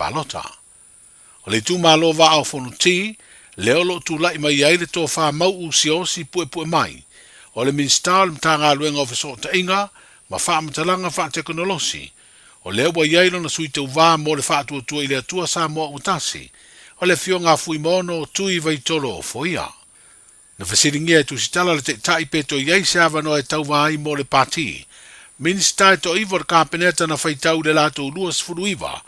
Palota. O le itumalo Vaa o Fonoti, lea o lo o tulai mai ai le tofa mau'u Siaosi Puepuemai, o le Minisita o le Matagaluega o Fesootaiga ma Faamatalaga Faatekonolosi, o lea ua i ai lona sui tauva mo le Faatuatua i le Atua Samoa ua Tasi, o le Afioga a Fuimaono Tui Vaitolo Ofoia. Na fesiligia e Tusitala le Taitai pe toe i ai se avanoa e tauva ai mo le Pati. Minisita e toaiva o le Kapeneta na faitau i le latou 29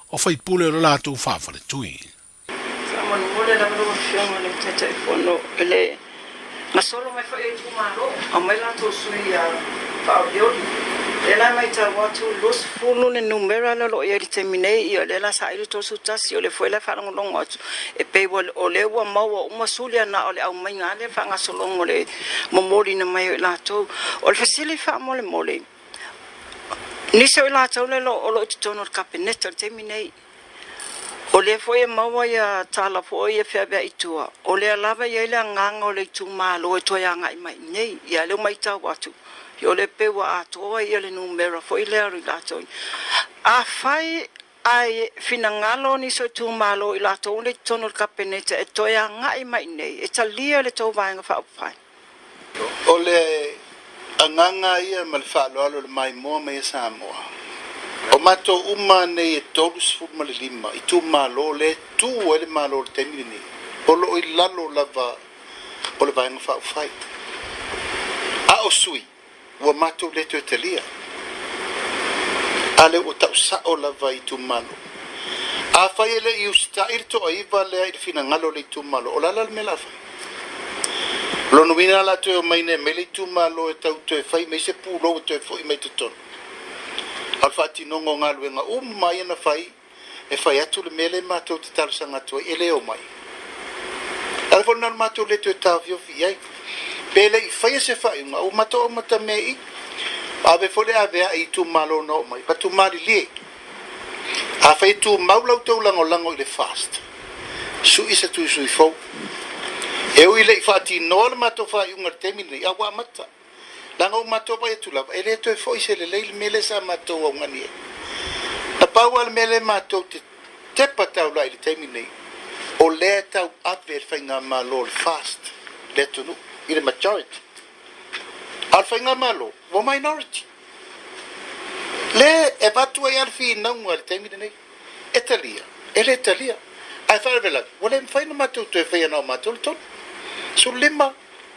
o faipule o le latou faafaletui. Faamolemole lava lau Afioga i le Taitaifono i le gasolo mai foi o itumalo, aumai latou sui faaolioli. O lea la e matau atu 20 le numera lea o lo o i ai i le taimi nei, ia o lea la saili 31, o lea foi la e faalogologo atu e pei ua o lea ua maua uma suli a na o le aumaiga lava lea faagasologa o le momoliina mai o i latou. O le fesili faamolemole, nisi o i latou lea o lo o i totonu o le Kapeneta i le taimi nei, o lea foi e maua ia tala foi ia feaveai i tua, o lea lava e i ai le agaga o le itumalo e toe agai mai i inei. Ia lea ua matau atu, o lea pei ua atoa ia le numera foi lea o i latou. Afai Ae finagalo nisi o itumalo i latou le i totonu o le Kapeneta e toe agai mai i inei e talia le tou Vaega Faaupufai. O le agaga ia ma le faaaloalo i le maimoa mai a Samoa, o matou uma nei e 35 itumalo lea e tu ai le Malo i le taimi lenei, o lo o i lalo lava o le Vaega Faaupufai. A o sui, Ua matou le toe talia. A lea ua tau sao lava i itumalo. Afai e le i usitai le toaiva lea i le finagalo o le itumalo, o le a la le mea o le a fai? O lona uiga o le a toe omai nei mai le itumalo e tau toe fai mai se pulou e toe foi mai totonu. A o le faatinoga o galuega uma ia na fai, e fai atu le mea lea matou te talosaga atu ai e le omai. O le ala foi lena o le matou le toe taofiofi i ai. Pe le i faia se faaiuga, ua matou amatamea i i. Ave foi le avea'i i itumalo na oo mai, batu malilie. Afai e tumau la outou lagolago i le FAST, sui se tuisui fou. E ui le i faatinoa le matou faaiuga i le taimi lenei, a ua amata. Leaga ua matou vaai atu lava, e le toe foi se lelei le mea lea sa matou augani ai. Na pau lava le mea lea matou te tepa taulai i le taimi lenei, o lea e tau ave e le Faigamalo le FAST le atunuu i le majority. A o le Faigamalo, ua minority. Lea e avatu ai lava le finauga i le taimi lenei, e talia, e le talia. Ae faalavelave, ua le mafai ona matou toe faia na o matou le tolu, 15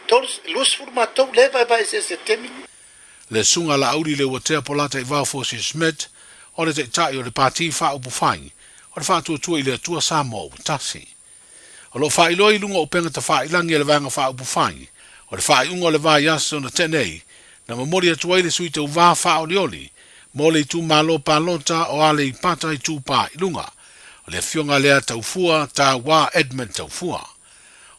30 matou lea e vaevae eseese i le taimi lenei. Le Susuga Laauli Leuatea Polataivao Fosi Smith, o le Taitai o le Pati Faaupufai o le Faatuatua i le Atua Samoa ua Tasi. O lo o faailoa i luga o upega tafailagi a le Vaega Faaupufai o le faaiuga o le vaiaso na tea nei, na momoli atu ai le sui tauva faaolioli mo le itumalo palota o Aleipata Itupa i Luga, o le Afioga lea Taufua Taua Edmund Taufua.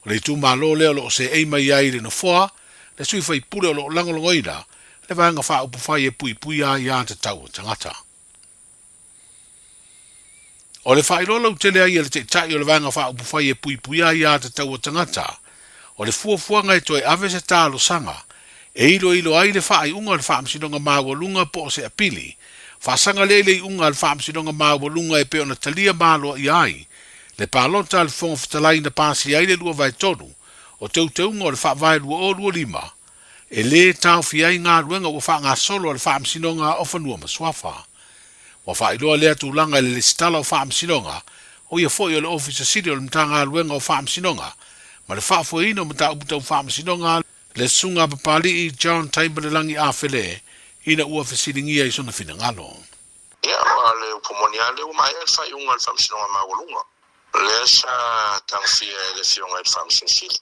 O le itumalo lea o lo o seei mai ai i le Nofoa le sui faipule o lo o lagolagoina le Vaega Faaupufai e Puipuia ai Aiatatau a Tagata. O le faailoa lautele ai e le Taitai o le Vaega Faaupufai e Puipuia ai Aiatatau a Tagata, o le fuafuaga e toe ave se talosaga e iloilo ai le faaiuga o le Faamasinoga Maualuga po o se apili faasaga lea i le iuga a le Faamasinoga Maualuga e pei ona talia maloaia ai le palota a le Fofoga Fetalai na pasia ai le 2/3 o teuteuga o le Faavae 2025 e lē taofia ai galuega ua faagasolo a le Faamasinoga o Fanua ma Suafa. Ua faailoa lea tulaga i le Lesitala o Faamasinoga, o ia foi o le Ofisa Sili o le Matagaluega o Faamasinoga ma le Faafoeina o Mataupu Tau Faamasinoga, le Susuga a Papalii John Taimalelagi Afele, ina ua fesiligia i sona finagalo. Ia, o le upu moni lava lea ua maea le faaiuga a le Faamasinoga Maualuga, lea sa tagofia e le Afioga i le Faamasino Sili.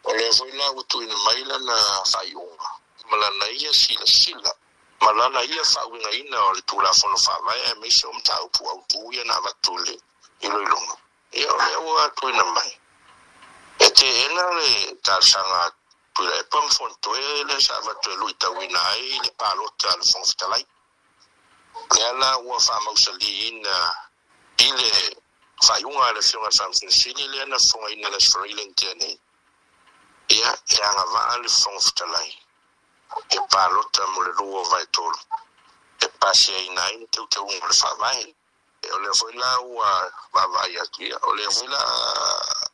O lea foi la ua tuuina mai lana faaiuga ma lana ia silasila ma lana ia faauigaina o le Tulafono Faavae aemaise o mataupu autu ia na avatu i le iloiloga. Ia, o lea ua tuuina mai e teena le talosaga a Tuilaepa ma Fonotoe lea sa avatu e luitauina ai le palota a le Fofoga Fetalai. Lea la ua faamausaliina i le faaiuga a le Afioga i le Faamasino Sili lea na fofogaina i le Aso Faraile na tea nei, ia, e agavaa le Fofoga Fetalai e palota mo le 2/3 e pasiaina ai le teuteuga o le Faavae. O lea foi la ua vaavaai atu ia, o lea foi la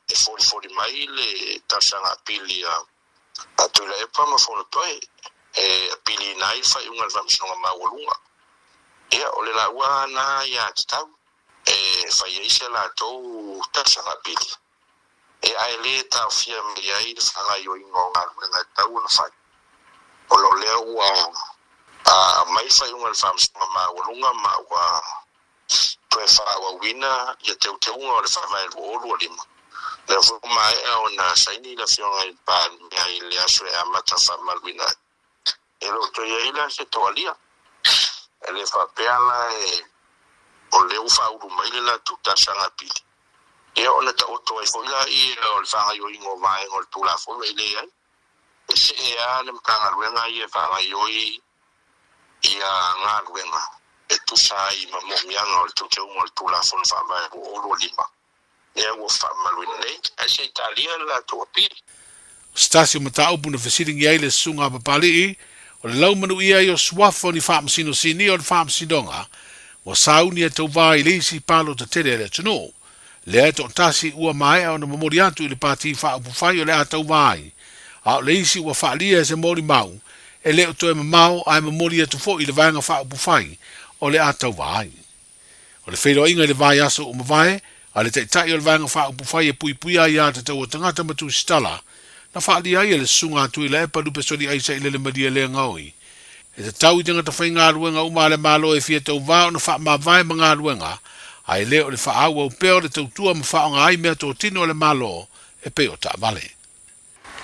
e folifoli mai le talosaga apili a Tuilaepa ma Fonotoe e apiliina ai le faaiuga a le Faamasinoga Maualuga. Ia, o le laua lena aiatatau e fai ai se latou talosaga apili, ae le taofia mai ai le faagaoioiga o galuega e tatau ona fai. Ona o lea ua aumai le faaiuga a le Faamasinoga Maualuga ma ua toe faaauauina ia teuteuga o le Faavae 2025, lea foi ua maea ona saini le Afioga i le Palemia i le aso e amata faamamaluina ai. E le o toe i ai la se toalia. E le faapea la o lea ua faaulu mai le latou talosaga apili, ia ona taoto ai foi laia o le faagaoioiga o vaega o le Tulafono. E leai, e see lava le Matagaluega ia e faagaoioi ia galuega e tusa ai ma mo'omiaga o le teuteuga o le Tulafono Faavae 2025 lea ua faamamaluina nei, ae se i talia le latou apili. O se tasi o mataupu na fesiligia ai le Susuga a Papalii, o le laumanuia ai o suafa o ni faamasino sinia o le Faamasinoga ua sauni e tauva i le isi palota tele a le atunuu. Lea e toatasi ua maea ona momoli atu i le Pati Faaupufai o le a tauva ai, a o le isi ua faaalia e se molimau e le o toe mamao ae momoli atu foi i le Vaega Faaupufai o le a tauva ai. O le feiloaiga i le vaiaso ua mavae a le Taitai o le Vaega Faaupufai e Puipuia Aiatatau a Tagata ma Tusitala, na faaalia ai e le Susuga a Tuilaepa Lupe Soliaisa i Lelemalie Legaoi E tatau i tagata faigaluega uma a le Malo e fia tauva ona faamavae ma galuega, ae le o le faaauau pea o le tautua ma faaaoga ai meatotino a le Malo e pei o taavale.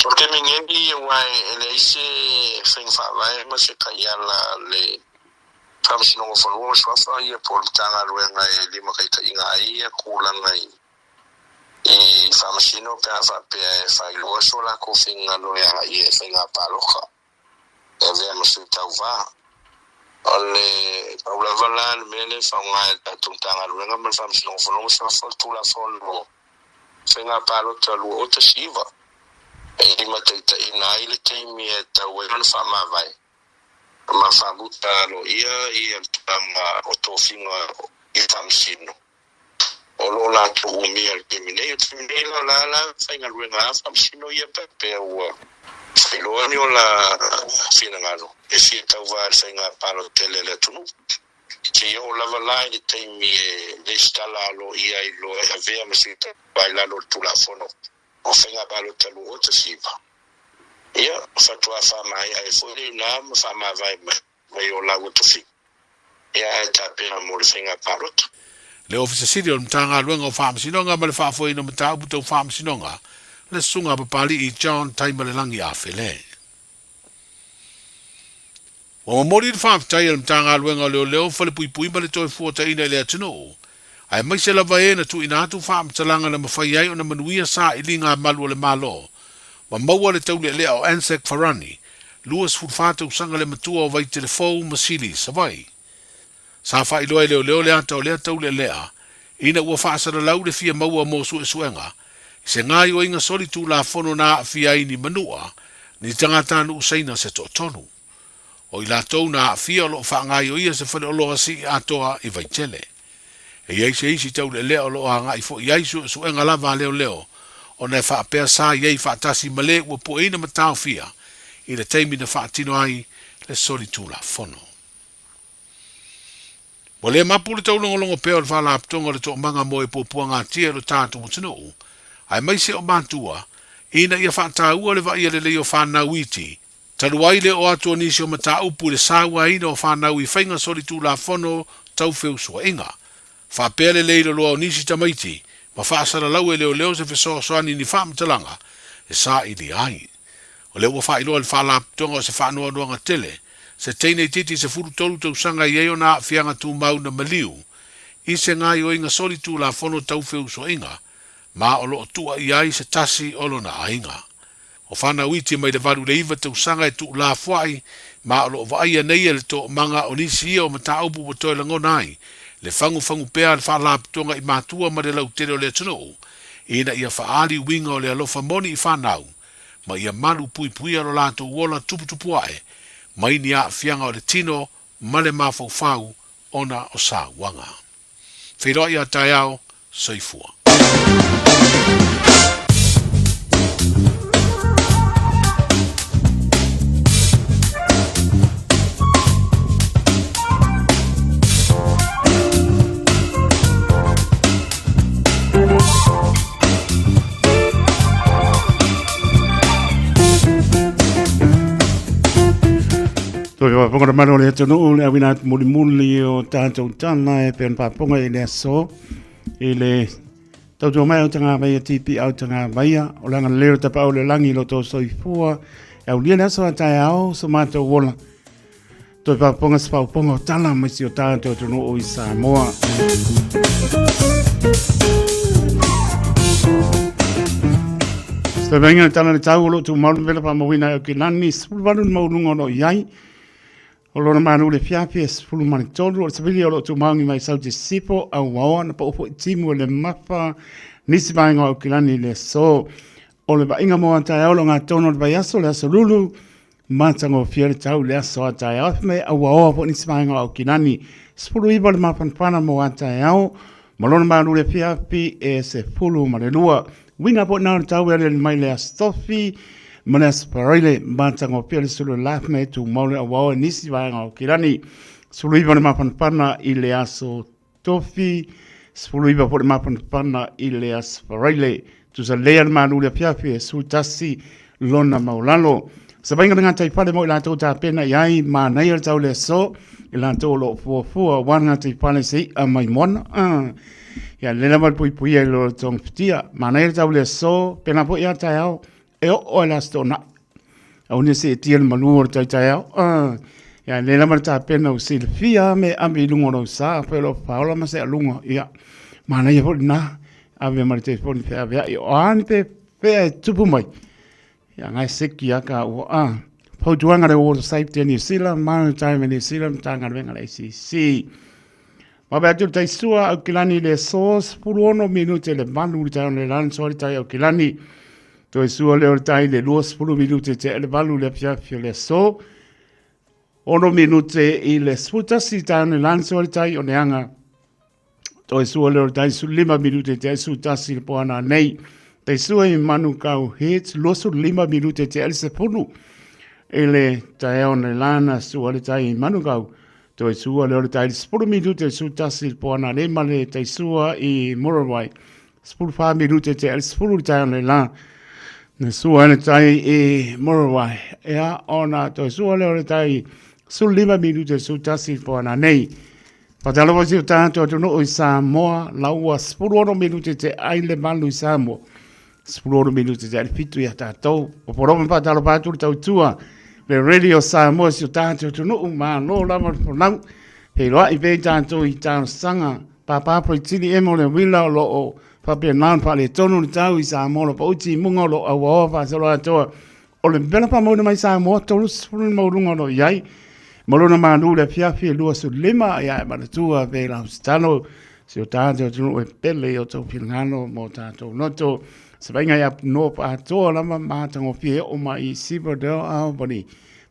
O le taimi nei, aua e leai se faiga faavae ma se taiala a le Faamasinoga o Fanua ma Suafa ia po o le Matagaluega e limataitaiina ai ia tulaga i faamasino pe a faapea e faailoa so latou finagalo e agai i faiga palota. E avea ma sui tauva. O le pau lava la le mea lea e faaaoga e le tatou Matagaluega ma le Faamasinoga o Fanua ma Suafa o le Tulafono o Faiga Palota 2019 e limataitaiina ai le taimi e tatau ai ona faamavae ma faamuta aloaia ia le tulaga o tofiga i Faamasino o lo o latou umia i le taimi nei. O le taimi nei la, o la la faigaluega lava faamasino ia pe pea ua failoa ni o la finagalo e fia tauva i le faiga palota tele a le atunuu. Seia oo lava la i le taimi e resitala aloaia ai loa e avea ma sui tauva i lalo o le Tulafono o Faiga Palota 2019, ia, faatoa faamaea ai foi lena ma faamavae mai. mai o laua tofiga, ia ae tapena mo le faiga palota. Le Ofisa Sili o le Matagaluega o Faamasinoga ma le Faafoeina o Mataupu Tau Faamasinoga, le Susuga a Papali'i John Taimalelagi Afele. Ua momoli le faafetai a le Matagaluega o Leoleo, Falepuipui ma le Toefuataiina i le atunuu, aemaise lava e na tuuina atu faamatalaga na mafai ai ona manuia sailiga a malu o le Malo ma maua le taulealea o Anzac Farani, 24 tausaga le matua o Vaitelefou ma Sili, Savaii. Sa faailoa e leoleo le ata o lea taulealea ina ua faasalalau le fia maua mo suesuega i se gaoioiga soli tulafono na aafia ai ni manua, ni tagatanuu Saina se toatolu. O i latou na aafia o lo o faagaoioia se faleoloa sii atoa i Vaitele. E i ai se isi taulealea o lo o agai foi i ai suesuega lava a leoleo ona e faapea sa i ai faatasi ma le ua pueina ma taofia i le taimi na faatino ai le solitulafono. Ua le mapu le taulogologo pea o le Faalapotopotoga o le Toomaga mo e Puapuagatia i lo tatou atunuu, aemaise o matua, ina ia faataua le vaaia lelei o fanau iti Talu ai le oo atu o nisi o mataupu i le sauaina o fanau i faiga solitulafono tau feusuaiga. Faapea le le iloloa o nisi tamaiti ma faasalalau e leoleo se fesoasoani ni faamatalaga e sailia ai. O lea ua faailoa e le Faalapotopotoga o se faanoanoaga tele se teine itiiti 13 tausaga i ai ona aafiaga tumau na maliu i se gaoioiga solitulafono tau feusuaiga ma o lo o tuuaia ai se tasi o lona aiga. O fanau iti mai le 8 i le 9 tausaga e tuulafoai ma o lo o vaaia nei e le toomaga o nisi ia o mataupu ua toe lagona ai le fagufagu pea a le Faalapotopotoga i matua ma le lautele o le atunuu ina ia faaali uiga o le alofa moni i fanau ma ia malu puipuia lo latou ola tuputupu ae mai ni aafiaga o le tino ma le mafaufau ona o sauaga. Feiloai a taeao, soifua. Toi whaponga na mano le atunuu le awina atu mulimuli o tātou tala e pēn pāponga i le aso i le tautua mai au tanga vaia tipi au tanga vaia o langa leo tapa au le langi lo tō soifua e au lia le aso a tae ao so mātou ola Toi pāponga se pāponga o tala mai si o tātou atunuu i Samoa. Sa venga tala le tau o lo tu malu vela pa mawina e o ki lani, sipulu valu ni maulunga o lo iai. O lona manu le fiafi e sipulu mani tolu, o le sabili o lo tu maungi mai sau te sipo, au waoa na pa upo i timu e le mafa, nisi vaenga o ki lani le so. O le vainga moa tae ao lo ngā tono le vaiaso le aso lulu, Matagofie le tau i le aso a taeao e mai auaoa foi nisi vaega o Aukilani. 19 le mafanafana mo a taeao ma lona malu le afiafi e 12. Uiga foi na o le tau e aliali mai le Aso Tofi ma le Aso Faraile. Matagofie le sulu la mai tumau le auaoa i nisi vaega o Aukilani. 19 le mafanafana i le Aso Tofi, 19 foi le mafanafana i le Aso Faraile. Tusa lea le malu le afiafi e 11 lona maulalo. Sa vainga le gatai fale mo i latou tapena i ai manaia le tau le aso i latou o lo o fuafua aua le gatai fale se i'a mai moana. Ia le lava le puipuia i lo togafiti. Manaia le tau le aso, pena foi ia taeao e oo ai le Aso Toonai. Aua ne seetia le malu o le taitaeao. Ia le lava le tapena o silafia me ave i luga o lou sa, afai o lo o faaola ma se aluga, ia, manaia foi lena, ave ma le telefoni feaveai, o a ni pe fea e tupu mai, ia ngae seki a ka ua, fautuaga le Water Safety New Zealand, Maritime New Zealand, Matagaluega le ACC. Wawe atu le taisua Aukilani i le aso, 16 minute le valu i le taeao nei lana soa le tai Aukilani. Toe sua lea o le tai le 20 minute te le valu i le afiafi o le aso. 6 minute i le 11 i le taeao nei lana soa le tai o Neanga. Toe sua lea o le tai 15 minute te 11 i le poana nei. Tai sua i Manukau Heads, 25 minute te le 10 i le taeao nei lana sua le tai i Manukau. Toe sua lea o le tai 10 minute le 11 i le poana nei ma le tai sua i Murarewai. 14 minute te le 10 le taeao nei la. Na sua le tai i Murarewai. Ea ona toe sua lea o le tai 15 minute le 11 i le poana nei. Whatalofa si o tātou atunuu i Samoa, laua 16 minute te ai le malu i Samoa. 16 minute te ai le fitu ia tātou. O poroma whatalofa atu le tautua, le Radio Samoa si o tātou atunuu, malo lava le folau. Peiloai pei tātou i talosaga, pāpā poitili e mo le wila o loo whapena ona whaaletonu le tau i Samoa lo pauti i munga o loo auaoa whaasolo atoa. O le mea faamauina mai Samoa, 30 le maualuga o lo o i ai. Ma lona malu le afiafi e 25, ia e manatua pe lau tatalo, si o tātou atunuu e pele i o tou finagalo mo tātou loto. Se vaaiga ia no atoa lava matagofie e oo mai i Silverdale, Albany.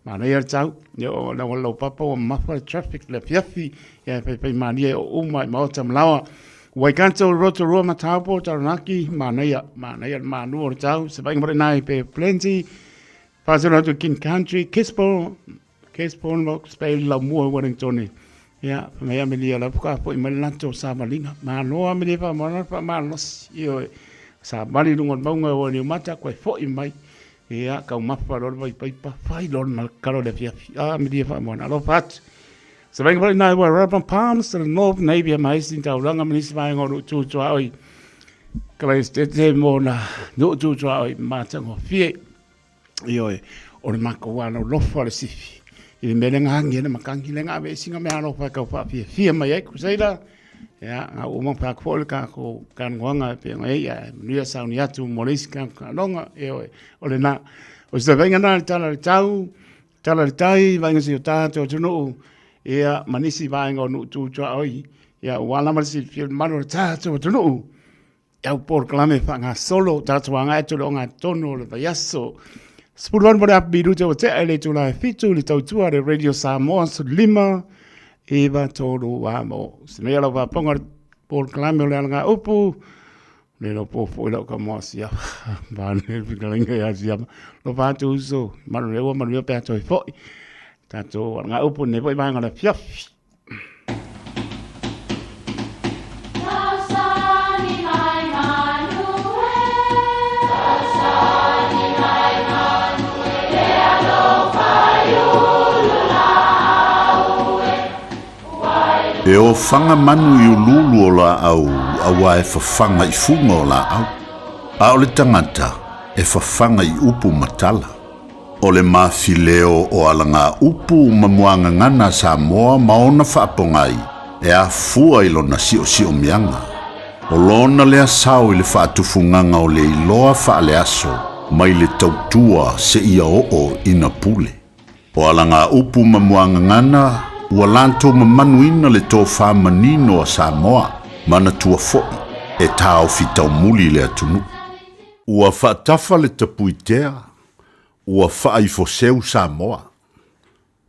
Manaia le tau, ia o lau lau papa ua mamafa le traffic le afiafi, ia e whaiwhai mānia e o uma i maota malawa. Waikato, Rotorua, Mataupo, Taranaki, manaia, manaia le mānu o le tau, se vaaiga mai nai pe Plenty, whātoro atu King Country, Gisborne, Gisborne, Rocks Bay, Laumua, Wellington. Ia, mai amelia lau ka foi mai lato sa malinga. Malo amelia fa mana fa malosi. Io sa mali lunga o maunga o ni mata koe foi mai. Ia, kau mafa lor vai paipa, fai lor mal kalo le fiafi. Ah, amelia fa mana alofa atu. Se vainga foi nai wa Rubber Palms to the North Navy ma isi taulanga ma nisi vaenga o nu'u tuaoi. Ka vai te te mo na nu'u tuaoi matagofie. Ioe, o le makou alolofa o le sifi. I le mea le ngahangi e le makangi le nga ave singa mea alofa e kau whaafiafia mai ai kuseila. Ia, ngā uma pā ko le ka ko kangoanga e pe ngai ia, manuia sauni atu mo le isi ka kalonga, ioe, o le nā. O se vainga nā le tala le tau, Tala le tai, vaenga si o tātou atunuu, ia, ma nisi vaenga o nuu tūtuaoi, ia, ua lava le silafia le mamalu o le tātou atunuu, e au polokalame faagasolo, tātou agai atu i le ogatotonu o le vaiaso. 18 ma le apu minute ua tea i le itula e 7 i le tautua a le Radio Samoa 15 9 3 amo. Se mea lau faafofoga. Polokalame o le Alagaupu, le iloa po foi lau tama o Siama, vaeane le fetalaiga ia Siama. Alofa atu uso, manuia ua manuia pe a toe foi. Tatou Alagaupu i lenei foi vaega o le afiafi. E ofaga manu i uluulu o laau auā e fafaga i fuga o laau, a o le tagata e fafaga i upu ma tala. O le mafileo o alagaupu ma muagagana a Samoa ma ona faapogai e afua i lona siosiomiaga. O lona lea sao i le faatufugaga o le iloa faaleaso mai le tautua seia oo ina pule. O alagaupu ma muagagana ua latou mamanuina le tofa manino a Samoa, manatua foi e taofi taumuli le atunuu. Ua faatafa le tapuitea, ua faaifoseu Samoa.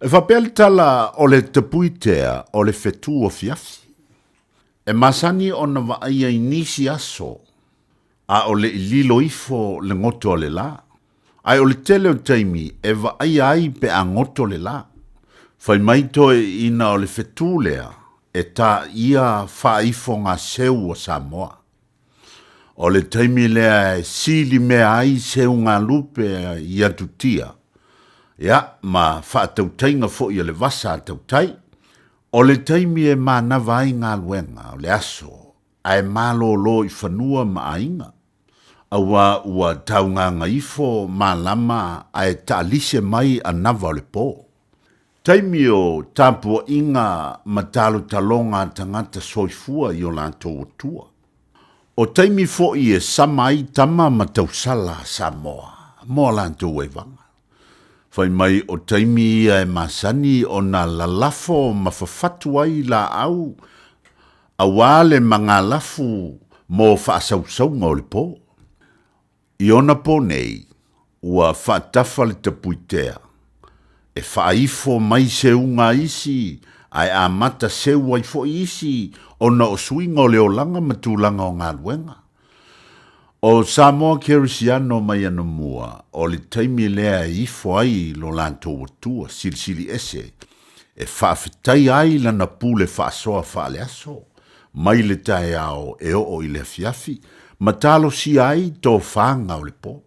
E faapea le tala o le tapuitea o le fetu afiafi. E masani ona vaaia i nisi aso a o le i lilo ifo le goto a le la. Ae o le tele o taimi e vaaia ai pe a goto le la. Fai mai toeaiina o le fetu lea e taia faaifogaseu a Samoa. O le taimi lea e sili mea ai seugalupe i atutia, ia, ma faatautaiga foi a le vasa a tautai. O le taimi e manava ai galuega o le aso ae malolo i fanua ma aiga, auā ua taugagaifo malama ae taalise mai anava o le po. Taimi o tapuaiga ma talotaloga a tagata soifua i o latou atua. O taimi foi e sama ai tama ma tausala a Samoa mo a latou evaga. Fai mai o taimi ia e masani ona lalafo ma fafatu ai laau auā le magalafu mo faasausauga o le po. I ona po nei, ua faatafa le tapuitea, e faaifo mai seuga a isi ae amata seu ai foi isi ona o suiga o le olaga ma tulaga o galuega. O Samoa Kerisiano mai anamua, o le taimi lea e ifo ai lo latou Atua Silisili Ese e faafetaia ai lana pule faasoa faaleaso mai le taeao e oo i le afiafi ma talosia ai tofaga o le po.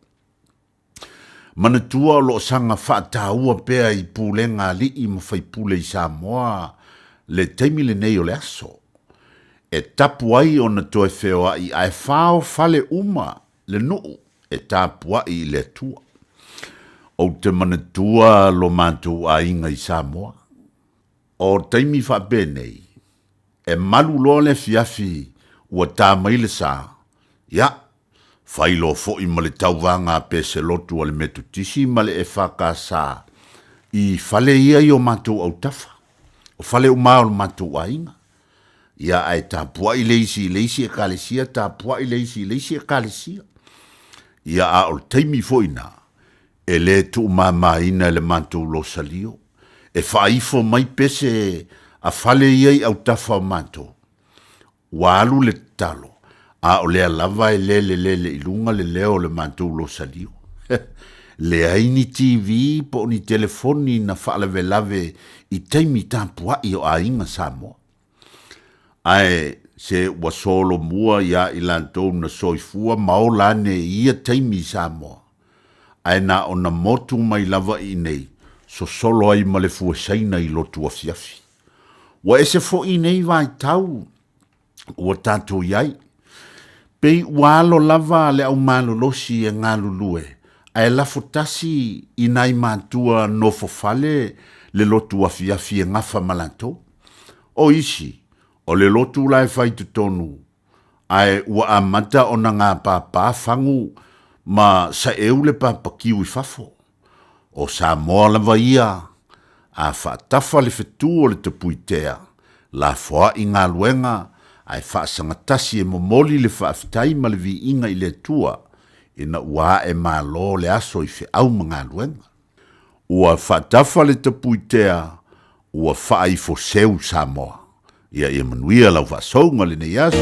Manatua o lo o saga faataua pea i pulega alii ma faipule i Samoa le taimi lenei o le aso, e tapu ai ona toe feoai ae faofale uma le nuu e tapuai i le Atua. Ou te manatua lo matou aiga i Samoa. O taimi faapenei, e malu loa le afiafi ua ta mai le sa, ia, fai loa foi ma le tauvaga a Peselotu a le Metotisi ma le EFKS i fale ia i o matou autafa, o fale uma o lo matou aiga. Ia, ae tapuai le isi i le isi ekalesia, tapuai le isi i le isi ekalesia. Ia, a o le taimi foi na, e le tuumamaina e le matou losalio, e faaifo mai pese a fale ia i autafa o matou. Ua alu le tatalo, a o lea lava e lelelele i luga le leo o le matou losalio. Leai ni TV po o ni telefoni na faalavelave i taimi tapuai o aiga Samoa. Ae se ua solomua iā i latou na soifua ma ola ane i ia taimi i Samoa, ae na ona motu mai lava i inei, sosolo ai ma le fue Saina i lotu afiafi. Ua ese foi nei vaitau ua tatou i ai. Pei ua alo lava le aumalolosi e galulue, ae lafo tasi i nai matua nofofale le lotu afiafi e gafa ma latou. O isi, o le lotu la e fai totonu, ae ua amata ona gapāpā fagu ma saeu le papakiu i fafo. O Samoa lava ia, a faatafa le fetu o le tapuitea, lafoai galuega ae faasagatasi e momoli le faafetai ma le viiga i le Atua ina ua ae malo le aso i feau ma galuega. Ua faatafa le tapuitea, ua faaifoseu Samoa. Ia ia manuia lau faasouga lenei aso.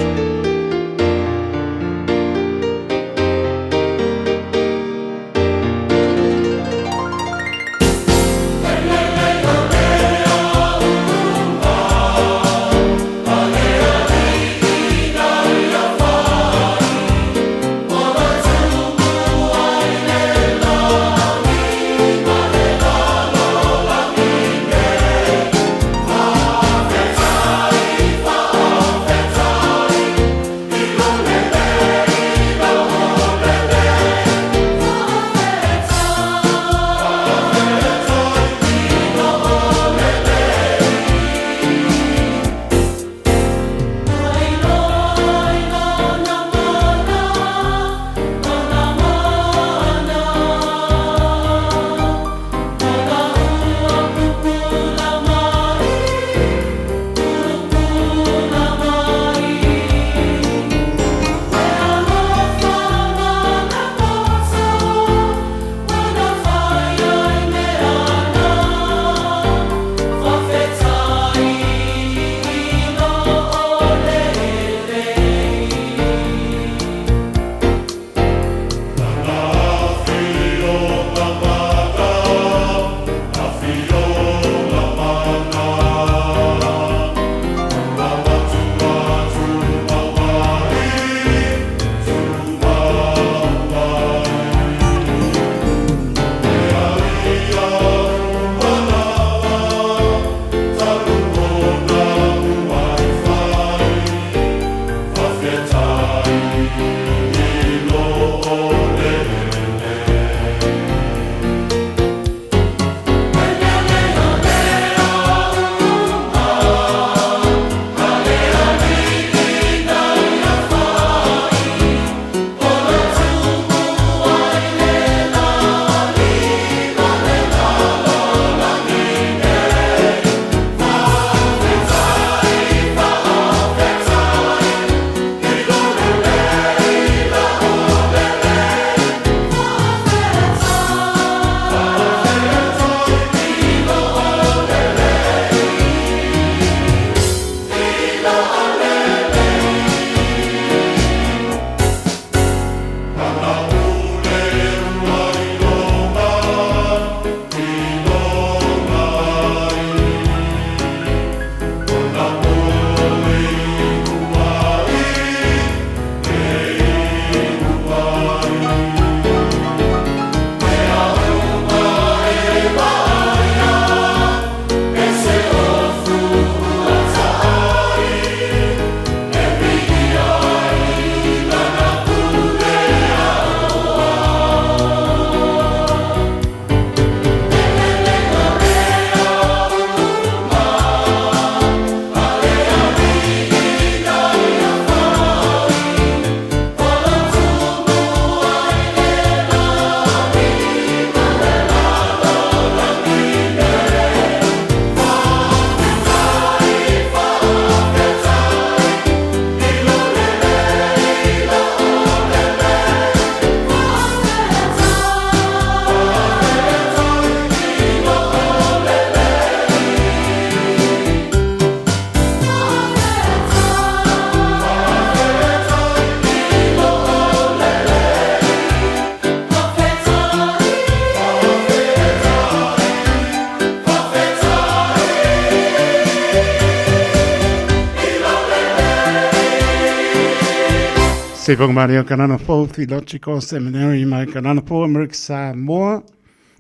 Sipong Mario Kanana Fou Theological Seminary mai Kanana Fou Amerika Samoa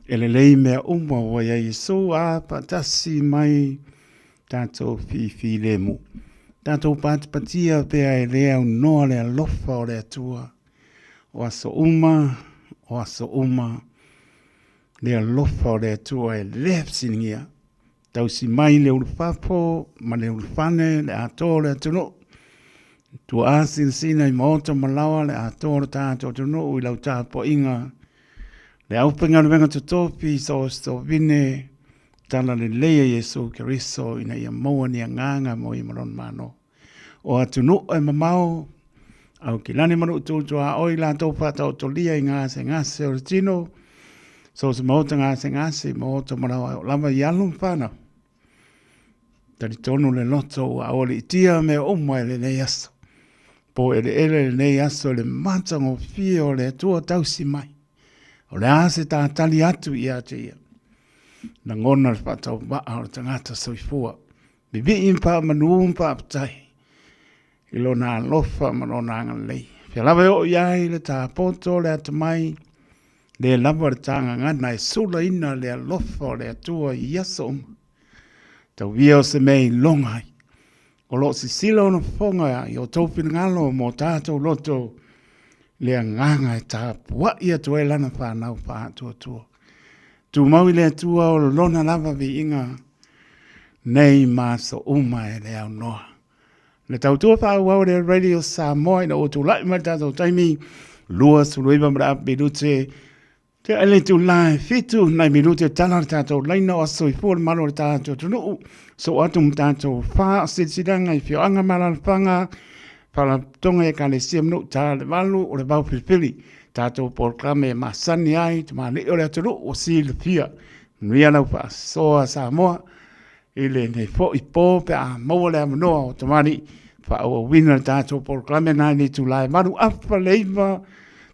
e lelei mea uma ua ia Iesu a faatasi mai tātou fifilemu. Tātou patipatia pea e le aunoa le alofa o le Atua o aso uma, o aso uma, le alofa o le Atua e le fesiligia. Tausi mai le ulufafo ma le ulufane le atoa o le atunuu. Tuaa sinasina i maota ma laoa le atoa o le tātou atunuu i lau tapuaiga. Le aufaigaluega totofi so sovine tala lelei a Iesu Keriso ina ia maua ni agaga mo ia ma lona Malo. O atunuu e mamao, Aukilani ma Nuu tuaoi latou faataotolia i gasegase o le tino, so se maota gasegase, maota ma laoa e oo lava i alo ma fanau. Talitonu le loto ua aualiitia mea uma i lenei aso. Pōʻeleʻele lenei aso i le matagofie o le Atua tausi mai. O le a se tātali atu ia te ia? Lagona le faatauvaa o le tagata soifua. Vivii ma faamanu ma faafetai i lona alofa ma lona agalelei. Fea lava e oo i ai le tapoto o le atamai, le lava le tagagana e sulaina le alofa o le Atua i aso uma. Tauia o se mea i loga ai. O lo o sisila ona fofoga i o tou finagalo mo tātou loto le agaga e tapua'i atu ai lana fanau faatuatua. Tumau i le Atua o lona lava viiga nei ma aso uma e le aunoa. Le tautua faaauau le Radio Samoa ina ua tulai mai le tatou taimi 29 ma le apu minute Te ai le itula e 7 nai minute tala le tatou laina o aso soifua le malo o le tatou atunuu. So atu ma tatou faasilasilaga i afioaga ma alaalafaga, faalapotopotoga i ekalesia ma nuu ta le valu o le vao filifili. Tatou polokalame e masani ai tamalii o le atunuu ua silafia. Manuia lau faasoa Samoa. I lenei foi po pe a maua le avanoa o tamalii faaauauina le tatou polokalame na i le itula e 8 afa le 9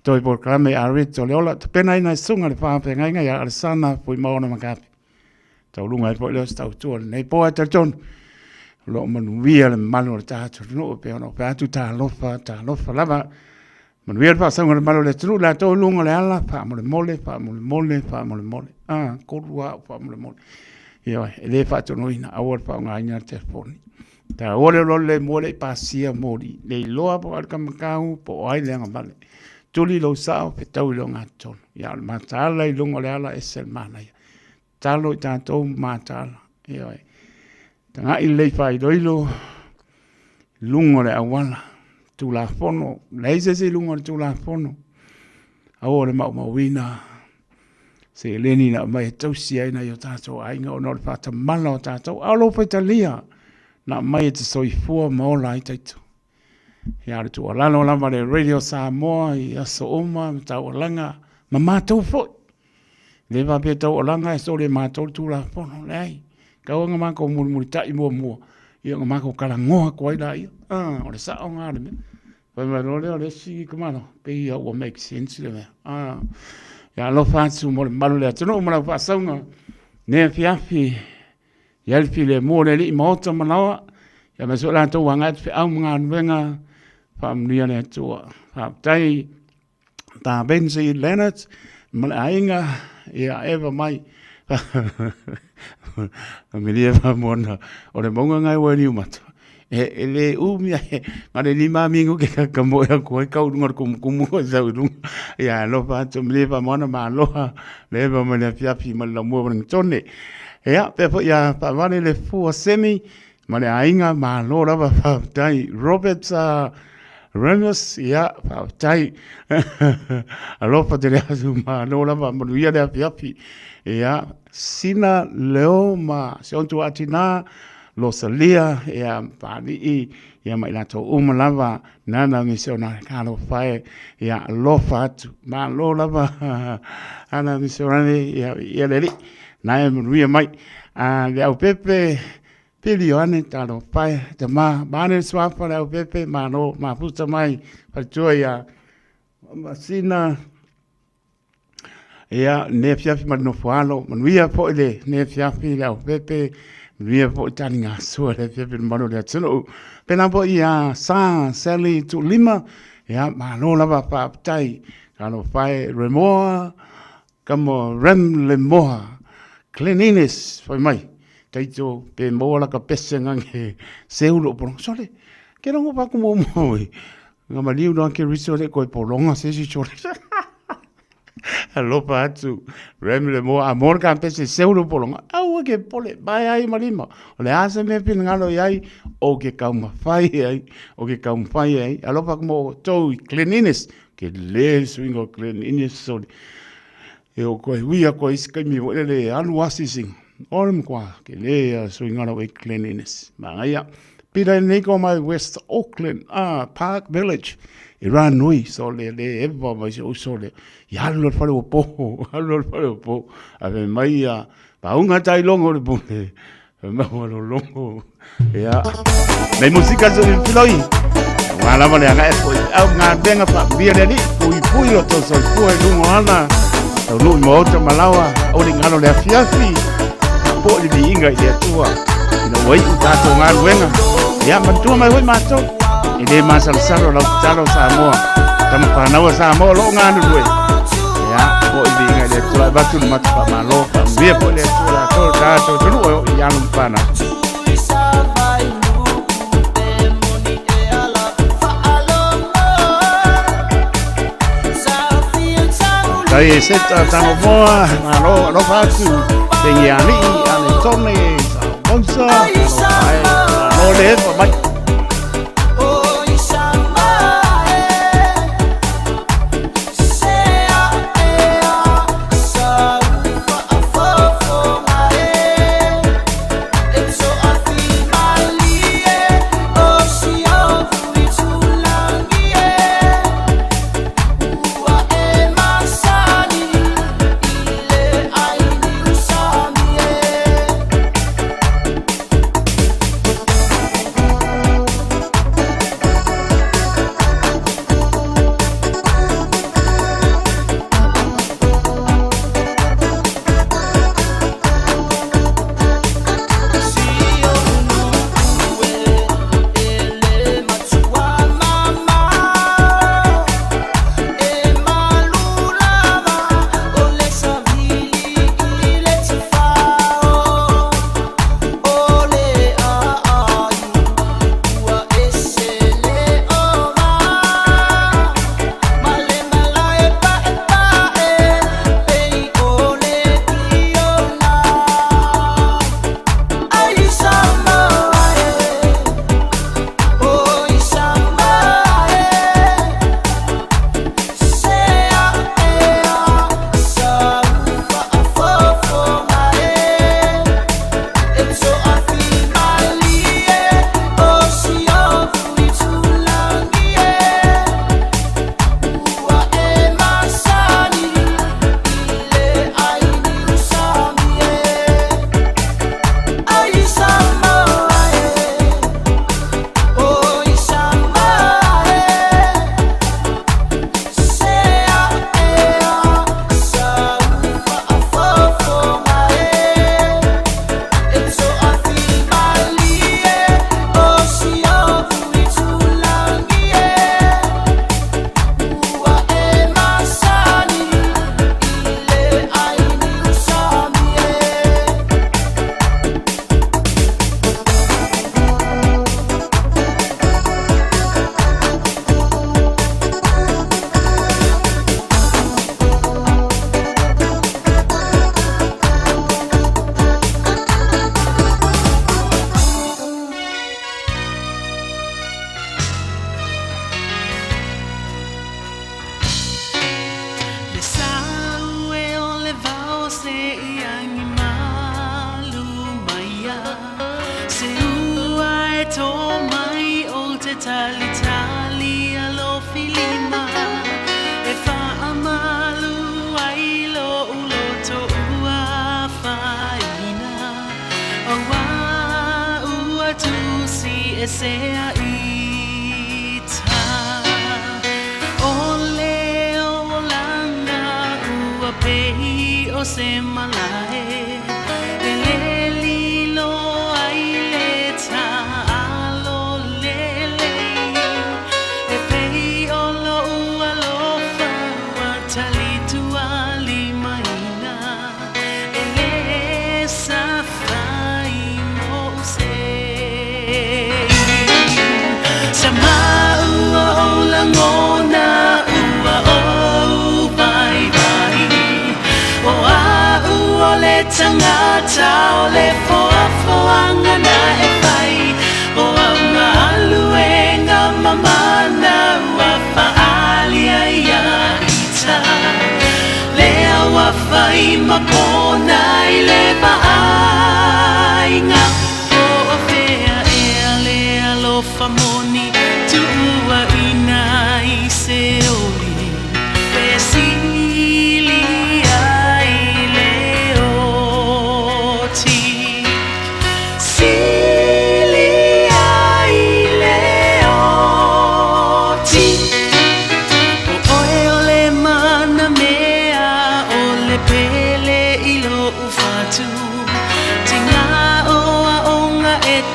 toe polokalame a Rit o le Ola tapenaina e Susuga le Faafeagaiga ia Alesana Fuimaono Makapi. Tauluga ai foi lea o se tautua lenei po ae talitonu o lo o manuia le mamalu o le tatou atunuu e pei ona ou fai atu talofa, talofa lava. Manuia le faasauga o le malu o le atunuu, latou i luga o le ala, faamolemole, faamolemole, faamolemole. Ah, kolu au faamolemole. Ioe, e le faatonuina, aua le faaaogaina le telefoni. Taua le lole le mua le i pasia moli, le iloa po o ai le kamakau, po o ai le agavale. Tuli lou sao, fetau i le ogatotonu. Ia, o le mataala i luga o le ala, ese le manaia. Tatalo i tatou ma mataala. Ioe. Tagai lelei faailoilo i luga o le auala. Tulafono, leai se isi i luga o le Tulafono. Aua le maumauina seleni na aumai e tausi ai nai o tatou aiga ona o le faatamala o tatou. A o lou faitalia na aumai e te soifua ma ola ai taito. Ia o le tuualalo lava le Radio Samoa i aso uma ma taualaga ma matou foi. Le faapea taualaga e soli e matou le Tulafono, leai. Tau ona matou mulimulitai muamua, ia ona matou talanoa atu ai laia. Ah, o le sao lena o le mea. Fai mai loa lea o le isi tamaloa, pei lava ua make sense le mea. Ah, ia alofa atu mo le mamalu o le atunuu ma lau faasauga, nei afiafi, i ai le filemu o le Alii Maota ma Laoa, ia aemaise foi latou ua agai atu feau ma galuega, faamanuia le Atua. Faafetai Ta Benji Leonard ma le aiga, ia eva mai. Familia famuana o le mauga ngai ua ni umata. E, e le umi ai, nga le lima mingu ke ka mo ya ko ka ulunga le kumu kumu ko sa ulunga. Ia alofa atu milia famuana ma aloha le eva mai le afiafi ma le lamua ma le tone. Ia, pea foi ia faavale le fua semi ma le aiga malo lava faafetai Robert Remus ia faafetai alofa tele atu malo lava manuia le afiafi ia Sina Leo ma si ona tuaatinā Rosalia ia Paalii ia ma i latou uma lava nana me si ona talofa e ia alofa atu malo lava ana misionare ia ia le alii na e manuia mai a le aupepe Pili Ioane talofa e tama mane le suafa le aupepe malo mafuta mai faletua ia Masina Ia, lenei afiafi ma le nofo alo, manuia foi lenei afiafi le aupepe, manuia foi taligasua le afiafi le mamalu o le atunuu. Pēlā foi ia Sa Sally Tuulima, ia, malo lava faafetai. Talofa e Remoa, kamo Rem Lemoa, Glen Innes, fai mai, taito pe maua laka pese ngange seu loo polonga. Sole, ke rongo pa ku mo mo i. Nga maliu no ke riso le koe polonga se si sole. Alofa atu, Rem le moa, a moa le kampese seu le polonga, aua ke pole, mai ai ma lima. O le a se mea finagalo i ai, o ke kaumawhai ai, o ke kaumawhai ai. Alofa ku mo tou i Glen Innes, ke le suinga o Glen Innes sole. E o koe hui a koe isi kaimi foi lele e alu asisinga. O le matua ke le a suinga lau e Glen Innes. Manaia. Pila nei ko mai West Auckland, ah, Park Village. E rā nui, so le le eva mai se uso le. I alu le whare o poho, alu le whare o poho. A me mai ia, paunga tai longo le pune. Maua lologo. Ia. Nei musika so i filoi. Ua lava le agai foi au ngā venga fa bia le ali. Pui pui lo tau soifua i luga o ala. Taunuu i maota ma laoa. Aua ne i galo le afiafi. Po le viiga i le Atua. Ina ua iu tatou galuega. Ia, manatua mai foi matou. E le masalosalo lau tatalo Samoa. Tama fanau a Samoa o lo o galulue. Ia, foi le viiga i le Atua. E avatu le matou faamalo. Faamanuia foi le Atua latou le tatou atunuu e oo i alo ma fanau. Tai e seta tango moa, malo alofa atu, tengi ali'i, ale tone, sao mausa, alofa e, malo le efa mai.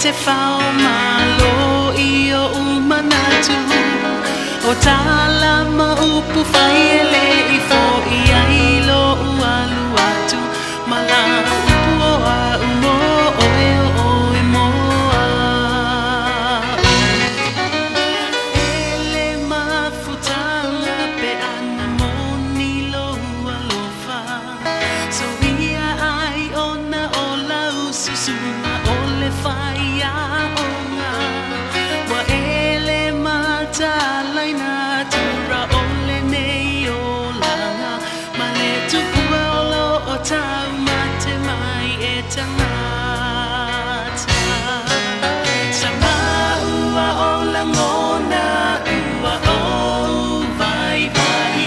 te whao malo i oʻu manatu O tala ma upu fai e le i foʻi ai loʻu alu atu Ma la upu o aʻu mo ʻoe o ʻoe mo aʻu E le mafutaga pe ana moni lou alofa So ia ai ona o lau susuna o le faiaoga Ua e le matalaina tura o lenei olaga Ma le tupua o lo o taumate mai e tagata Sa maua o lagona ua ou vaivai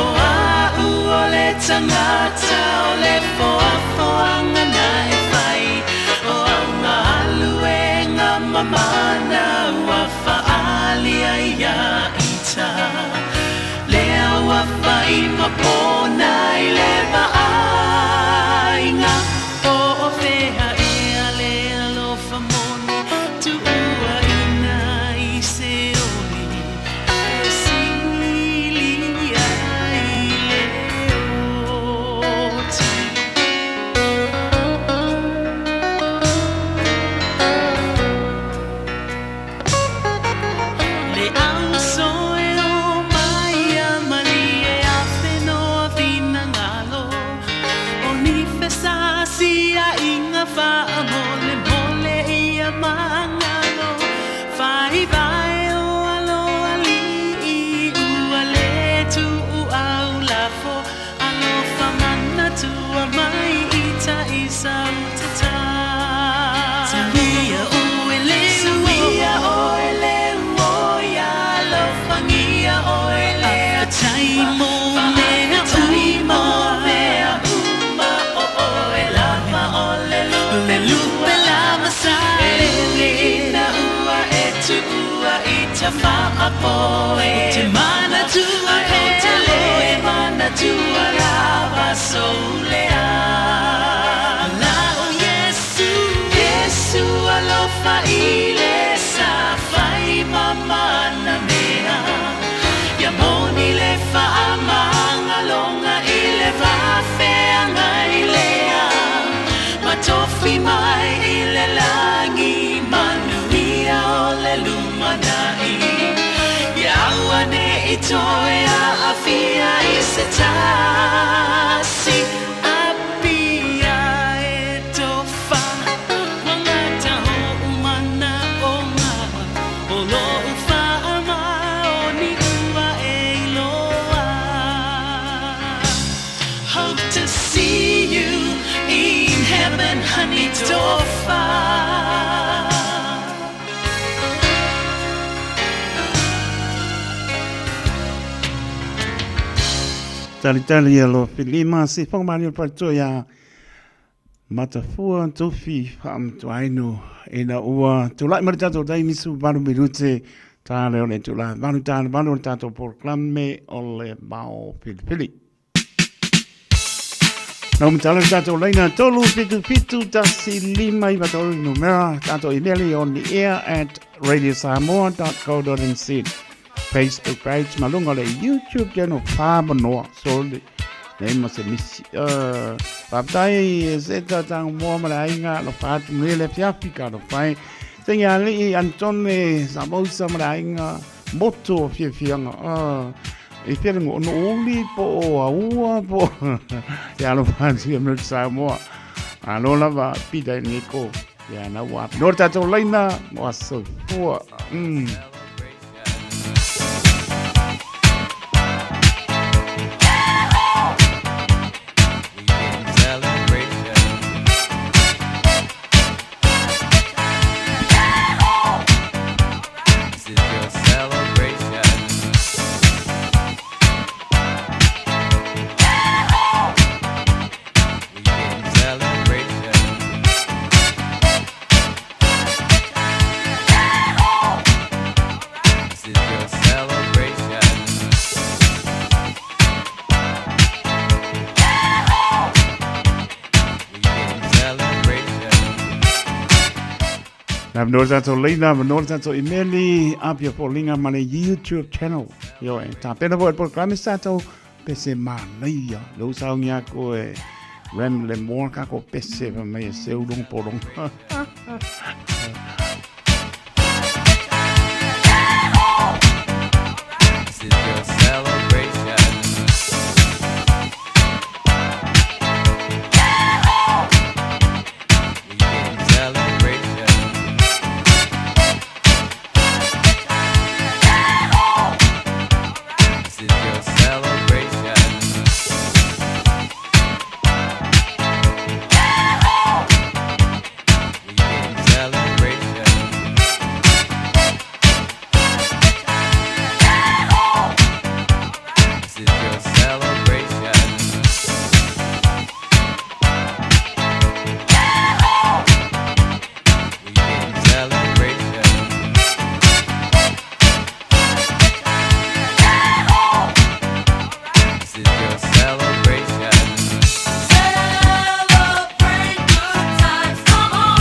O a'u o le tagata o le foafoaga na e fai O au galuega mamana ua faalia ia ita Lea ua fai ma pona i le vaaiga Po o fea ea le alofa moni Tuuaina i se oli E sili ai le oti. Le ausoe o mai a malie a whenua finangalo O ni fesasia inga whaamole mole ia mangalo Whai vae o alo alii ua le tuu au lafo Alofa manatua mai i ta isa Suia oe le Suia oe le uoia Alofangia oe le Faafetai mo mea uma mea uma o oe lava o le lupe Le lupe lava sa E ina ua e tuua i ta faapoe O te manatua e te le manatua lava soulea La o Iesu Iesu alofa i le sa fai mamana mea Ia moni le faamagaloga i le vaafeagai lea Ma tofi mai i le lagi manuia o le lumanai Ia aua ne i toe aafia i se tasi Apia e tofa ua gata oʻu manaʻoga O loʻu faamaoni ua e iloa Hope to see you in heaven honey Tofa. Talitali ia loa filima se whangamani o le paletua ia Matafua Tofi Faamatuainu ina ua tulai mai le tatou taimi 18 minute tā leo le tula valu tā le valu o le tatou polokalame o le Mao Filifili. Nau matala le tatou laina 377 1 5 9 3 numera tatou email on the air at radiosamoa.co.nz Facebook page ma lunga o le YouTube channel whamanoa so le nei ma se misi faafetai e se tataga moa ma le aiga alofa atu manuia le afiafi ka alofa e Seiga alii Antone Samousa ma le aiga motu o fiafiaga i fea le no uli po o aua po ia alofa atu ia Amerika Samoa alo lava Peter Nico ia na ua no tatou laina mo aso soifua. Le avanoa le tatou leina, avanoa le tatou imeli, Apia Foliga ma le YouTube channel. Ioe, tapena foi le polokalame se tatou pese manaia. Lea ua saunia aku e Rem Lemoa kako pese fai mai e seu luga pologa. This is your celebration. Weekend celebration. This is your celebration. Weekend celebration. This is your celebration. Weekend celebration. This is your celebration. Celebrate good times, come on.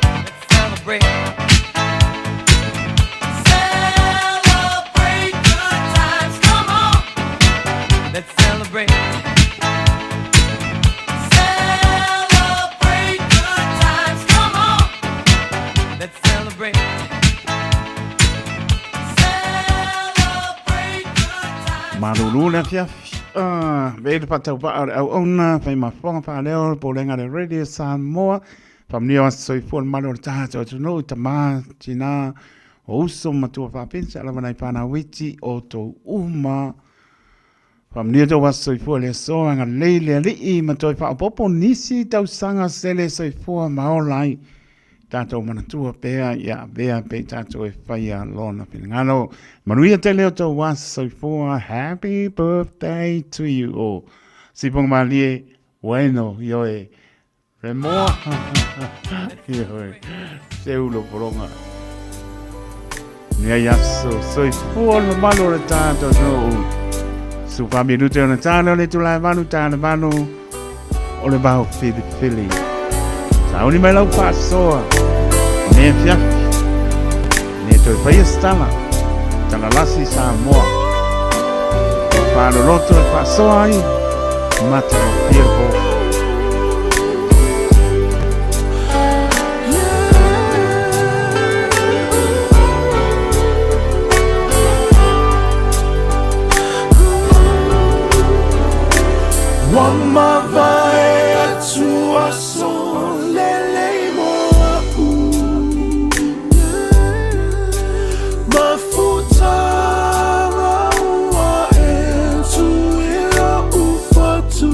Let's celebrate. Celebrate good times, come on. Let's celebrate. Celebrate good times, come on. Let's celebrate. Celebrate good times. Malulu le afiafi. Vei le faatauvaa o le auauna, fai ma fofoga faaleo le Pulega a le Radio Samoa. Faamanuia o aso soifua le mamalu o le tatou atunuu i tama, tina, o uso ma matua faapena lava nai fanau iti o outou uma. Faamanuia tou aso soifua i le aso, agalelei le Alii ma toe faaopoopo nisi tausaga sele soifua ma ola ai. Tatou manatua pea ia avea pea i tatou e faia lona finagalo. Manuia tele o tou aso soifua. Happy birthday to you all. Siponga malie, bueno, ioe. Remoa. Ioe. Seulo pologa. Nei aso soifua le mamalu o le tatou atunuu. Sufa minute ona tala o le itula e 8 tala 8 o le vao filifili. Sauni mai lau faasoa. Ne fiafi. Ne toe faia se tala. Tala lasi Samoa. Faaloloto e faasoa ai. Matagofie le po. Ua mavae atu aso lelei mo a'u Mafutaga ua e tu i lo'u fatu.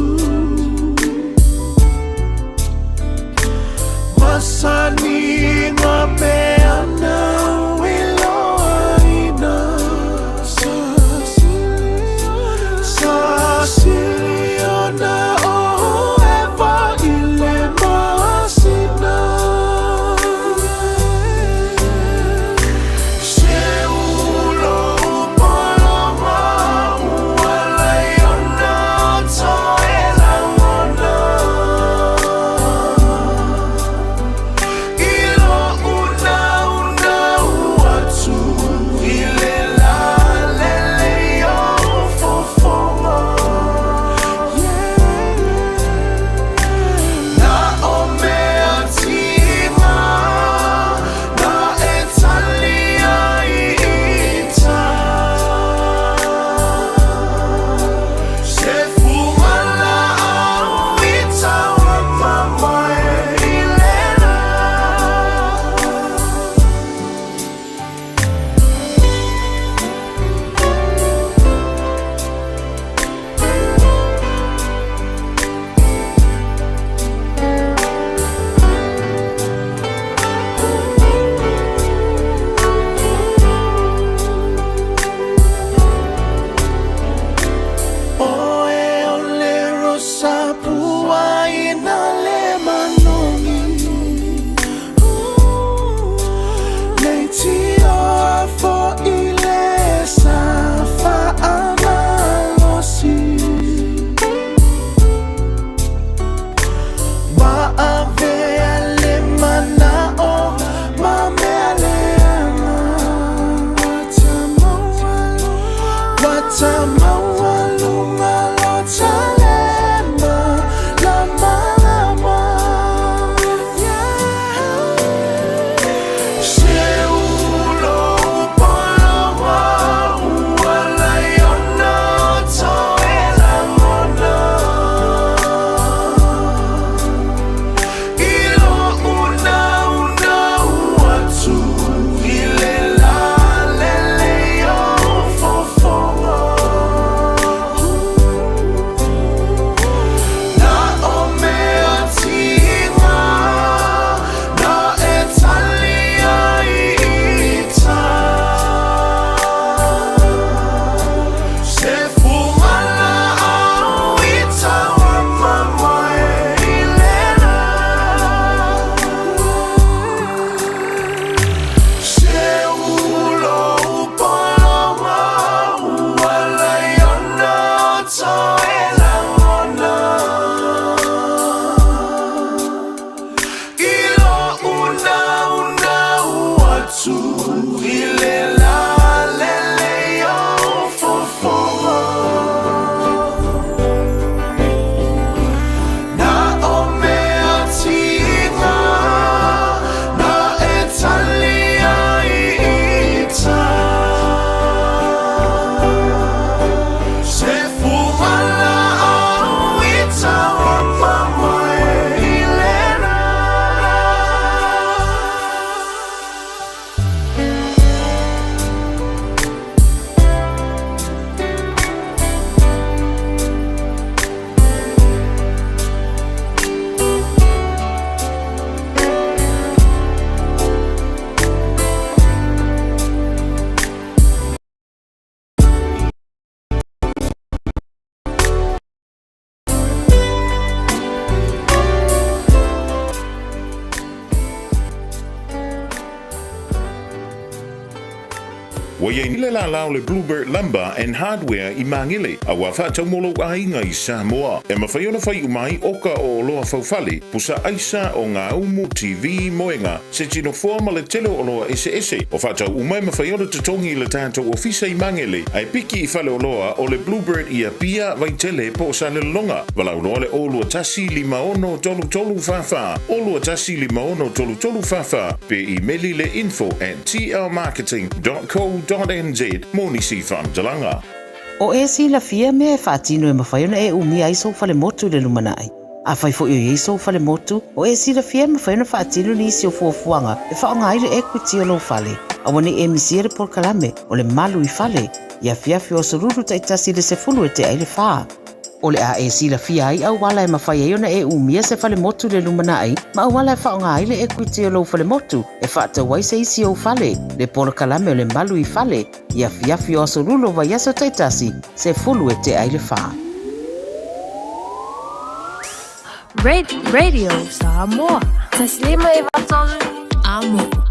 Ua i ai le lala o le Bluebird Lumber and Hardware i Magele, a ua faatau mo lou aiga i Samoa. E mafai ona fai uma ai oka o oloa faufale, pusa aisa, ogaumu, TV, moega, se tinofoa ma le tele o oloa eseese. O faatau uma e mafai ona totogi i le tatou ofisa i Magele, ae piki i faleoloa o le Bluebird i Apia, Vaitele po o Salelologa. Valaau loa le 021 56 33 44, 021 56 33 44, pe imeli le info at tlmarketing.co.nz mo nisi faamatalaga. O e silafia mea e faatino e mafai ona e umia ai sou falemotu i le lumanai. Afai foi o i ai sou falemotu, o e silafia e mafai ona faatino nisi o fuafuaga e faaaoga ai le equity o lou fale. Aua ne i e misia le polokalame o le Malu i Fale i afiafi o aso Lulu taitasi i le 10 e tea ai le fa. O le a e silafia ai auala e mafai ai ona e umia se falemotu i le lumanai ma auala e faaaoga ai le equity o lou falemotu e faatau ai se isi ou fale, le polokalame o le Malu i Fale i afiafi o aso Lulu o vaiaso taitasi, 10 e tea ai le fa. Radio Samoa. 153 Amo.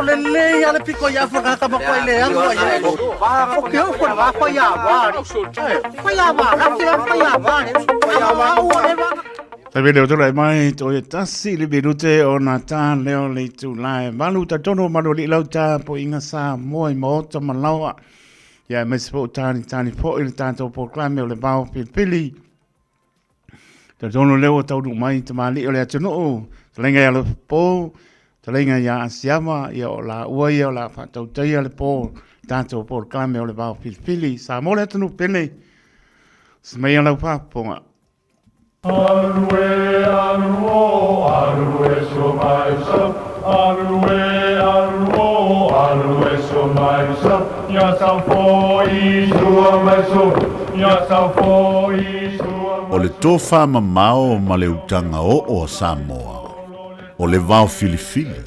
Lelei a le piko i afa ka ma koe le anga ia. O ke o ko va fa ia va. Fa ia va, ka te fa ia va. Taimi leo tula e mai to e tasi le minute o na tā leo le itu lae. Malu ta tono malu li lau tā po inga sa moa i maota ma laua. Ia e maise po tāni tāni po i le tātou polokalame o le vao pilipili. Talitonu lea ua taunuu mai tamalii o le atunuu, fetalaiga ia Alofapo, fetalaiga ia Asiama, ia o laua ia o le a faatautaia le po, tatou polokalame o le Vao Filifili. Samoa le atunuu pele, se mai lau faafofoga. Alu e alu o alu e so mai so alu e alu o alu e so mai so ya sa fo i sua mai so ya sa fo i sua O le tofamamao ma le utaga oo a Samoa, o le vaofilifili,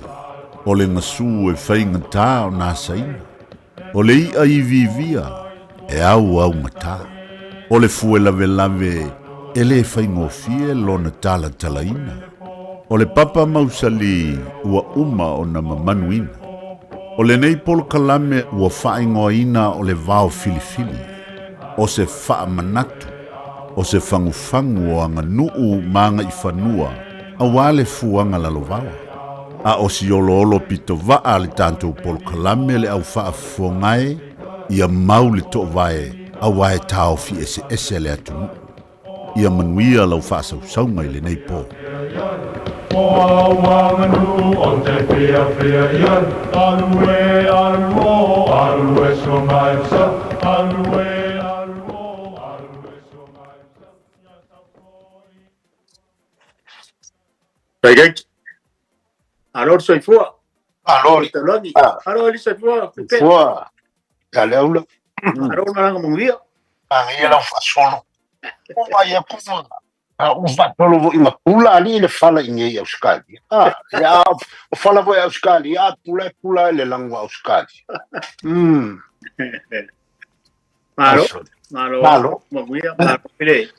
O le gasu e faigata ona asaina. O le i'a iviivia e auaugata. O le fue lavelave e lē faigofie lona talatalaina. O le papa mausali ua uma ona mamanuina. O lenei polokalame ua faaigoaina o le Vao Filifili, o se faamanatu, o se fagufagu o aganuu ma agaifanua auā le fuaga lalovaoa. A o si oloolo pitovaa a le tatou polokalame le au faafofoga e, ia mau le toovae auā e taofi eseese le atunuu. Ia manuia lau faasausauga i lenei po. Alo le soifua. Alo. Talagi. Ah. Alo le soifua. Pepe. Soifua. Ia le aula. Alo le malaga manuia. Manaia lau faasolo. Ua vaai atu a ua faasolo foi ma pula alii le fala i inei i Ausetalia. Ah, ia o fala foi a Ausetalia, a pula e pula i le lanu a Ausetalia. Mm. Malo. Malo. Malo. Manuia. Malo i le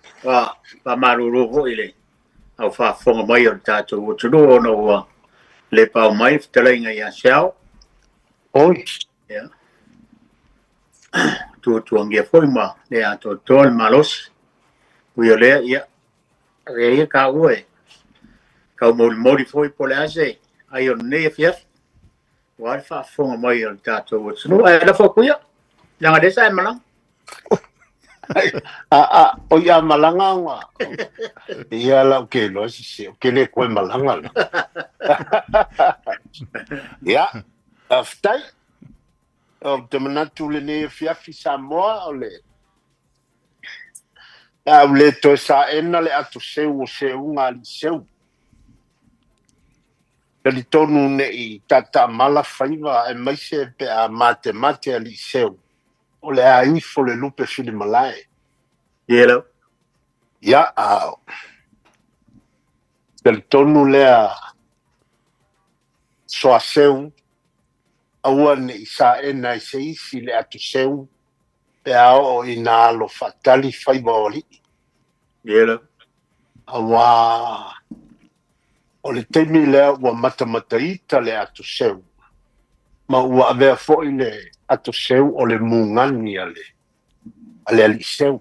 faamalulu foi i le au faafofoga mai o le tatou atunuu ona ua le pao mai le fetalaiga ia Seao. Oi. Ia. Tuatuagia foi ma le atoatoa le malosi. Ui o lea, ia, avea ia taua e tau molimoli foi po o le a se ai o lenei afiafi. Aua le faafofoga mai o le tatou atunuu. Ae lafo atu ia, leaga lea sa e malaga. A, a, o ia malaga ona. Ia la ou te iloa se se, ou te le toe malaga la. Ia, faafetai. Ou te manatu lenei afiafi Samoa o le a ua le toe saena le ato seu o seuga a alii seu. Talitonu ne i tatamala faiva aemaise pe a matemate alii seu, o le a ifo le lupe filimalae. Ia Ia, a talitonu lea soaseu, aua ne i saena e se isi le ato seu pe a oo ina alo faatali faiva o alii. Ia Auā o le taimi lea ua matamataita le ato seu, ma ua avea foi le ato seu o le mugani a le a le alii seu.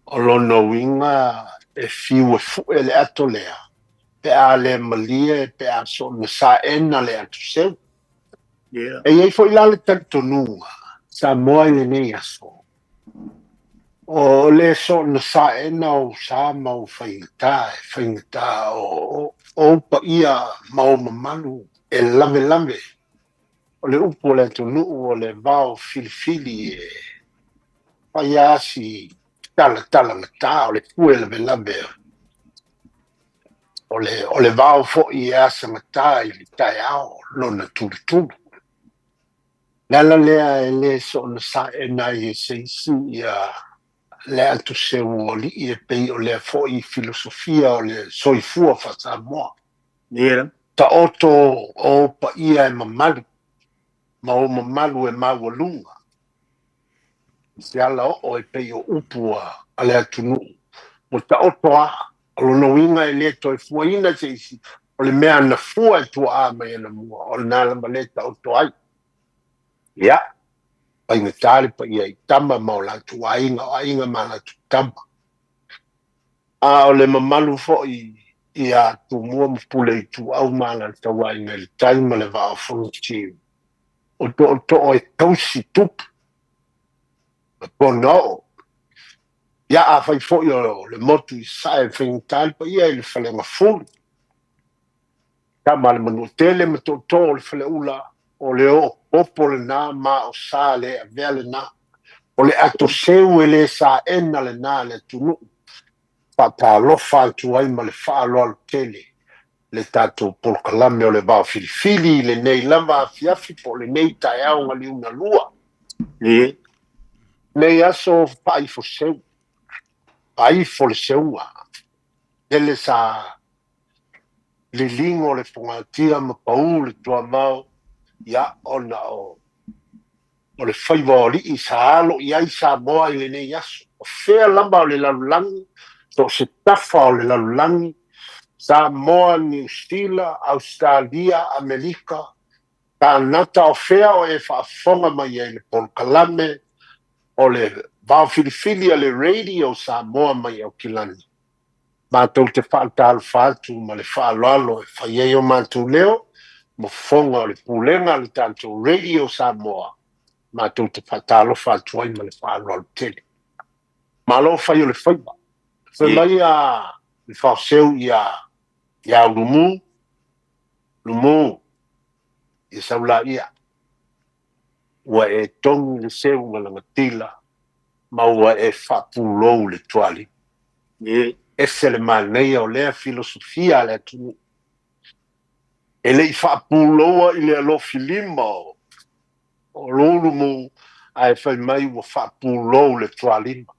O lona uiga e fiu e fue le ato lea, pe a le malie pe a soona saena le ato seu. E i ai foi la le talitonuga Samoa i lenei aso, o le soona saena o ou sa ma ou faigata, e faigata o ou paia ma ou mamalu e lavelave. O le upu o le atunuu o le vao filifili e fai lava si talatalagata, o le pue lavelave o le, o le vao foi e asagata i le taeao lona tulutulu. Le ala lea e le soona saena ai e se isi ia le atu seu o alii e pei o lea foi filosofia o le soifua faa-Samoa. Yeah. Taoto o ou paia e mamalu ma ou mamalu e maualuga. Se ala oo e pei o upu a le atunuu ua taoto a, o lona uiga e le toe fuaina se isi, o le mea na fua e tuaa mai anamua, o lena lava lea e taoto ai. Ia, faigata le paia i tama ma o latou aiga, o aiga ma latou tama. A o le mamalu foi ia Tumua ma Pule Ituau ma Alataua Aiga i le Tai ma le Vaa o Fonoti, o tootoo e tausi tupu ma ponaoo. Ia, afai foi o le motu i Sasae e faigata le paia i le Faleagafulu, tama a le Manuatele ma tootoo o le Faleula, o le oo popo lena ma o sa le avea lena. O le ato seu e le saena lena a le atunuu. Faatalofa atu ai ma le faaaloalo tele le tatou polokalame o le Vao Filifili i lenei lava afiafi po o lenei taeao galiugalua. Lenei aso faaifo seu, faaifo le seuga. Lele sa liliga o le fogatia ma paū le tuamao, ia ona o o le faiva o alii sa alo i ai Samoa i lenei aso. O fea lava o le lalolagi, so o se tafa o le lalolagi, Samoa, Niu Sila, Ausetalia, Amerika, Kanata, o fea o e faafofoga mai ai i le polokalame o le vaofilifili a le Radio Samoa mai Aukilani. Matou te faatalofa atu ma le faaaloalo e fai ai o matou leo ma fofoga o le pulega a le tatou Radio Samoa, matou te faatalofa atu ai ma le faaaloalo tele. Malo fai o le faiva. Fai mai a le faoseu ia ia Ulumu, Lumu, ia Saulaia, ua e togi le seu galagatila ma ua e faapulou le tualima. Ese le manaia o lea filosofia a le atunuu. E le i faapuloua i le alofilima o Ulumu ae fai mai ua faapulou le tualima.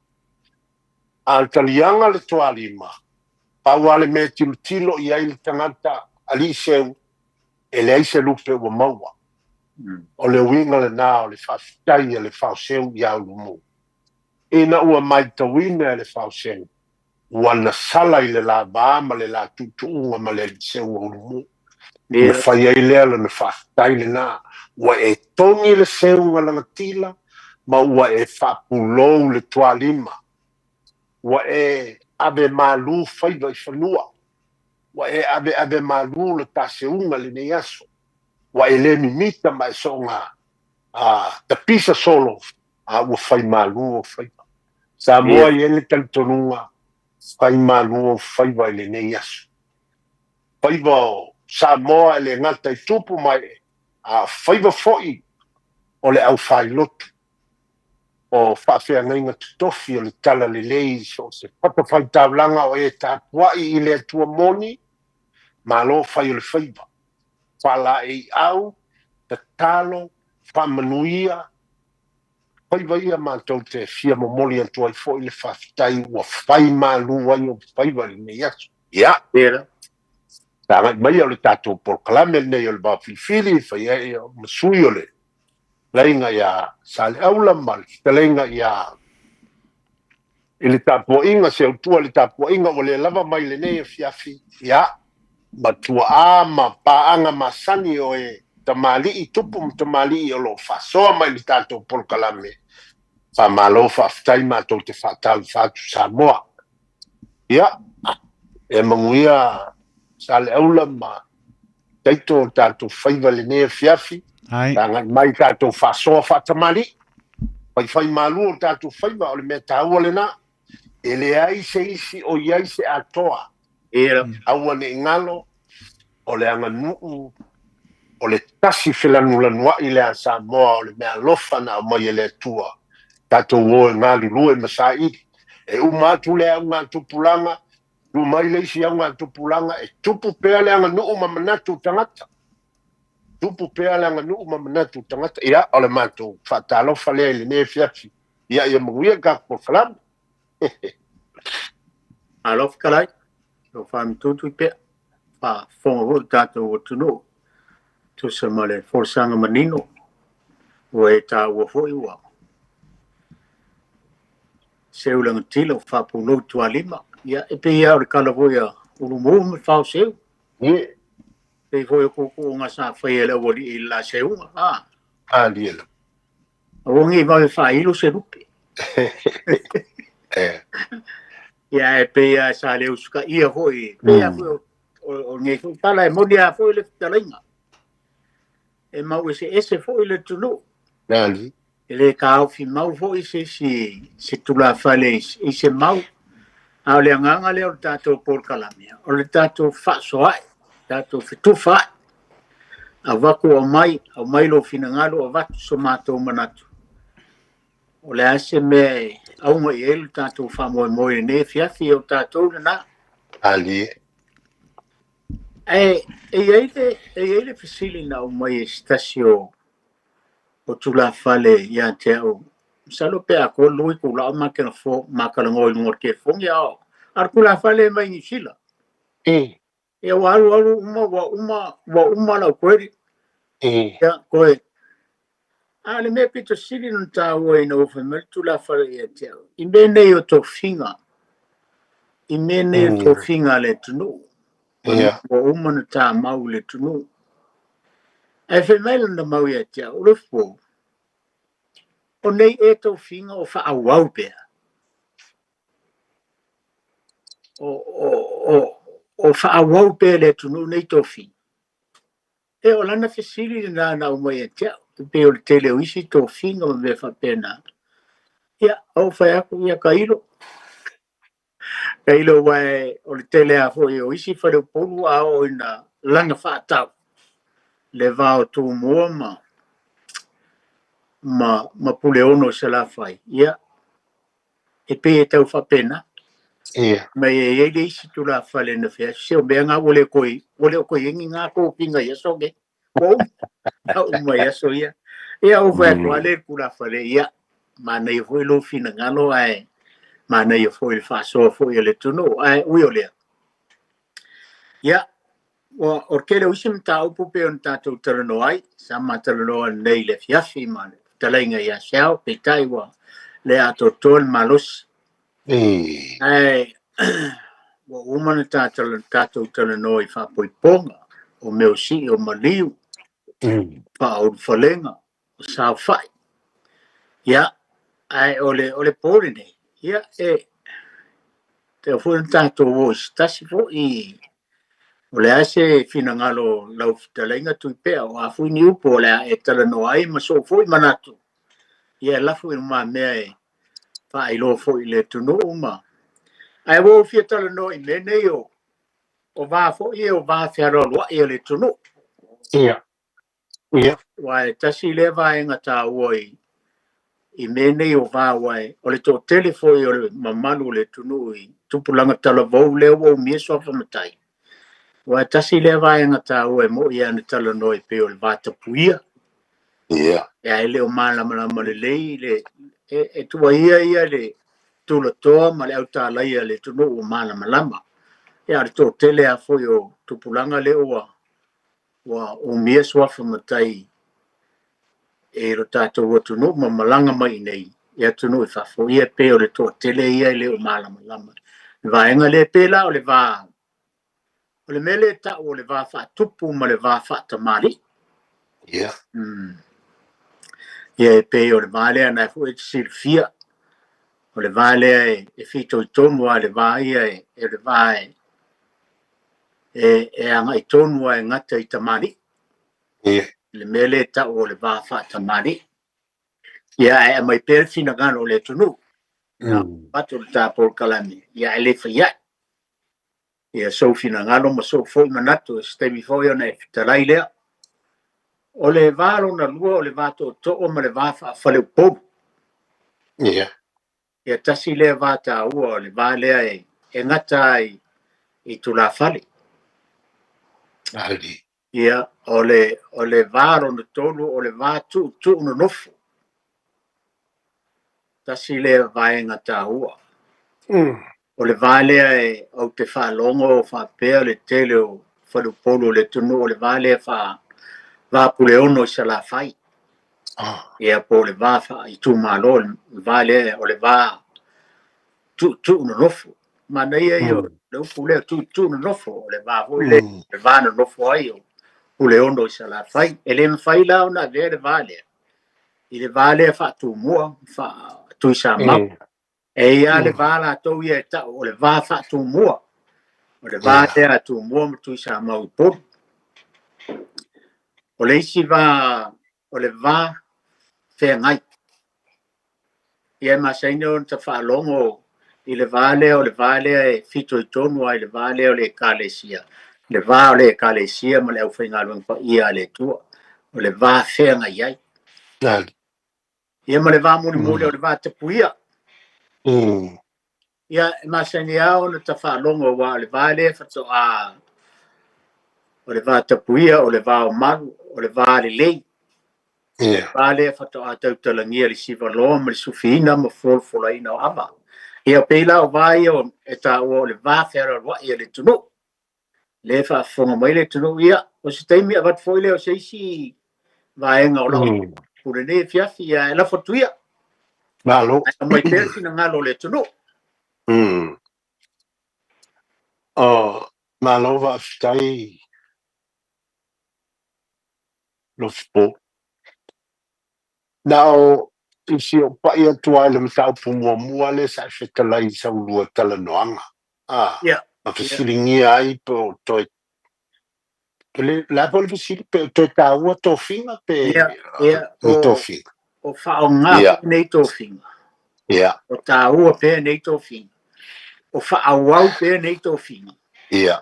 A o le taliaga le tualima, pau lava le mea e tilotilo i ai le tagata alii seu, e leai se lupe ua maua. O le uiga lena o le faafetai a le faoseu ia Ulumu. Ina ua matauina e le faoseu, ua nasala i le lava ma le la tuutuuga ma le alii seu o Ulumu. Ona fai ai lea lona faafetai lena, ua e togi le seuga lagatila ma ua e faapulou le tualima. Ua e ave malu faiva i fanua. Ua e aveave malu le ta seuga lenei aso. Ua e le mimita ma e soga tapisa solo, a ua fai malu o faiva. Samoa i ai le talitonuga, fai malu o faiva i lenei aso. Faiva o Samoa e le gata i tupu ma ee, a faiva foi o le aufailotu o faafeagaiga totofi o le talalelei i so o se fatafaitaulaga o e tapuai i le Atua moni, malo fai o le faiva. Faalaeiau, tatalo, faamanuia, faiva ia matou te fia momoli atu ai foi le faafetai ua fai malu ai ou faiva i lenei aso. Ia, tagai maia o le tatou polokalame lenei o le Vaofilifili, fai ai ma sui o le fetalaiga ia Saleaula ma le fetalaiga ia i le tapuaiga, se autua i le tapuaiga ua le lava mai lenei afiafi, ia, ma tuaa ma paaga masani o e tamalii, tupu ma tamalii o lo o faasoa mai i le tatou polokalame. Faamalo faafetai, matou te faatalofa atu Samoa. Ia, e manuia Saleaula ma Taito o tatou faiva i lenei afiafi. Tagai mai tatou faasoa faatamalii. Faifai malu o tatou faiva, o le mea taua lena. E leai se isi o i ai se atoa. Aua ne i galo, o le aganuu, o le tasi felanulanuai lea a Samoa, o le meaalofa na aumai e le Atua. Tatou o e galulue ma saili. E uma atu le augatupulaga, tu mai le isi augatupulaga, e tupu pea le aganuu ma manatu o tagata. Tupu pea le aganuu ma manatu o tagata. Ia, o le matou faatalofa lea i lenei afiafi. Ia, ia manuia le tatou polokalame. Malo fetalai, o faamatutu i pea, faafofoga foi le tatou atunuu, tusa ma le folasaga manino, ua e taua foi ua seu lagatila ua faapulou tualima. Ia, e pei lava o le tala foi a Ulumu ma Faoseu. Pei foi o tuutuuga sa faia e le aualii i le la seuga. A. Alia. Aua ne i vave faailo se lupe. Ia, e pei lava sa le usitaia foi, pei lava foi o lenei foi tala, e moni lava foi le fetalaiga. E mau eseese foi le atunuu. E le taofi mau foi se isi se tulafale i se mau. A o le agaga lea o le tatou polokalame, o le tatou faasoa'i, tatou fetufaai. Avatu aumai, aumai lou finagalo, avatu so matou manatu. O le a se mea e auga i ai le tatou faamoemoe i lenei afiafi, o tatou lena. Ae e i ai le, e i ai le fesili na aumai e se tasi o o tulafale ia te au. Masalo pe atoa lua itula o ma talanoa i luga o le telefoni, a o le tulafale mai Niu Sila. Ia ua alu alu uma ua uma ua uma lau credit. Ia koe. A o le mea pito sili ona taua ina ua fai mai le tulafale ia te au, i mea nei o tofiga, i mea nei o tofiga a le atunuu, ua uma ona tamau i le atunuu. Ae fai mai lana mau ia te au, Ulufu, o nei ea tofiga o faaauau pea? O faaauau pea e le atunuu nei tofiga? E o lana fesili lena na aumai ia te au, e pei o le tele o isi tofiga ma mea faapena. Ia, ou fai atu, ia tailo. Tailo aua o le tele lava foi o isi faleupolu a oo ina laga faatau le va o Tumua ma Puleono i Salafai, ia, e pei e tau faapena. Ia. Ma e i ai le isi tulafale na fai atu, se o mea na ua le toe, ua le o toe i ai ni na tofiga i aso nei. Ua uma, ua uma i aso ia. Ia, ou fai atu lava lea i le tulafale, ia, manaia foi lou finagalo ae manaia foi le faasoa foi a le atunuu, ae ui o lea. Ia, ua, o le tele o isi mataupu pei ona tatou talanoa ai, sa ma talanoa nei i le afiafi ma le fetalaiga ia Seao, peitai ua le atoatoa le malosi. Ae ua uma ona tatou talanoa i faapoipoga, o meosii o maliu, faaulufalega, o saofai. Ia, ae o le po lenei, ia, e tatau foi ona tatou o i se tasi foi, o le a se finagalo o lau fetalaiga Tuipea, o a foi ni upu o le a e talanoa ai ma sou foi manatu, ia e lafo i lumamea e faailoa foi i le atunuu ma... Ae ua ou fia talanoa i mea nei o va foi ia o va fealoaloai o le atunuu. Ia. Ia. Aua e tasi lea vaega taua i mea nei o va, aua o le toatele foi o le mamalu o le atunuu i tupulaga talavou lea ua umia suafa matai. Aua e tasi lea vaega taua e moi lava ona talanoa e pei o le va tapuia. Ia. Ia, e le o malamalama lelei le, e tuuaia ia le tulatoa ma le autalaia le atunuu ua malamalama. Ia, o le toatele lava foi o tupulaga lea ua umia suafa matai e lo tatou atunuu ma malaga mai nei i atunuu i fafo, ia pei o le toatele ia e le o malamalama. Le vaega lea pe la o le va, o le mea lea e tau o le va faatupu ma le va faatamalii. Ia. Ia e pei o le va lea na foi e te silafia. O le va lea e fitoitonu lava le va ia e le va e agai tonu lava e gata i tamalii. Ia. Le mea lea e tau o le va faatamalii. Ia, ae aumai pea le finagalo o le atunuu. Avatu le ta polokalame, ia ae le fai ai. Ia sou finagalo ma sou foi manatu, e se taimi foi ona e fetalai lea. O le va lona lua, o le va tootoo ma le va faafaleupolu. Ia. Ia tasi lea va taua, o le va lea e gata ai i tulafale. Ali. Ia, o le va lona tolu, o le va tuutuu nonofo. Tasi lea vaega taua. O le va lea e ou te faalogo faapea le tele o faleupolu o le atunuu, o le va lea va Puleono i Salafai. Ia, po o le va faaitumalo, le va lea o le va tuutuu nonofo. Manaia ia o le upu lea, tuutuu nonofo, o le va foi lea, le va nonofo ai o Puleono i Salafai. E le mafai la ona avea le va lea i le va lea faatumua, faatuisamau. E ia le va latou ia e tau o le va faatumua. O le va lea a Tumua ma Tuisamau i Upolu. O le isi va, o le va feagai. Ia e masani ona ta faalogo i le va lea, o le va lea e fitoitonu lava i le va lea o le Ekalesia. Le va o le Ekalesia ma le aufaigaluega paia a le Atua. O le va feagai ai. Ia ma le va mulimuli o le va tapuia. Ia e masani lava ona ta faalogo aua o le va lea faatoa, o le va tapuia, o le va o malu, o le va lelei. Ia. Va lea faatoa tautalagia le sivaloa ma le sufiina ma folafolaina o ava. Ia pei la o va ia e taua o le va fealoaloai a le atunuu. Lea e faafofoga mai le atunuu, ia, o se taimi avatu foi lea o se isi vaega o lau mm. lenei afiafi, ia e lafo atu ia. Malo. Ae aumai pea le finagalo o le atunuu. Mm. Oh, malo faafetai Lofipo. Na o i si ou pa'i atu lava i le mataupu muamua lea sa e fetalai i sau lua talanoaga, a, ma fesiligia ai pe o toe, le, le a foi le fesili, pe o toe taua tofiga pe Ia, ia, ni o, tofiga. o faaaoga Ia, pea nei tofiga. Ia. O taua pea nei tofiga. O faaauau pea nei tofiga. Ia.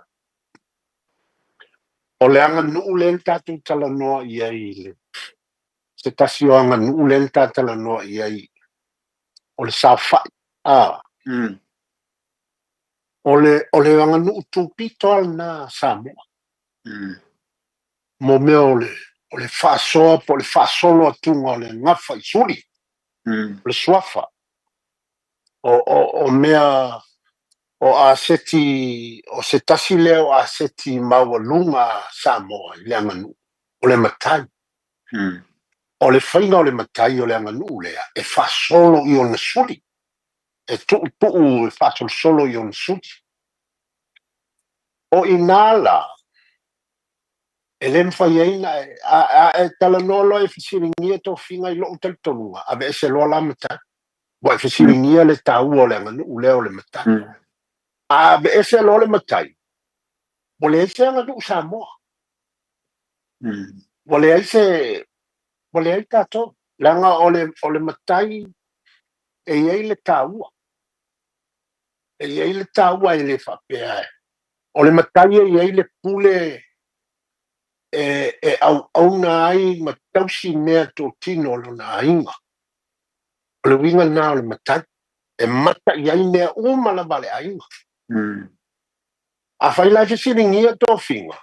O le aganuu lea na tatou talanoa i ai i le, se tasi o aganuu lea na ta talanoa i ai, o le saofai. A, o le aganuu tupito lava lena a Samoa. Mo mea o le, o le faasoa po o le faasolo atuga o le gafa i suli, o le suafa. O, o, o mea o aseti, o se tasi lea o aseti maualuga a Samoa i le aganuu, o le matai. O le faiga o le matai o le aganuu lea, e faasolo i ona suli, e tuutuu e faasolosolo i ona suli. O i ina la, e le mafai ai ona e, a, a e talanoa loa e fesiligia tofiga i lou talitonuga, aveese loa la matai. Ua e fesiligia le taua o le aganuu lea o le matai. A aveese loa le matai, ua leai se aganuu Samoa. Ua leai se, ua leai tatou. Leaga o le, o le matai e i ai le taua. E i ai le taua e le faapea e. O le matai e i ai le pule e, e auauna ai ma tausi mea totino o lona aiga. O le uiga lena o le matai. E mata i ai mea uma lava a le aiga. Afai la e fesiligia tofiga,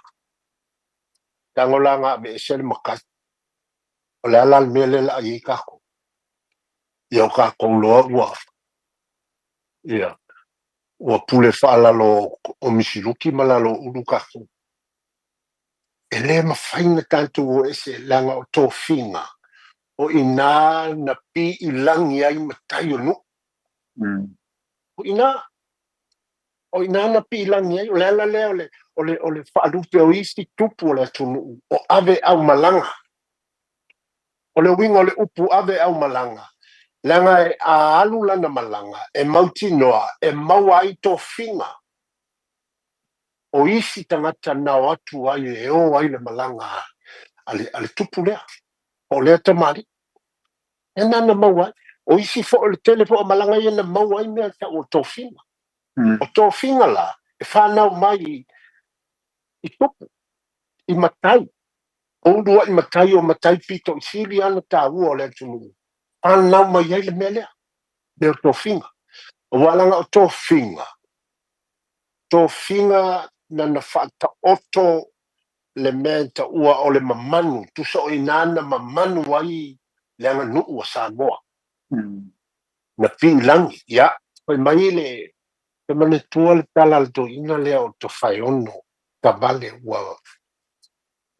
tago la na aveese le matai. O le a la le mea lea o le a i ai tatou? Ia o tatou loa ua, ia, ua pule faalalo o Misiluki ma lalo o Ulu tatou. E le mafai ona tatou o ese leaga o tofiga o i ina na piilagi ai matai o nuu. O i ina, o i ina na piilagi ai. O le ala lea o le, o le, o le faalupe o isi tupu o le atunuu o ave aumalaga. O le uiga o le upu ave aumalaga, leaga e a alu lana malaga e mautinoa e maua ai tofiga o isi tagata na o atu ai e o ai le malaga a le, a le tupu lea, po o lea tamalii. Ia na na maua ai. O isi foi, o le tele foi o malaga ia na maua ai mea tau o tofiga. O tofiga la, e fanau mai i, i tupu, i matai. O uluai matai o matai pito i sili lava ona taua o le atunuu, fanau mai ai le mea lea, mea o tofiga. Aua leaga o tofiga, tofiga na na faataoto le mea e taua o le mamanu, tusa o i ina na mamanu ai le aganuu a Samoa. Na piilagi, ia, fai mai le, e manatua le tala a le toeaina lea o Tofaeono Tavale ua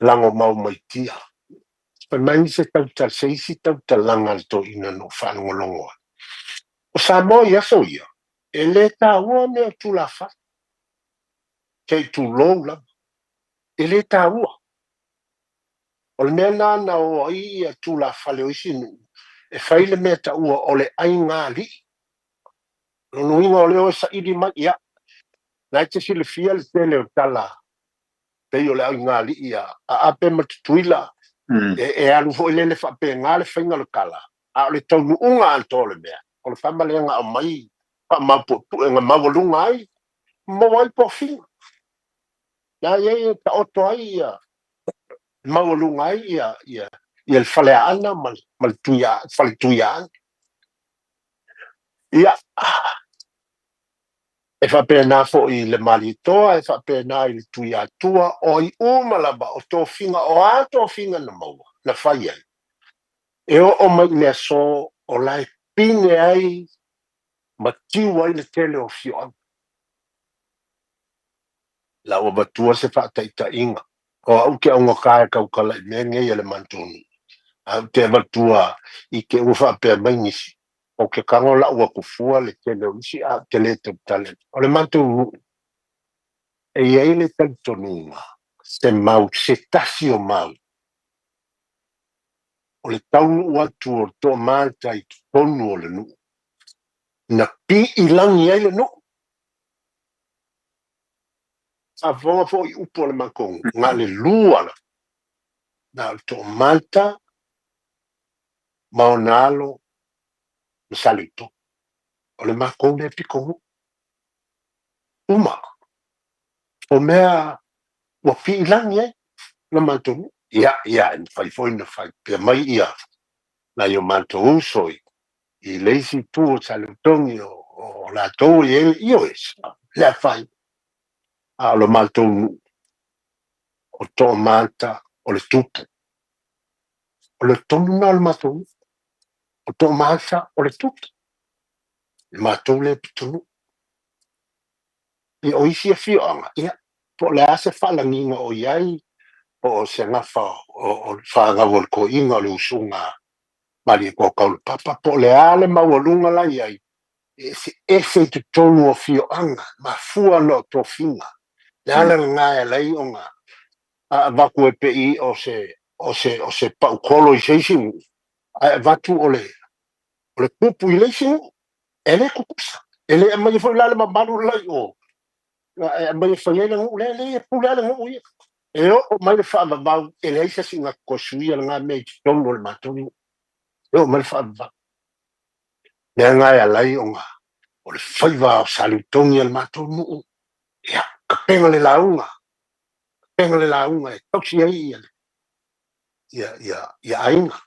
lagomau mai tia. Fai mai se tauta, se isi tautalaga a le toeaina na ou faalogologo ai. O Samoa i aso ia, e le taua mea o tulafale, se i tulou lava, e le taua. O le mea lena na o ai ia tulafale o isi nuu, e fai le mea taua o le aiga alii. O lona uiga o le o e saili mai, ia, na e te silafia le tele o tala pei o le aiga alii a Ape ma Tutuila, e alu foi lele faapena le faiga o le tala, a o le taunuuga atoa o le mea, o le fama lea na aumai faamaupuepuega maualuga ai, maua ai tofiga. Na i ai e taoto ai ia, maualuga ai ia, ia, ia le Faleaana ma le, ma le Tuia, Fale Tuiaana. Ia, e faapena foi i le Malietoa, e faapena i le Tuiatua, o ai uma lava o tofiga, o a tofiga na maua, na fai ai, e oo mai i le aso o la e pine ai ma tiu ai le tele o afioaga. La ua avatua se faataitaiga, o au ke augata e tautala i mea nei a le matou nuu, ae ou te avatua i te ua faapea mai nisi, ou te tago lau atu fua le tele o isi ae ou te le tautala. O le matou nuu, e i ai le talitonuga, se mau, se tasi o mau, o le taunuu atu o le toamata i totonu o le nuu, na piilagi ai le nuu. Faafofoga foi i upu a le matou nuu, na o le lua lava, na o le toamata ma ona alo ma Saleupolu. O le matou lea pitonuu. Uma. O mea ua piilagi ai le matou nuu. Ia, ia, e mafai foi ona faipea mai ia nai o matou uso i i le isi itu o Saleutogi o, o latou e i ai le ioe, le afai, a o le matou nuu, o Toamata, o le tupu. O le tonu lena o le matou nuu. O Toamata, o le tupu. Le matou lea pitonuu. Ia, o isi afioaga, ia, po o le a se faalagiga o i ai, po o se gafa o, o le fanau o le toeaina o le usuga Malietoa Taulapapa, po o le a le maualuga la i ai, e eseese i totonu o afioaga, mafua ona o tofiga. Le ala lena e ala ai ona avatu e pei o se, o se, o se paukolo i se isi nuu, ae avatu o le, o le tupu i le isi nuu. E le tutusa. E le aumaia foi la le mamalu la i o, e aumaia e fai ai le nuu lea, leai e pule lava le nuu ia. E oo mai le faavavau, e leai se isi na toe suia lena mea i totonu o le matou nuu. E oo mai le faavavau. Mea na e ala ai ona o le faiva o Saleutogi a le matou nuu, ia, tapena le lauga, tapena le lauga e tausi ai ia, ia, ia, ia aiga.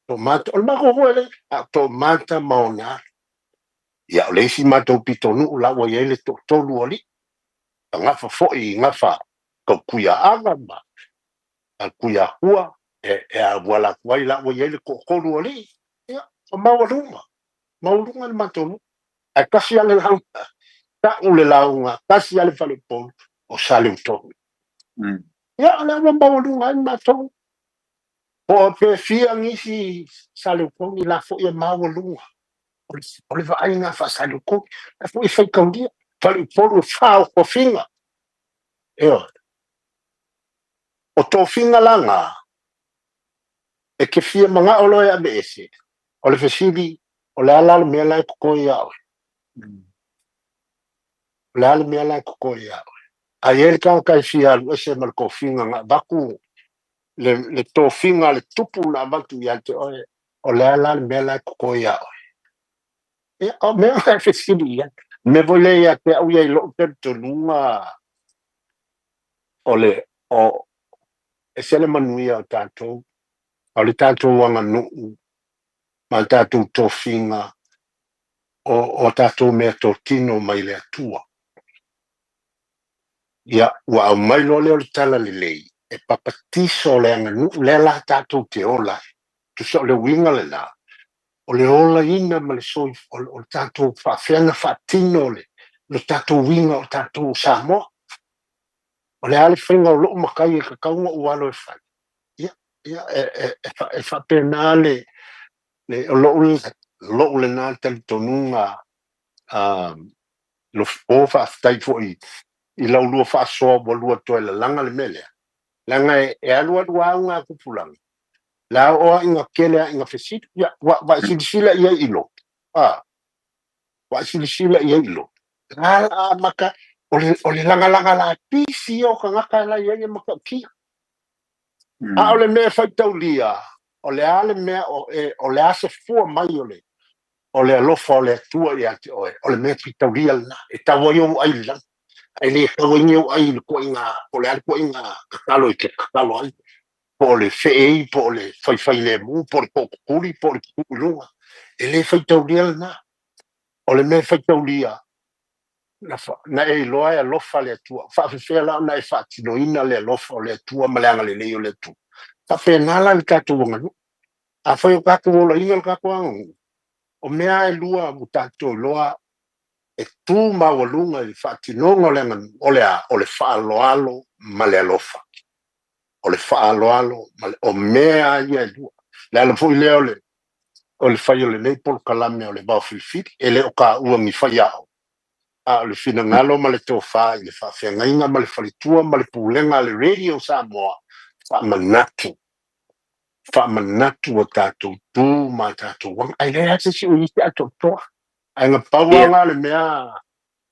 Toamata, o le matou foi lea, a o Toamata ma ona alo. Ia, o le isi matou pitonuu la ua i ai le toatolu o alii, na gafa foi i gafa Tautuiaaga ma Tuiakua e, e auala atu ai la ua i ai le toatolu o alii. Ia, o maualuga, maualuga le matou nuu. Ae tasi lava le lauga, tau le lauga, tasi lava le faleupolu o Saleutogi. Ia, o lea ua maualuga ai le matou. Po o pe fia nisi Saleutogi la foi e maualuga. O le vaaiga faa-Saleutogi, la foi e faitaulia. Faleupolu e fa o tofiga. Ioe. O tofiga la na, e te fia manao loa e aveese, o le fesili, o le a la le mea la e totoe ia oe? O le a le mea la e totoe ia oe? A i ai le tagata e fia alu ese ma le tofiga na avatu, le, le tofiga a le tupu na avatu ia te oe, o le a la le mea la e totoe ia oe? Ia, o mea na e fesili i ai. O le mea foi lea ia te au ia i lou talitonuga, o le, o, ese le manuia o tatou, o le tatou aganuu ma le tatou tofiga o, o tatou meatotino mai le Atua. Ia, ua aumai loa lea o le talalelei e papatiso le aganuu lea la tatou te ola ai. Tusa o le uiga lena, o le olaina ma le soifua, o le tatou faafefea ona faatino le, le tatou uiga o tatou o Samoa. O le a le faiga o lou matai e tatau ona ou alo e fai? Ia, ia e, e, e, e faapena le, le, o lou, lou lena talitonuga Lofipo, faafetai foi i lau lua faasoa ua lua toe lalaga le mea lea. Leaga e, e alualu lava augatupulaga, la oo lava ina tele lava ina fesili, ia, ua, ua e silasila i ai i lotu? A, ua e silasila i ai i lotu? La la amata, o le, o le lagalaga lapisi ia o tagata la i ai e matautia. A o le mea e faitaulia, o le a le mea o, e, o le a se fua mai o le, o le alofa o le Atua ia te oe, o le mea faitaulia lena, e tau ai ou ai i le lagi, ae le tau ai ni ou ai i le toaiga, po o le a le toaiga tatalo e te tatalo ai, po o le feei, po o le faifailemu, po o le tootutuli, po o le tutuu i luga. E le faitaulia lena. O le mea faitaulia, na, na e iloa e alofa le Atua. Faafefea la ona e faatinoina le alofa o le Atua ma le agalelei o le Atua. Faapena la le tatou aganuu. Afai o tatou olaina le tatou aganuu, o mea lava e lua ua tatou iloa e tu maualuga i le faatinoga o le aganuu, o le a? O le faaaloalo ma le alofa. O le faaaloalo ma le, o mea lava ia e lua. O le ala foi lea o le, o le fai o lenei polokalame o le Vao Filifili, e le o taua ni faiaoga, a o le finagalo ma le tofa i le faafeagaiga ma le faletua ma le pulega a le Radio Samoa, faamanatu, faamanatu a tatou tu ma a tatou aga. Ae leai lava se isi o i ai se atoatoa. Ae na pau lava na o le mea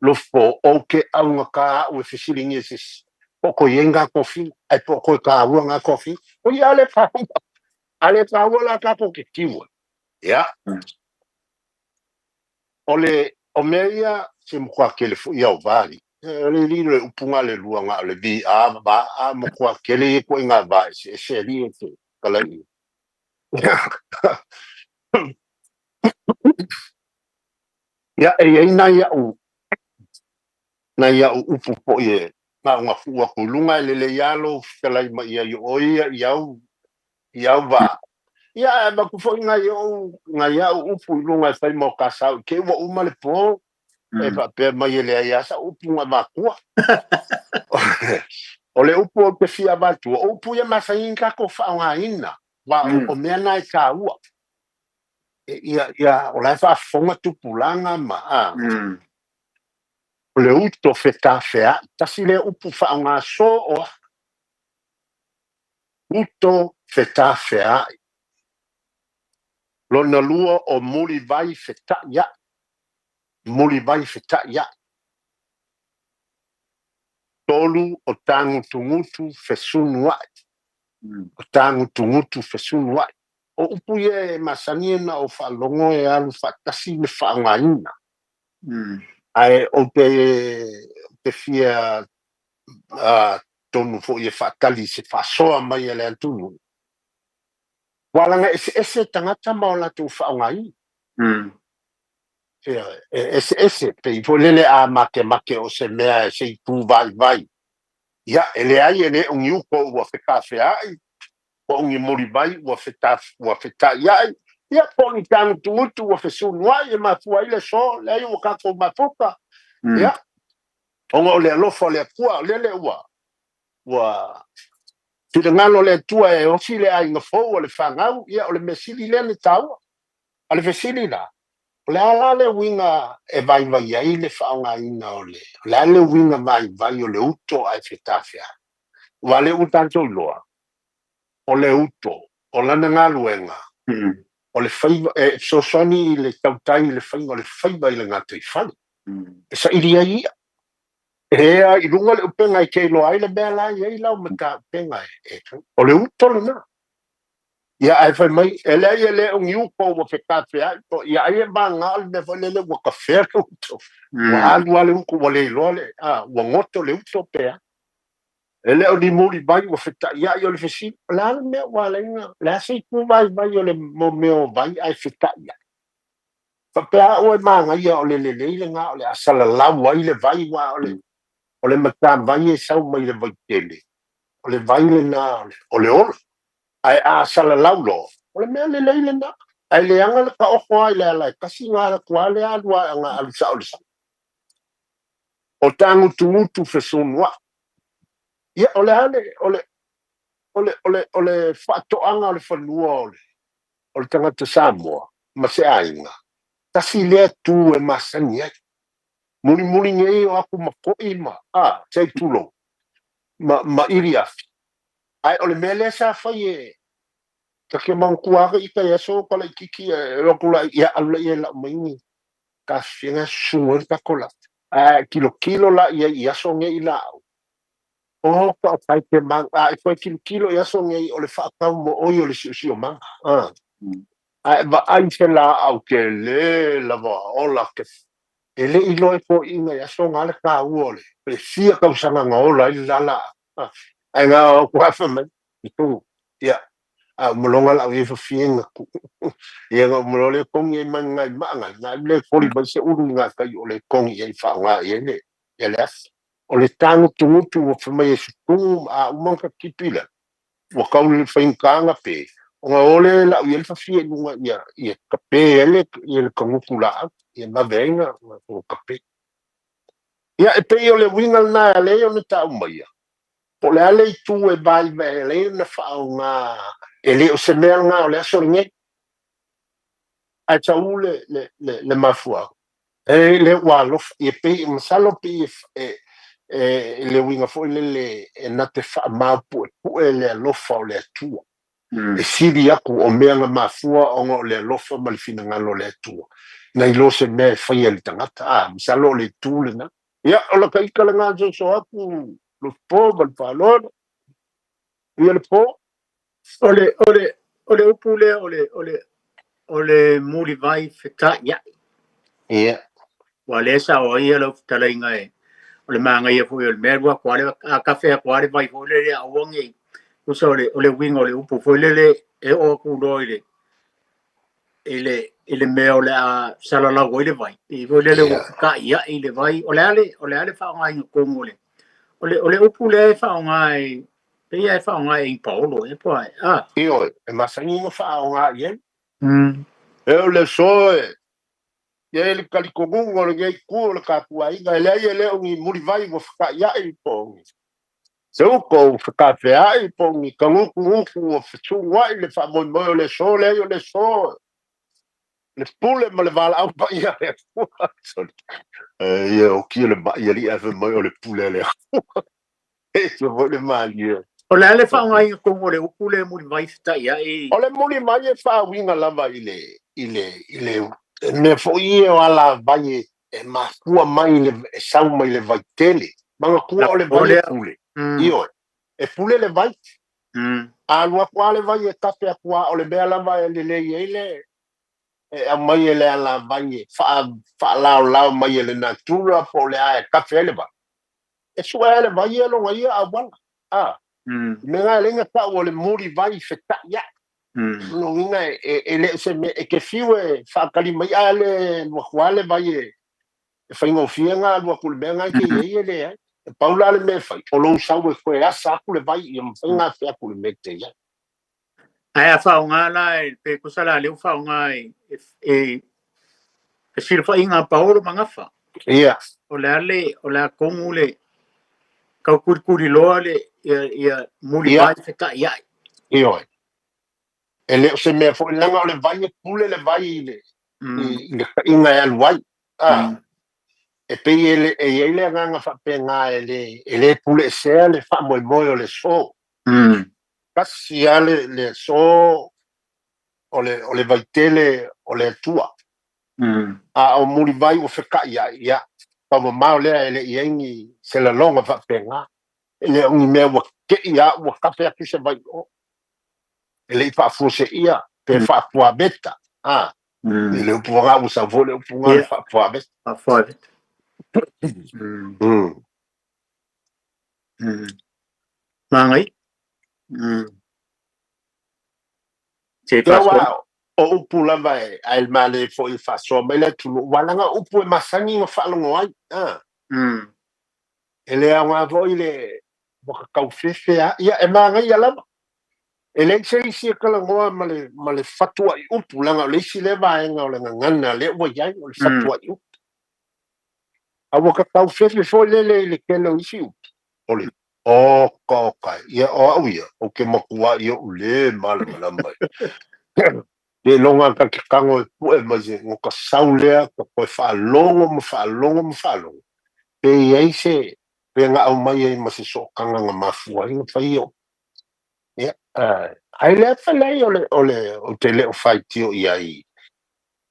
lofo ou te augata au e fesiligia e se isi, po o toe i ai na tofiga, ae po o toe taua na tofiga. O ia a le taua, a le taua la tatou te tiu ai. Ia, o le, o mea ia, se matua tele foi ia o va alii. O le alii le upu na o le lua na o le VA, va, a matua tele ia ituaiga va eseese alii e te talai i ai. Ia, e i ai nai a'u, nai a'u upu foi e na ona tuu atu i luga, e lelei lava lou fetalai mai i ai o oe ia i au, i au vā. Ia, ae avatu foi nai o'u, nai a'u upu i luga e fai ma o ta sao i te i ua uma le po, e faapea mai e leai lava sa'u upu na avatua. O le upu ou te fia avatua, o upu ia masani ona tatou faaaogaina, aua o mea na e taua. Ia, ia, o la e faafofoga tupulaga ma, a. O le uto fetafea'i, tasi lea upu faaaoga soo a. Uto fetafea'i. Lona lua o mulivai feta'ia'i, mulivai feta'ia'i. Tolu o tagutugutu fesunua'i, o tagutugutu fesunua'i. O upu ia e masani ona ou faalogo e alu faatasi le faaaogaina. Ae ou te te fia tonu foi e faatali i se faasoa mai a le atunuu, ua laga eseese tagata ma o latou faaaogaina. E eseese, pei foi lele a makemake o se mea e se itu vaivai, ia, e leai e le o ni uto ua fetafea'i, po o ni mulivai ua feta, ua feta'ia'i, ia, po o ni tagutugutu ua fesunua'i e mafua ai le aso, leai ua tatou mafuta, ia, ona o le alofa o le Atua, o lele ua, ua finagalo le Atua e osi le aiga fou o le fanau, ia, o le mea sili lea na taua. A o le fesili la, o le a la le uiga e vaivai ai le faaaogaina o le, o le a le uiga vaivai o le uto ae fetafea'i? Aua o lea ua tatou iloa, o le uto, o lana galuega, o le faiva, e fesoasoani i le tautai i le faiga o le faiva i le gataifale, e saili ai i'a. E ea i luga le upega e te iloa ai le mea la e i ai lau mataupega e, o le uto lena. Ia ae fai mai, e leai e le o ni uto ua fetafea'i po, ia ai e vagā o le mea foi lele ua tafea le uto. Ua alu lava le uto ua le iloa le, a, ua goto le uto pe a. E le o ni mulivai ua feta'ia'i o le fesili, o le a le mea ua ala ai ona, o le a se itu vaivai o le mea o vai ae feta'ia'i? Faapea a'u e manaia o le lelei lena o le a salalau ai le vai aua o le, o le matavai e sau mai le vaitele, o le vai lena o le, o le ola. Ae a salalau loa, o le mea lelei lena. Ae leaga le taoto lava i le ala e tasi ona alu atu lava lea alu lava ona alu sao i le sami. O tagutugutu fesunua'i. Ia, o le a le, o le, o le, o le, o le faatoaga o le fanua o le, o le tagata Samoa ma se aiga, tasi lea tu e masani ai. Mulimuli nei o atu ma ko'i ma, a, sei tulou, ma, ma ʻili afi. Ae o le mea lea sa fai e, ta te manatua lava ita i aso o laitiiti e alu atu la, ia alu laia e lau mai ni tafifiga e susu ai le tatou lata. Ae tilotilo la i ai i aso nei laau, o taʻotai te ma, a e toe tilotilo i aso nei o le faatau moʻoi o le siosiomaga. A, ae vaai se laau tele lava ola te, e le i iloa e toeaiina i aso na le taua o le, le fia tausaga na ola ai le la laau. Ae na o atu lava fai mai, i tonu, ia, a uma loa na lau i ai fafine na tuu. Ia na uma loa lea togi ai ma nai maa nai, na le koli mai se ulu i gatai o le togi i ai faaaoga i ai le, ia le afi. O le tagutugutu ua fai mai e sutugu a uma ona tipi lea, ua tau le faigata ona pe, ona o lea e lau i ai le fafine i luga ia, ia tape ai le, ia le tagutu laau, ia vave ai na, na tape. Ia, e pei o le uiga lena e ala ai ona tau maia, po o le a le itu e vaivai e ala ai ona faaaoga, e le o se mea lena o le aso lenei. Ae sau le, le, le, le mafuaaga. E le ua alofa, ia pei, masalo pei e, e, e, le uiga foi lele e na te faamaopuepue le alofa o le Atua. E sili aku o mea na mafua ona o le alofa ma le finagalo o le Atua, nai lo se mea e faia e le tagata. A, masalo o le itu lena. Ia, o laka ita lena soso atu, Lotopo ma le faaaloalo. Ia le po. O le, o le, o le upu lea o le, o le, o le mulivai feta'ia'i. Ia. Ua lea sao ai lau fetalaiga e o le magaia foi o le mea alu atu lava le a kafe atu lava le vai foi lele aua nei tusa o le o le uiga o le upu foi lele e oo atu loa i le i le i le mea o le a salalau ai le vai pei foi lele ua feta'ia'i le vai o le a le o le a le faaaogaina tonu o le o le o le upu lea e faaaoga e pei e faaaoga e Paolo e po ai a Ioe, e masani ona faaaoga i ai. E o le aso e i ai le talitonuga o lenei itu o le tatou aiga, e leai e le o ni mulivai ua feta'ia'i po o ni seuta ua fetafea'i po o ni tagutugutu ua fesugua'i le faamoemoe o le aso, leai o le aso le pule ma le valaau paia a le Atua. Sorry. Ia okia le ma'i alii ae fai mai o le pule a le Atua. E se foi le malie. O le a le faaaogaina tonu o le upu lea mulivai feta'ia'i? O le mulivai e faauiga lava i le i le i le mea foi ia o alavai e, e mafua mai le e sau mai le vai tele. Manatua o le vai e pule. Ioe. E pule le vai. A alu atu lava le vai e tafe atu lava, o le mea lava e lelei ai le e aumai e le alavai e faalaolao mai e le natura po o le a e tafe ai le vai. E sue ai le vai ia lona ia auala. A. Mea na e leai na tau o le mulivai feta'ia'i. Lona uiga e, e le o se mea, e te fiu e faatali mai a le alu atu lava le vai e, e faigofie ona alu atu i le mea lena e te i ai e leai. E pau la le mea e fai, o lou sau e toe asa atu le vai ia mafai ona afe atu i le mea e te i ai. Ae a faaaoga la e pe tusa la lea ua faaaoga e e fesilafaiga a Paolo ma Gafa. Ia. O le a le o le a tonu le tau tulituliloa le ia ia mulivai feta'ia'i. Ioe. E le o se mea foi leaga o le vai e pule le vai i le i le ta'iga e alu ai. A. E pei e le e i ai le agaga faapena e le e le puleesea le faamoemoe o le aso. Tasi lava le le aso o le o le vaitele o le Atua. A o mulivai ua feta'ia'i, ia, taumamao lea e le i ai ni se laloga faapena. E le o ni mea ua te'i a ua kafe atu se vai i o. E le i faafuase'ia pe faafuaveta, a. I le upu lena ua sau foi le upu lena le faafuaveta. Faafuaveta. Magai. Se Ia aua o upu lava e ae male foi e faasoa mai le atunuu, aua leaga o upu e masani ona faalogo ai, a. E le aoga foi le ua tataufefe a, ia e manaia lava. E leai se isi e talanoa ma le ma le fatua'i upu, leaga o le isi lea vaega o le gagana lea ua i ai, o le fatua'i upu. A ua tataufefe foi lele i le tele o isi upu, o le oka oka e. Ia o au ia, ou te matua'i oʻu lē malamalama i seiloga ta te tago e pue mai se no ka sau lea ka toe faalogo ma faalogo ma faalogo pe i ai se pe na aumai ai ma se sootaga na mafua ai ona fai ia upu. Ia, ae le afa leai o le o le ou te le o faitio i ai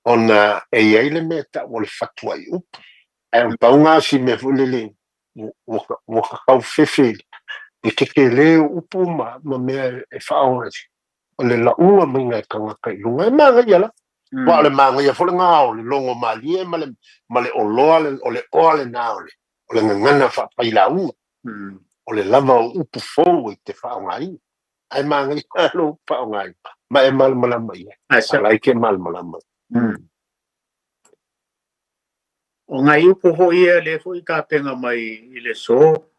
ona e i ai le mea e tau o le fatua'i upu. Ae o le pau lena o si mea foi lele ua ua tataufefe i le tetele o upu ma ma mea e faaoga o le lauga maiga e tagata i luga e manaia lava. Aua o le manaia foi lena o le logo malie ma le ma le oloa o le oa lena o le o le gagana faafailauga. O le lava o upu fou e te faaaogaina. Ae manaia lou faaaogaina ma e malamalama i ai. A la e te malamalama. O nai upu foi ia lea foi tapena mai i le aso,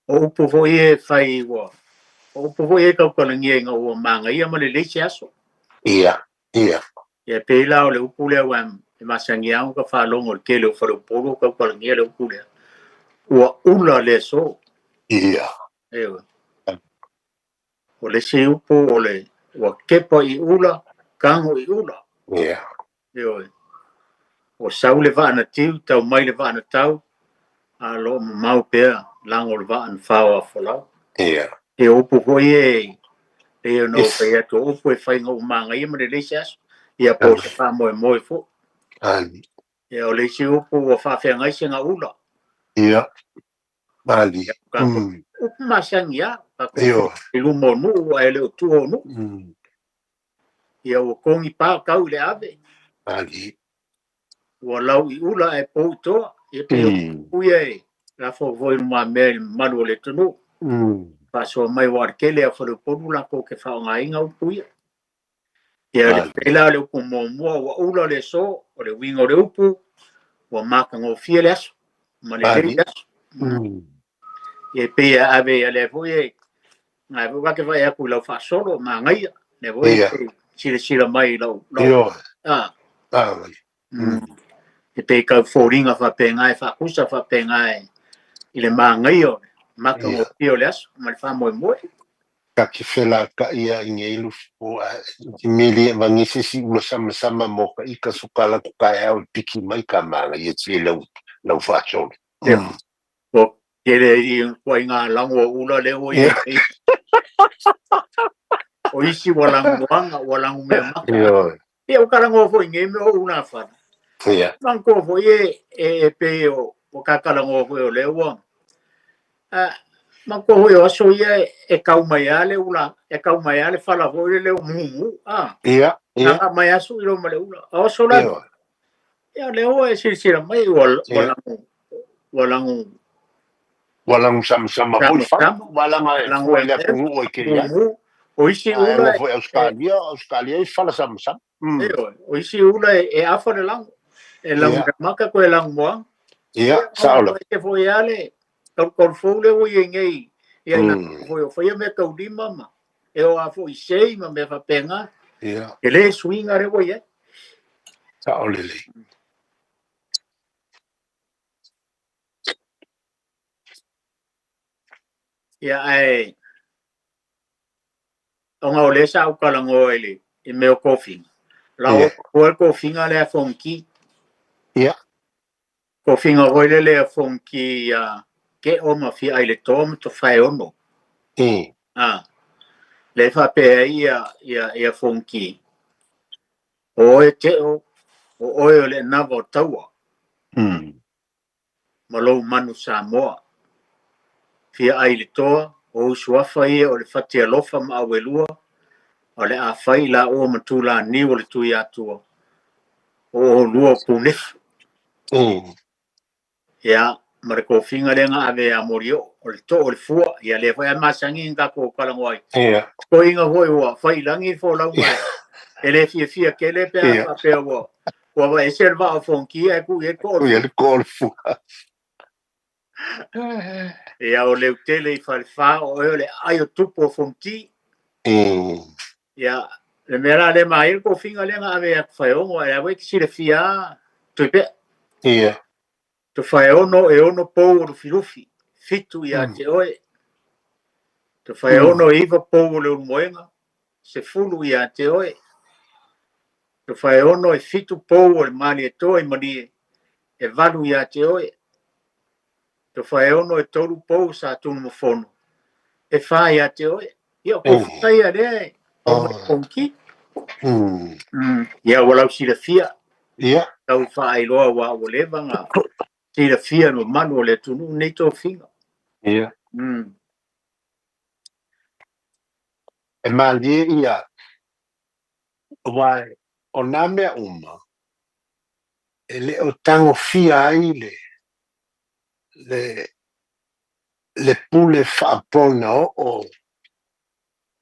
o upu foi ia e fai ua, o upu foi ia e tautalagia ina ua manaia ma lelei se aso. Ia, ia. Ia pei la o le upu lea aua e masani lava ona faalogo i le tele o faleupolu o tautalagia le upu lea. Ua ula le aso. Ia. Ioe. O le isi upu o le ua kepa i ula, tago i ula. Ia. Ioe. Ua sau le vaa na tiu, tau mai le vaa na tau, a o lo o mamao pea lago o le vaa na fao a folau. Ia. E o upu foi e pei ona ou fai atu, o upu e fai ina ua manaia ma lelei se aso, ia po o se faamoemoe foi. Ali. Ia, o le isi upu ua faafeagai se gaula. Ia, Ali. Ia, tatou upu masani lava, tatou i luma o nuu ae le o tua o nuu. Ia, ua togi pa tau i le ave. Ali. Ua lau i ula ae pou i toa. Ia pei o upu ia e lafo foi i lumamea i le mamalu o le atunuu. Faasoa mai aua o le tele lava o faleupolu latou te faaaogaina upu ia. Ia, le pei la o le upu muamua ua ula le aso, o le uiga o le upu, ua matagofie le aso, ma lelei le aso. Ia, e pei e ave ia lea foi e, na foi ta te vaai atu i lau faasolo, manaia, lea foi e silasila mai i lau, lau, a. E pei tau foliga faapena e faatusa faapena e, i le manaia o le matagofie o le aso ma le faamoemoe. Ka te felakaʻi a i nei lufi po a i mele e vage se isi ula samasama mo ka ika so ka latou taeao e piki mai ka manaia tele lau lau faasolo. Ia, o tele i ituaiga lago o ula lea ua i ai nei. O isi ua lagoaga, ua lagomeamata. Ioe. Ia, ua talanoa foi i nei mea o ulafale. Ia. Manatua foi e, e, e pei o, ua ta talanoa foi o lea ua, a, manatua foi o aso ia e tau mai lava le ula, e tau mai lava le fala foi lele o mumu, a. Ia, ia. Aga mai aso i lo ma le ula. A o aso la, Ioe. ia, lea ua e silasila mai ua, ua lago, ua lago Ua lago samasama foi le fala, ua laga e fua i le atunuu e kei ai. Mumu, o isi Ae ula ua foi Ausetalia, o Ausetalia e fala samasama. Ioe, o isi ula e afa le lago. E lago mea maka koe lago moaga. Ia, sao lava. E foi lava le taulutaulu fou lea ua i ai nei, ia ina foi o faia mea taulima ma e o a foi sei ma mea faapena. Ia. E le suiga lea ua i ai. Sao lelei. Ia, ae ona o lea sa ou talanoa i le i mea o tofiga, la Ia. o le tofiga lea a Fonoti. Ia. Tofiga foi lele a Fonoti ia Ke'o ma Fiailetoa ma Tofaeono. A, lea e faapea ai ia, ia, ia Fonoti, o oe Te'o, o oe o le anava o taua. Ma lou manu Samoa. Fia ai le toa, o ou suafa ia o le Fatialofa ma Auelua, o le a fai i laua ma Tulaniu o le Tuiatua, o oulua o Punefu. Ia, ma le tofiga lea na ave ia Molioo, o le too o le fua, ia lea foi a masani na tatou talanoa ai. Toeaina foi ua fai i lagi le folauga e le fiafia tele pe a faapea ua ua aveese le vaa o Fonoti ae tuu i ai le too o le Tuu i ai le too o le fua. Ia, o Leutele i Falefa, o oe o le aai o tupu o Fonoti. Ia, le mea la lea manaia le tofiga lea na ave ia Tofaeono, ae o la foi e te silafia lava Tuipea. Ia. Tofaeono e ono pou o Lufilufi, fitu ia te oe. Tofaeono e iva pou o Leulumoega, 10 ia te oe. Tofaeono e fitu pou o le Malietoa i Malie, e 8 ia te oe. Tofaeono e 3 pou o Satunumafono, e 4 ia te oe. Ia, o tofiga ia lea e aumai e Fonoti. Ia, ua lau silafia. Ia. Tau faailoa aua ua leva na silafia e le mamalu o le atunuu nei tofiga. Ia. E malie ia, aua o nā mea uma e le o tagofia ai le le le pule faapona oo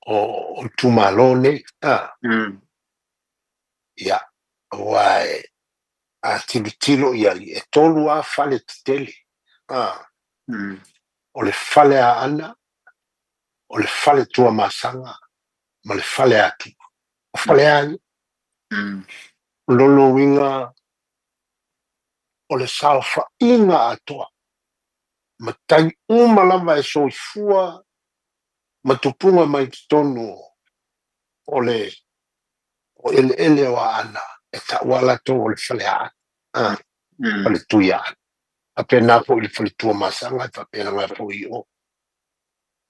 o o itumalo nei a. Ia, aua e a tilotilo i ai, e tolu lava fale tetele, a, o le fale Aana, o le fale Tuamasaga, ma le fale Atua. O fale a ia. O lona uiga, o le saofaiga atoa. matai uma lava e soifua ma tupuga mai totonu o le o eleele o Aana e taua latou o le fale Aana, a fale tui Aana. Faapena foi i le fale Tuamasaga, e faapena foi i o.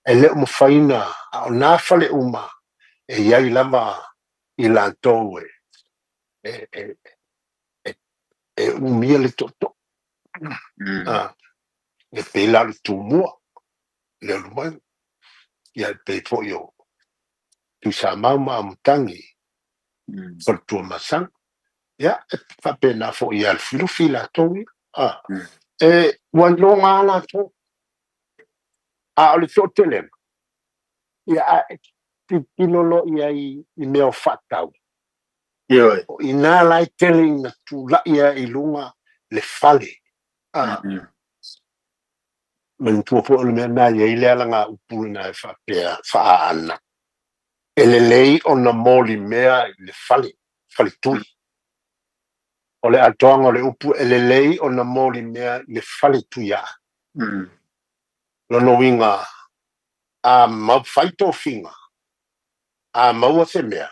E le o mafai ona, a o na fale uma e i ai lava i latou e e e e, e umia le tootoo. A, e pei la o le Tumua, Leulumoega, ia e pei foi o Tuisamau ma Amotangi, fale Tuamasaga. Ia, e faapena foi ia Lufilufi latou ia. A, e ua iloga lava latou. A o le toatelega, ia a e tilotilo loa i ai i mea o faatau, Ioe. o i ina la e tele ina tulai ai i luga le fale. A, manatua foi o le mea lena e i ai le alagaupu lena e faapea faa-Aana, e lelei ona molimea i le fale, faletui. O le atoaga o le upu e lelei ona molimea i le fale Tuiaana. Lona uiga, a fai tofiga, a maua se mea,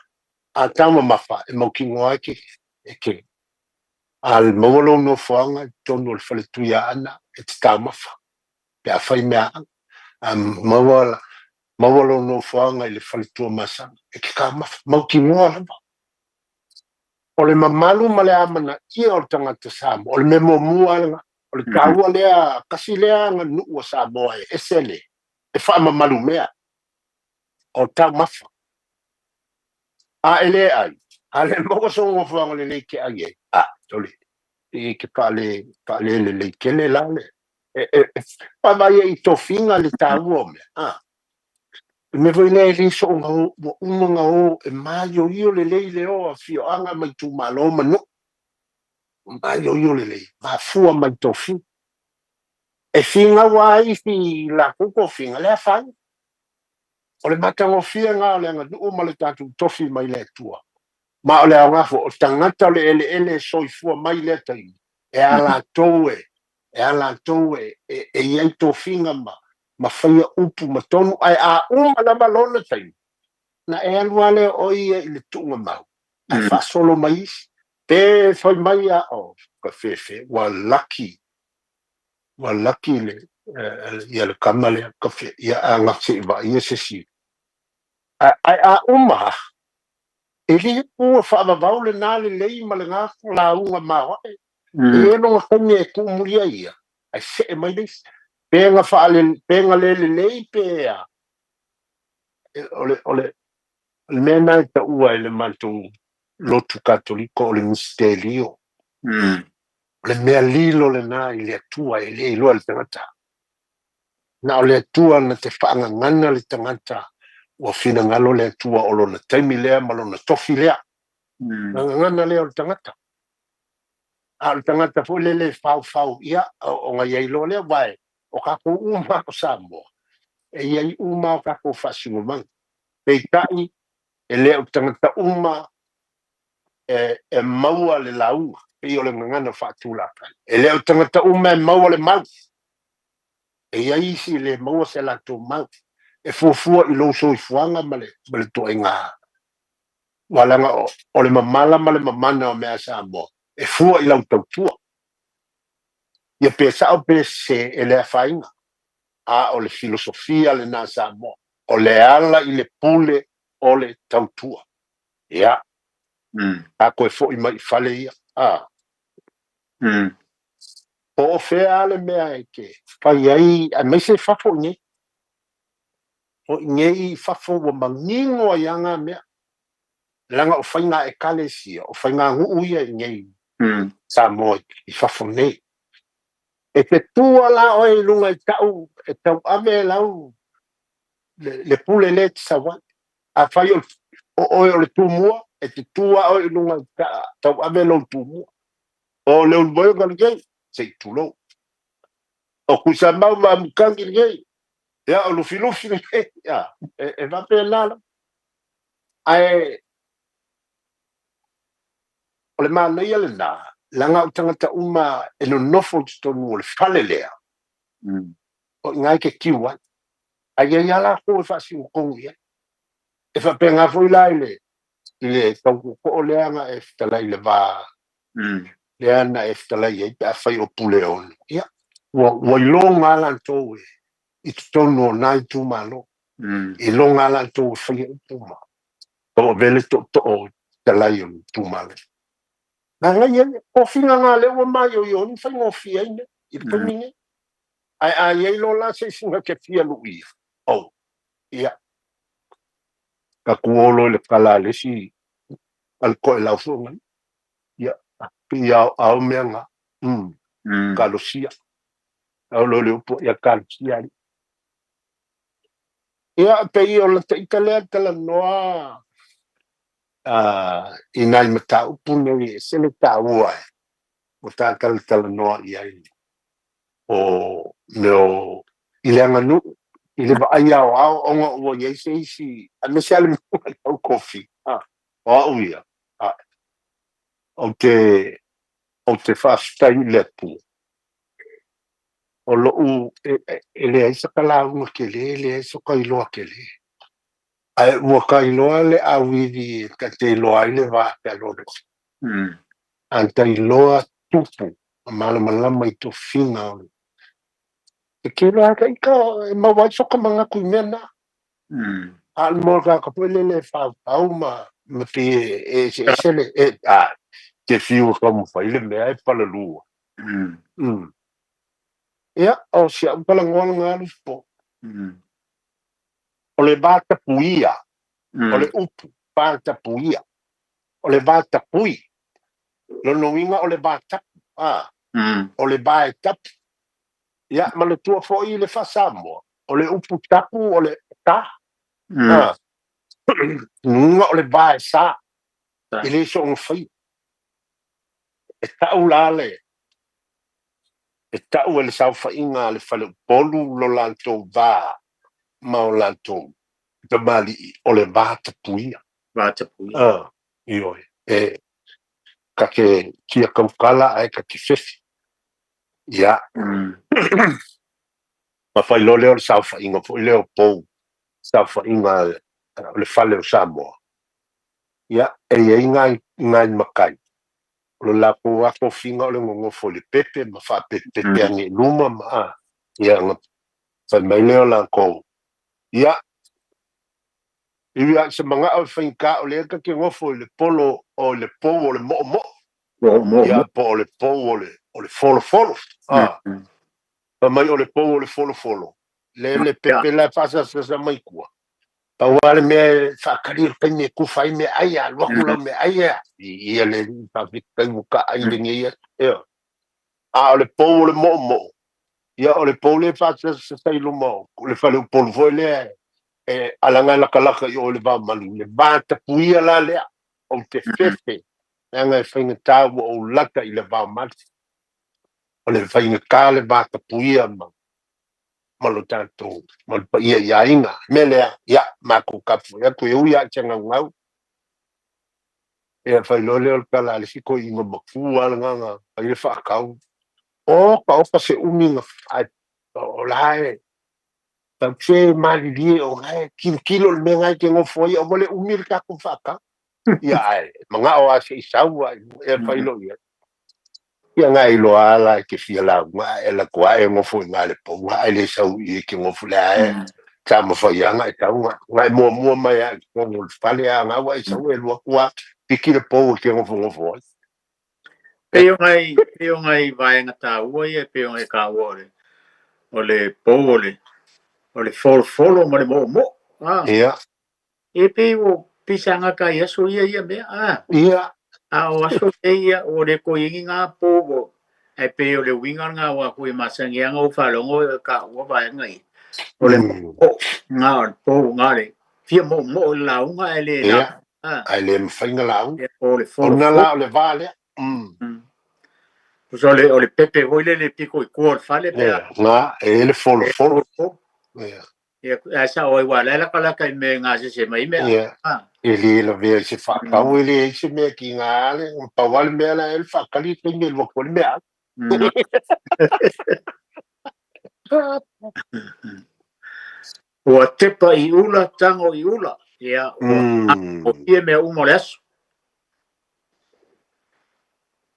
a taumamafa e mautinoa e ke, e ke. A maua lou nofoaga i totonu o le fale Tuiaana, e te taumafa, pe a fai meaaga. A maua, maua lou nofoaga i le fale Tuamasaga, e te taumafa, mautinoa lava. O le mamalu ma le amanaia o le tagata Samoa, o le mea muamua lena, o le taua lea, tasi lea aganuu a Samoa e ese le, e faamamalu mea, o taumafa. A e le ai, a le maua sou nofoaga lelei e te ai ai, a, sole, e te faale, faale lelei tele la le, e, e, e vaavaai ai i tofiga le taua o mea, a. Le mea foi lea e le soo na o, ua uma ona o e maioio lelei le o a afioaga ma itumalo ma nuu. Ua maioio lelei, mafua mai tofiga. E finau lava isi i latou tofiga, le afaina. O le matagofie lena o le aganuu ma le tatou tofi mai le Atua. Ma o le aoga foi, o tagata o le eleele e soifua mai i lea taimi, e a latou e, e a latou e, e, e i ai tofiga ma, ma faia upu ma tonu, ae a uma lava lona taimi, na e alu lava lea o ia i le tuugamau, ae faasolo mai isi. Pe fai mai a, oh, ka fefe, ua laki, ua laki le, ia le kama lea, ka fe, ia a ga se i vaaia se isi. Ae a uma, e le ua faavavau lena lelei ma lena lauga maoae. E i ai lona taimi e tuumuli ai ia, ae see mai le isi. Pe na faale, pe na le lelei pe a, o le, o le, o le mea lena e taua e le matou lotu Katoliko o le misitelio. O le mea lilo lena i le Atua e le iloa e le tagata. Na o le Atua na te faagagana le tagata ua finagalo le Atua o lona taimi lea ma lona tofi lea. Na gagana lea o le tagata. A o le tagata foi lele e faufau, ia, ona i ai loa lea, aua o tatou uma o Samoa, e i ai uma o tatou faasinomaga. Peitai, e le o tagata uma e, e maua le lauga, pei o le gagana faatulafai. E le o tagata uma e maua le mau. E i ai isi e le maua se latou mau. E fuafua i lou soifuaga ma le, ma le ituaiga. Aua leaga o, o le mamala ma le mamana o mea a Samoa, e fua i lau tautua. Ia pe sao pe sese, e le afaina. A o le filosofia lena a Samoa, o le ala i le pule o le tautua. Ia, a toe foi mai i fale ia, a. Po o fea lava le mea e te fai ai, aemaise fafo i inei. O inei i fafo ua manino ai lava na mea. Leaga o faiga ekalesia, o faiga nuu ia i inei Samoa i fafo nei. E te tu lava la oe i luga i tau e tauave e lau le, le pule lea e te sau ai. Afai o, o oe o le tumua, e te tu lava oe i luga i tauave lou tumua. O Leulumoega lenei, se i tulou. O Tuisamau ma Amutangi lenei, ia o Lufilufi lenei, ia, e, e faapena lava. Ae o le manaia lena, leaga o tagata uma e nonofo i totonu o le fale lea, O i ina e te tiu ai. Ae i ai lava latou e faasinotonu i ai. E faapena foi la i le i le tau tootoo lea na e fetalai i le va lea na e fetalai ai pe afai o Puleono. Ia, ua ua iloga lava latou e i totonu o na itumalo. Iloga lava latou e faia upu ma tauave le tootoo i fetalai o le itumalo. Manaia ia, tofiga na lea ua maioio ai ma faigofie ai mea i le taimi nei. Ae a i ai loa la se isi na te fia luia, oh, ia, ta tu o loa i le tala a le isi a le toelau foi nai, ia, pei a ao mea na, talosia. Ao loa le upu, ia talosia alii. Ia, pei o lata ita lea talanoa i nai mataupu nei e ese le taua e ua ta talatalanoa i ai o mea o i le aganuu i le vaai aoao ona ua i ai se isi aemaise lava le mea tau kofi o au ia ou te ou te faafetai i le Atua o lou e leai saka lauga tele e leai soka iloa tele ae ua ka iloa le auivi e ta te iloa ai le va fealoaloai. A ta iloa tupu ma malamalama i tofiga o le e te iloa lava ta ita e maua ai soka manatu i mea na. A o le moa o le tagata foi lele e faufau ma ma pei e eseese le e a te fiu e taumafai le mea e palalua. Ia, o si au talanoa lena Lufipo. O le va tapuia, o le upu va tapuia, o le va tapui, lona uiga o le va tapu, a, o le va e tapu. Ia, manatua foi le faa-Samoa, o le upu tapu o le sa, a, lona uiga o le va e sa, e le soona faia. E tau la le, e tau e le saofaiga a le faleupolu lo latou va ma o latou tamalii o le va tapuia. Va tapuia. Ah, ioe. E ta te fia tautala ae ta te fefi. Ia. Ma fai loa lea o le saofaiga foi lea o pou, saofaiga o le fale o Samoa. Ia, e i ai nai, nai matai, o le latou lava tofiga o le nonofo i le pepe ma faapepepe ane i luma ma, a, ia, ona fai mai lea o latou, ia, e ui lava i se manao e faigata o lea ta te nofo i le polo, o le pou o le moomoo, ia, po o le pou o le, o le folofolo, a, fai mai o le pou o le folofolo, le le pepe la e faasasasa mai tua, pau lava le mea e faatali o le taimi e tufa ai meaai, a alu atu lau meaai e ia le alii faafetai ua taai lenei aso, ioe. A o le pou o le moomoo, ia o le pou lea e faasasasa i luma o le faleupolu foi lea e alaga e latalata i o i le vaomalu, le va tapuia la lea, ou te fefe, leaga e faigata ua ou lata i le vaomalu. O le faigata le va tapuia ma ma lo tatou ma le paia i aiga. O le mea lea, ia, matou tapuai atu e ui lava i se gaugau, ia fai loa lea o le tala a le isi toeaina matua lava lena na fai le faatau, oka oka se umi na ae o la e tau se malilie o la e tilotilo le mea na e te nofo ai aua le umi le tatou faatau. Ia ae manao lava se i sau lava ia fai loa i ai. Ia na e iloa lava la e te fia lauga ae alu atu lava e nofo i ina i le pou ae le sau i i e te nofo lea e taumafai lava na e tau na na e muamua mai lava i totonu o le fale a na ua e sau e alu atu lava piki le pou e te nofonofo ai. Pei o nai, pei o nai vaega taua ia e pei ona e taua o le, o le pou o le, o le folofolo ma le moomoo. Ah. Ia. E pei ua pei sa gata i aso ia ia mea, a. Ia. A o aso nei ia, ua le toe i ai ni na pou ua, ae pei o le uiga lena aua foi e masani lava ona ou faalogo e taua vaega ia. O le moomoo, na o le pou na le fia moomoo i le lauga ae le Ia, lauga. A. ae le mafai ona lauga. Ia, o le O lena folofolo. la o le va lea. Mm. Tusa o le, o le pepe foi lele pito i tua o le fale pe a. Ia, na, e i ai le E folofolo. folofolo. Ia. Ia, ae sao ai, aua o la e latalata i mea e gasese mai ai mea. Ia, e le lavea i se faatau, e leai se mea tiga lava le, pau lava le mea la e i ai le faatali i le taimi e alu atu ai le meaai. Ua tepa i ula, tago i ula. Ia, ua matagofie mea uma o le aso.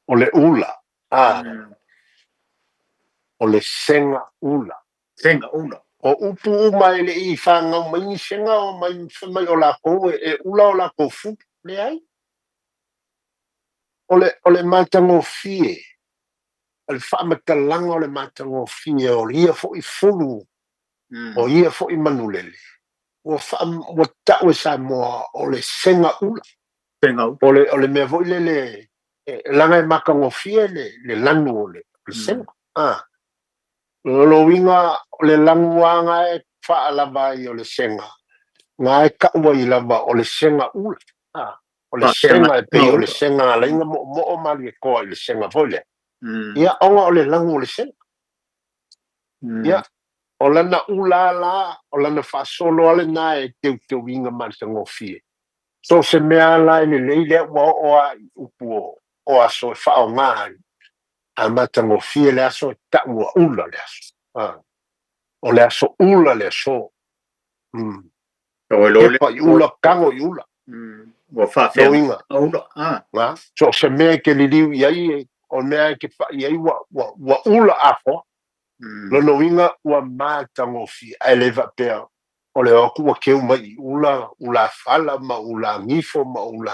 O le ula, a. O le sega ula. Sega ula. O upu uma e le i fanau mai ni sega o mai fai mai o lakou e ula o lakou fulu. Leai. O le, o le matagofie, o le faamatalaga o le matagofie o ia foi fulu, o ia foi manulele, ua faa, ua tau e Samoa o le sega ula. Sega ula. O le, o le mea foi lele, e, leaga e matagofie le, le lanu o le, o le sega. A. O lona uiga, o le lanuaga e faalava ai o le sega, na e tau ai lava o le sega ula. A. O le sega e pei o le sega a laiga moomoo malietoa i le sega foi lea. Ia, ona o le lanu o le sega. Ia, o lana ula la, o lana faasolo lava lena e teuteuina matagofie. So o se mea la e lelei lea ua oo lava i upu o, o aso e faaaoga ai, a matagofie le aso e tau ua ula le aso. A, o le aso ula le aso. Tepa i ula, tago i ula. Ua faafeagai ula. A, so o se mea e te liliu i ai, o le mea e te pai ai ua, ua, ua ula atoa. Lona uiga ua matagofie, ae le faapea o le o atu ua keu mai i ula, ulafala ma ulagifo ma ula.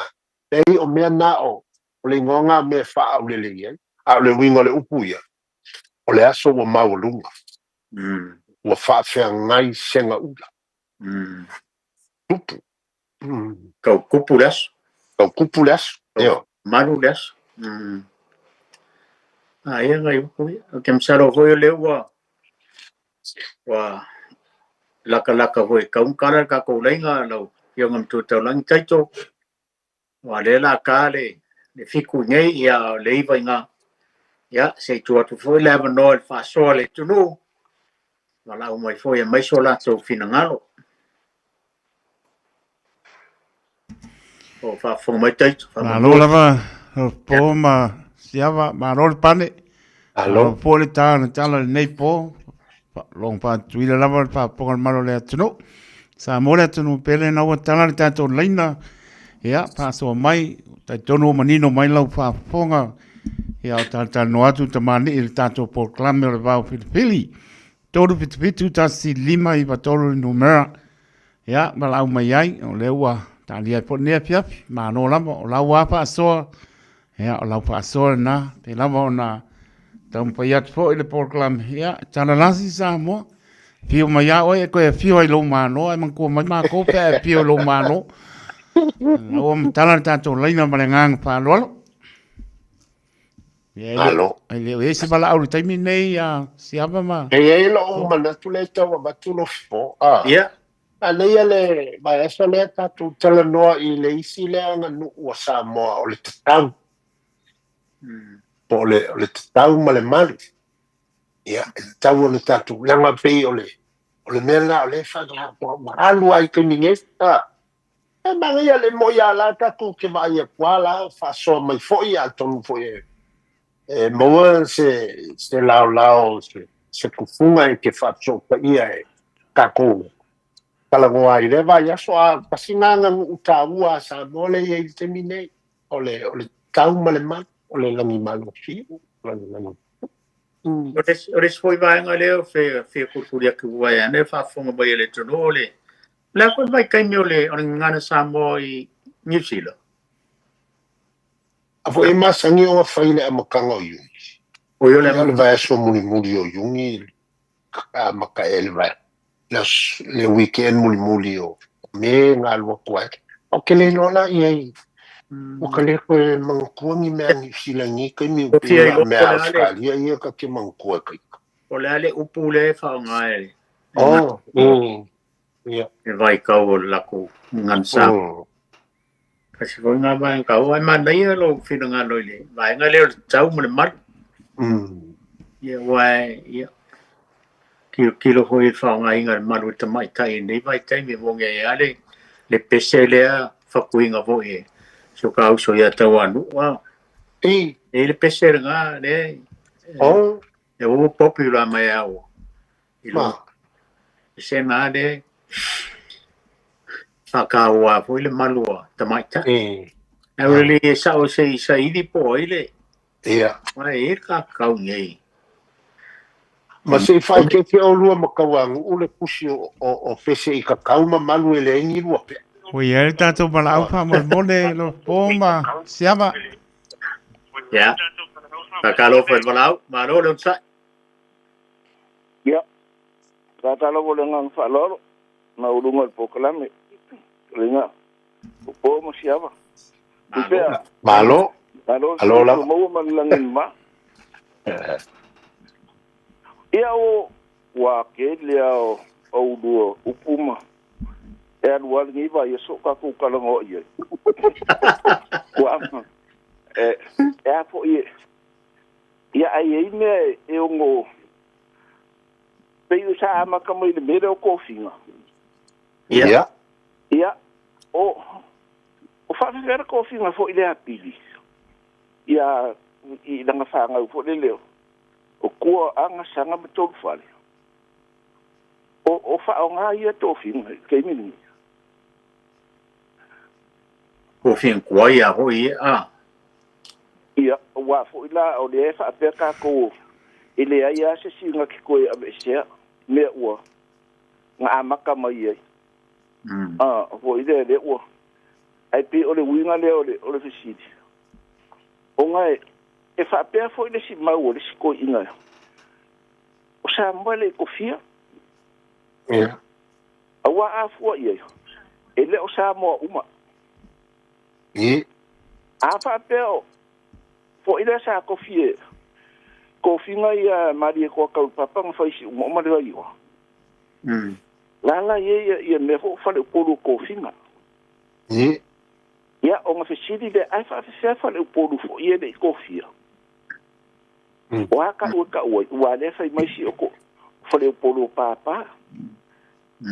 Leai, o mea na o, o le igoa na o mea e faaaulele i ai. A o le uiga o le upu ia, o le aso ua maualuga, ua faafeagai sega ula. Tupu. Tau kupu le aso. Tau kupu le aso. Ioe. Malu le aso. A ia nai upu ia. Ou te masalo foi o lea ua ua lakalaka foi e kaunakala le tatou laina lau Afioga Matua Taulagi Taito. Aua o lea o le a ta le 7 i nei, ia o le 9 i ina. Ia, se i tuu atu foi le avanoa i le faasoa a le atunuu, valaau mai foi e aumai so latou finagalo. O faafofoga mai Taito. Malo lava, po ma Siava, malo le pane. Malo po le tā na tala lenei po. Long whātuila lava le whāponga le malo le atunuu. Samoa le atunuu pele na ua tala le tātou laina. Ia, whaasoa mai, tai tonu o manino mai lau whaafofoga. Ia, o tātā noa atu tamani i le tātou polokalame o le vao filifili. 377 1 5 9 3 le numera. Ia, valaau mai ai, o lea ua talia ai foi lenei afiafi, malo lava, o lau lava faasoa, ia, o lau faasoa lena, pei lava ona taumafai atu foi le polokalame, ia, talalasi Samoa, afio mai lava oe e toe afio ai i lou malo, ae manatua mai matou pe a e afio i lou malo. La ua matala le tatou laina ma le agaga faaaloalo. Ia, e le, Malo. e le o i ai se valaau i le taimi lenei a Siava ma... E i ai lou manatu lea e tau avatu Lofo. A. Ia. Manaia le vaiaso lea tatou talanoa i le isi lea aganuu a Samoa o le tatau. Po o le, o le tatau ma le malu. Ia, e tatau ona tatou, leaga pei o le, o le mea lena o lea e faaaoga, ua alu lava i taimi nei. A. E manaia le moi a la tatou te vaai atu a la faasoa mai foi atonu foi e e maua se se laolao se se tufuga e te faafesootaia e tatou talanoa ai i lea vaiaso a tasi lena aganuu taua a Samoa lea e i ai i le taimi nei o le o le tau ma le malu o le lagimalosi o le lagi O le isi foi vaega lea ou te fia tulituli atu vaeane le faafofoga mai a le atunuu o le O le a foi le vaitaimi o le o le gagana Samoa i Niu Sila? A foi e masani ona fai i le amataga o Iuni. Oi o le Ia o le vaiaso mulimuli o Iuni amata ea le vai le le weekend mulimuli o Me na alu atu ai. Ou te le iloa la i ai ua ka le toe manatua ni mea Niu Sila i nei taimi Ua pei fia na o iloa mea po o le a le Ausetalia ia ta te manatua e kai. po o le a le upu lea e faaaoga e le Oh, ia. Le vaitau o le latou gagana Samoa. Tasi foi lena vaega taua. Ae manaia lou finagalo i le vaega lea o le tatau ma le malu. Ia, aua ia, tilotilo foi i le faaaogaina o le malu e tamaitai i lenei vaitaimi, e moni ai lava le, le pese lea fatuina foi e si o ta uso ia Tauanuu. A. E i ai le pese lena lea e, e ua popular mai lava ua. I lou vasega lava lea e faataua foi le malu a tamaitai. Ae ua lelei e sao se i saili po o ai le Ia. Aua e i ai le kakau nei. Ma se i faaeteete oulua ma Tauanu'u le tusi o Pese i kakau ma malu e leai ni lua pea. Ua i ai le tatou valaau faamolemole Lopo ma Siava. Ia. Faatalofa i le valaau. Malo le onosai. Ia, faatalofa i le agaga faaaloalo maualuga o le polokalame, Fetalaiga Popo ma Siava. Malo. Malo. Malo le soifua maua ma le lagi e mama. Ia o ua tele lava o oulua upu ma e alu lava lenei vaiaso o tatou talanoa i ai. Ua e, e a foi e, ia ai ai mea e ono pei o sa amata mai le mea lea o tofiga. Ia. Ia, o, o faafefea le tofiga foi lea a Pili, ia, i lana fanau foi lele o, o Tua, Aga, Saga ma Tolufale. O, o faaaoga ia tofiga i le taimi lenei. Tofiga tuai a foi ia, a. Ia, aua foi la o lea e faapea tatou e leai lava se isi na te toe aveesea mea ua na amata mai ai. A, foi lea lea ua ae pei o le uiga lea o le o le fesili, ona e e faapea foi le isi mau o le isi toeaina o Samoa e le i tofia. Ia. Aua a fua i ai, e le o Samoa uma. Ia. A faapea o foi lea sa tofi e tofiga ia Malietoa Taulapapa na fai Siumoo ma le Vaioa. Lala ia ia ia mea foi o Faleupolu o tofiga. Ia. Ia, ona fesili lea, ae faafefea Faleupolu foi ia e le i tofia? O a tau e tau ai, aua lea fai mai si o ko Faleupolu o Pāpā.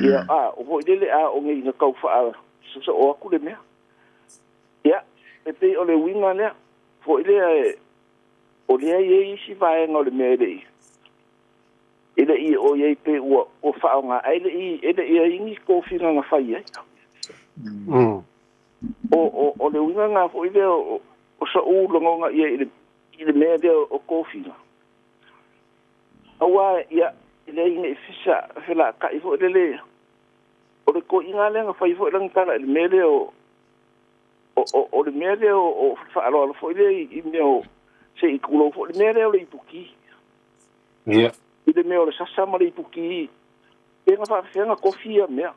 Ia, a, o foi lele a o nei na tau faasosoo atu le mea. Ia, e pei o le uiga lea, foi lea e, o lea e i ai isi vaega o le mea e le i, e le i oo i ai pei ua, ua faaaoga, ae le i, e le i ai ni tofiga na fai ai. O, o, o le uiga lena foi lea o, o so'u lagona i ai i le, i le mea lea o tofiga. Aua, ia, e leai ne i fesa, felaatai foi lele, o le toeaina lea na fai foi lana tala i le mea lea o, o, o, o le mea lea o, o faaaloalo foi lea i, i mea o, se i tulou foi, le mea lea o le ipuki. Ia. I le mea o le sasa ma le ipuki, pe na faafefea ona tofi ia mea.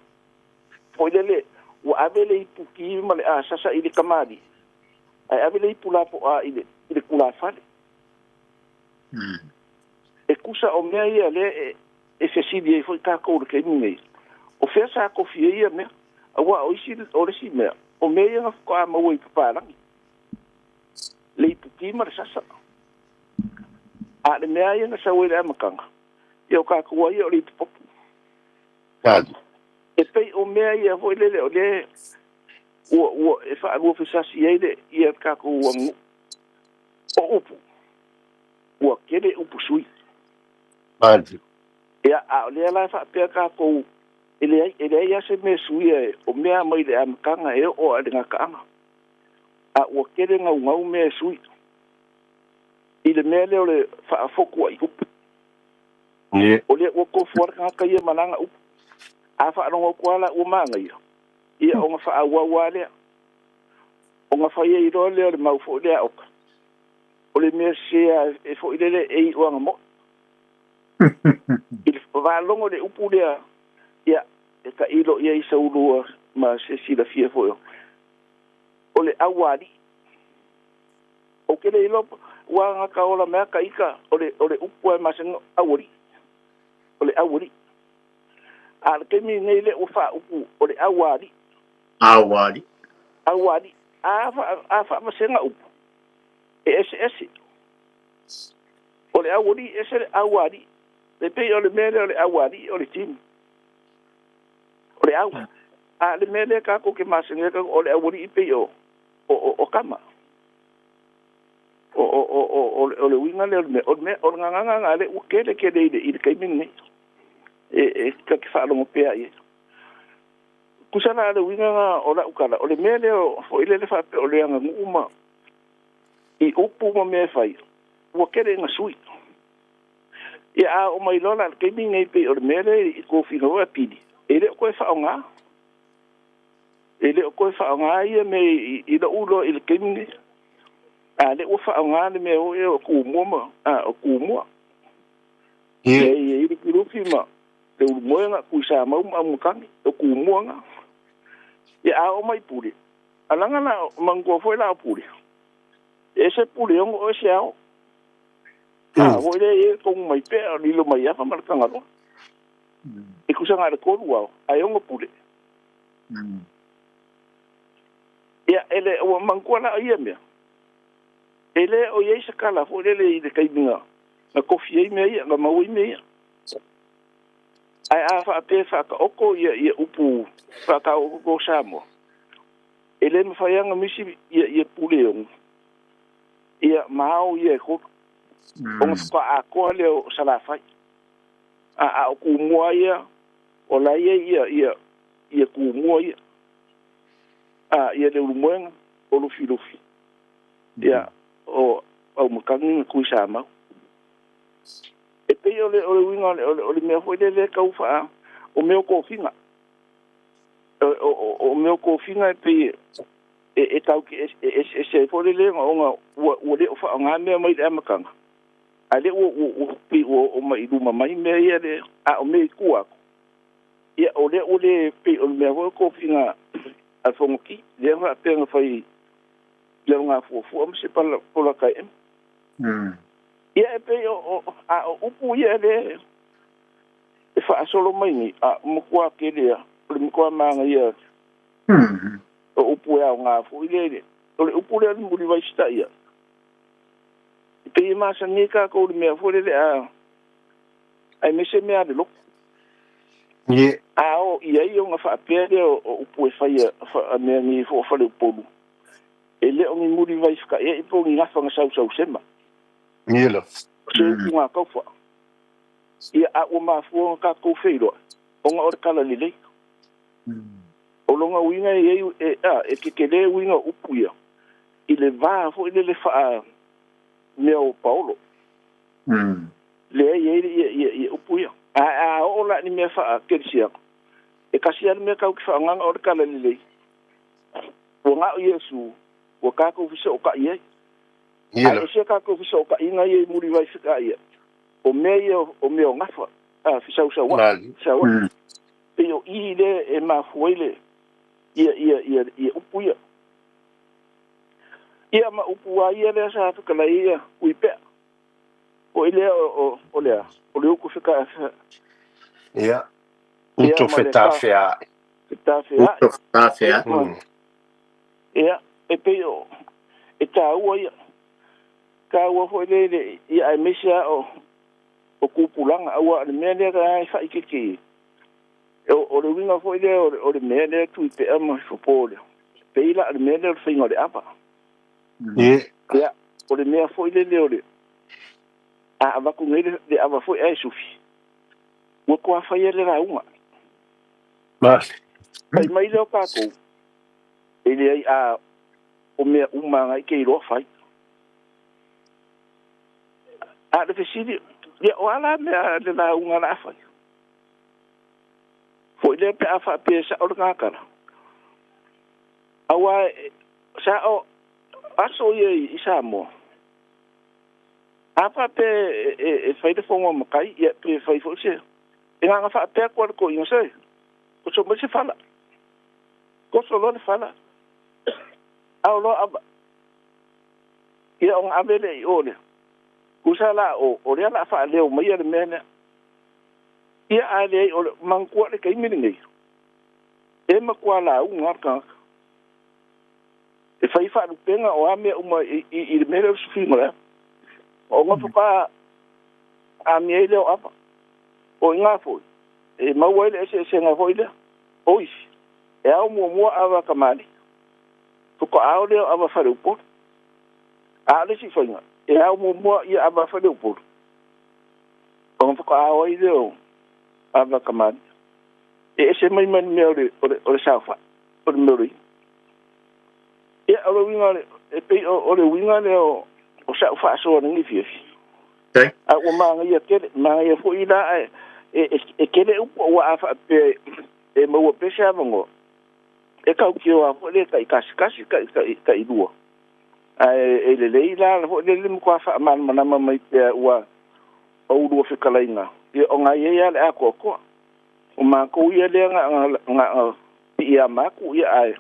Foi lele, ua ave le ipuki ma le asasa i le kamali'i, ae ave le ipu lapoa i le, i le tulafale. E tusa o mea ia lea e, e fesili ai foi tatou i le taimi nei, o fea sa tofi ai ia mea? Aua o isi, o le isi mea, o mea ia na faatoa maua i papalagi, le ipuki ma le sasa. A o le mea lava ia na sau ai i le amataga, ia o tatou lava ia o le ipupopo. E pei o mea ia foi lele o lea ua, ua e faaluafesasi ai le, ia le tatou aganuu. O upu, ua tele upu sui. Ia, a o lea la e faapea tatou, e leai, e leai lava se mea e suia e, o mea mai le amataga e oo lava i le gataaga. A ua tele naunau mea e sui i le mea lea o le faafotuai upu. O lea ua tofu lava le tagata ia ma lana upu. A faalogo atu lava la ua manaia, ia ona faaauau lava lea. Ona fai ai loa lea o le mau foi lea a Oka, o le mea sese lava e foi lele e iu ana mo'i. I le faalogo i le upu lea, ia, e tailo i ai sau lua ma se silafia foi o le aualii. Ou te le iloa ua gata ola mai a ita o le, o le upu lava e masani, aualii. O le aualii. A o le taimi lenei lea ua faaupu o le aualii. Aualii. Aualii. A, a faavasega upu, e eseese. O le aualii ese le aualii. E pei o le mea lea o le aualii o le tini. O le au. A o le mea lea tatou te masani ai o le aualii pei o, o, o, o tama. O, o, o, o, o, o le uiga lea o le mea, o le mea, o le gagana lena lea ua tele tele i le, i le taimi lenei. e ta te faalogo pea i ai. Tusa la le uiga na o lau tala, o le mea lea foi lele faapea o le aganuu ma i upu ma mea e fai, ua tele ina sui. Ia a oo mai loa la i le taimi lenei pei o le mea lea i tofiga foi a Pili, e le o toe faaaoga. E le o toe faaaoga ia mea i lou iloa i le taimi lenei. A lea ua faaaoga le mea foi o Tumua ma, a, o Tumua. Ia e i ai Lufilufi ma Leulumoega, Tuisamau ma Aumakani, o Tumua na. Ia a oo mai i Pule, alaga la, manatua foi la o Pule, e ese Puleono o ese Ao. A foi lea e i ai le tonu mai pea o Lilomaiava ma le Tagaloa. E tusa na o le 3 ao, ae 6 Pule. Ia, e le, ua manatua la o ia mea, e le o i ai se tala foi lele i le taimi na tofi ai mea ia, na maua ai mea ia. Ae a faapea e faataoto ia upu faataotooto o Samoa, e le mafai lava ona misi ia Puleono, ia ma ao ia e 3, ona faatoa atoa lea o Salafai. A o Tumua ia, o la ia ia Tumua ia. A, ia Leulumoega, o Lufilufi, ia, o Aumakani ma Tuisamau. E pei o le uiga o le mea foi lele e tau faa, o mea o tofiga. O mea o tofiga e pei e tau te eseese ai foi lele ona ua le o faaaoga mea mai le amataga, a lea ua pei ua oo mai i luma mai mea ia le, a o mea i tua atu. Ia, o lea ua le pei o le mea foi o tofiga a le Fonoti, lea faapea na fai le alagafuafua ma se polataeema. Ia, e pei o, a o upu ia le e faasolo mai nei, a matua tele a, o le matua manaia o upu e aoga foi le, o le upu lea o le mulivai sitaia. E pei e masani ai tatou i le mea foi lele a, aemaise mea a le lotu. A o i ai ona faapea lea o upu e fai a mea nei foi o faleupolu, e le o ni mulivai feta'ia'i po o ni gafa na sausausema. O se upu gataufa. Ia, a ua mafua ona tatou feiloai, ona o le tala lelei. O lona uiga e i ai, e, a, e tetele uiga o upu ia, i le va foi lele faa mea o paolo. Lea e i ai ia upu ia. A oo la i ni mea faa-kerisiano, e tasi lava le mea tatou te faaaogaina o le tala lelei. Ua na o Iesu ua tatou fesootai ai. Ae ese tatou fesootaiga ia i mulivai fetaia, o mea ia o mea o gafa, a, fesausauai, fesauai. Pei o i lea e mafua ai le, ia, ia, ia, ia upu ia. Ia ma upu lava ia lea sa fetalai ai ia Tuipea. Foi lea o le a? O le utu feta... Ia, utu fetafea'i. Fetafea'i. Utu fetafea'i. Ia, e pei o... E taua ia. Taua foi le, le ia aemaise lava o, o tupulaga, aua o le mea lea e faaiteite i ai, o le uiga foi lea o le mea lea Tuipea ma Fofo lea, pei la o le mea lea o le faiga o le ava. Ia, o le mea foi lele o le, a avatu nei le ava foi ae sufi, ua toa faia le lauga. Fai mai lea o tatou, e leai a o mea uma lava e te iloa fai. A o le fesili, ia o a la mea le lauga o le a fai? Foi lea pe a faapea e sao lena tala. Aua sa o aso ia i Samoa, a faapea e fai le fono a matai, ia pe fai foi se... E na ona faapea atu lava i le toeaina, se, oso mai se fala. Toso loa le fala, ao loa ava. Ia ona ave lea i o lea. Tusa la o lea o le a faaleo maia le mea lea. Ia a leai o le manatua le taimi lenei, e matua lauga lava le tagata. E fai faalupega o a mea uma i le mea lea o le sufiga o le ava. Ona faatoa amia ai lea o ava. O i ina foi, e maua ai le eseesega foi lea. O isi, e ao muamua ava a kamali'i, faatoa ao lea o ava faleupolu. A o le isi faiga, e ao muamua ia ava faleupolu, ona faatoa ao ai lea o Ava kamali. E ese mai ma le mea o le, o le, o le saofai, o le mea o le i'a. Ia, o le uiga o le, e pei o, o le uiga lea o, o sa'u faasoa i lenei fiafia. A ua manaia tele, manaia foi la ae e, e, e tele upu aua a faapea e maua pea se avanoa, e tautio lava foi le taitasi tasi, tai, tai, tailua. Ae e lelei la foi lele matua faamalamalama mai pea ua oulua fetalaiga, ia ona e i ai lava le atoatoa. O matou ia lea na, na, na, na piiama atu, ia ae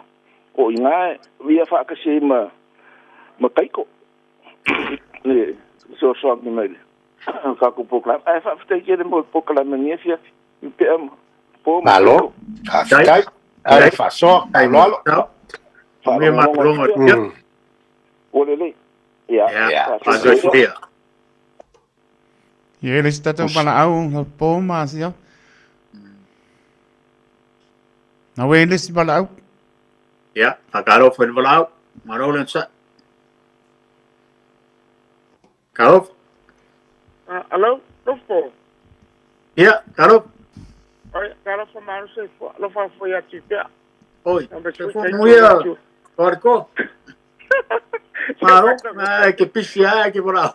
o i ina ia faatasi ai ma, ma Taito le fesoasoani mai le tatou polokalame. Ae faafetai tele mo le polokalame i lenei afiafi. Pea ma po ma Malo, faafetai. Ai faasoa, aloalo. Faalogologo atu pea. Ua lelei. Ia, faafetai. Ia e le isi tatou valaau la po ma asia. Na we le isi valaau. Ia, whakaro whai valaau. Malo le sa. Karo. Alo, Lofo. Ia, karo. Oi, karo fa manu se fo, lo fa fo ya ti pea. Oi, se fo muia. Farko. Maro, ai ke pisi ai ke vola.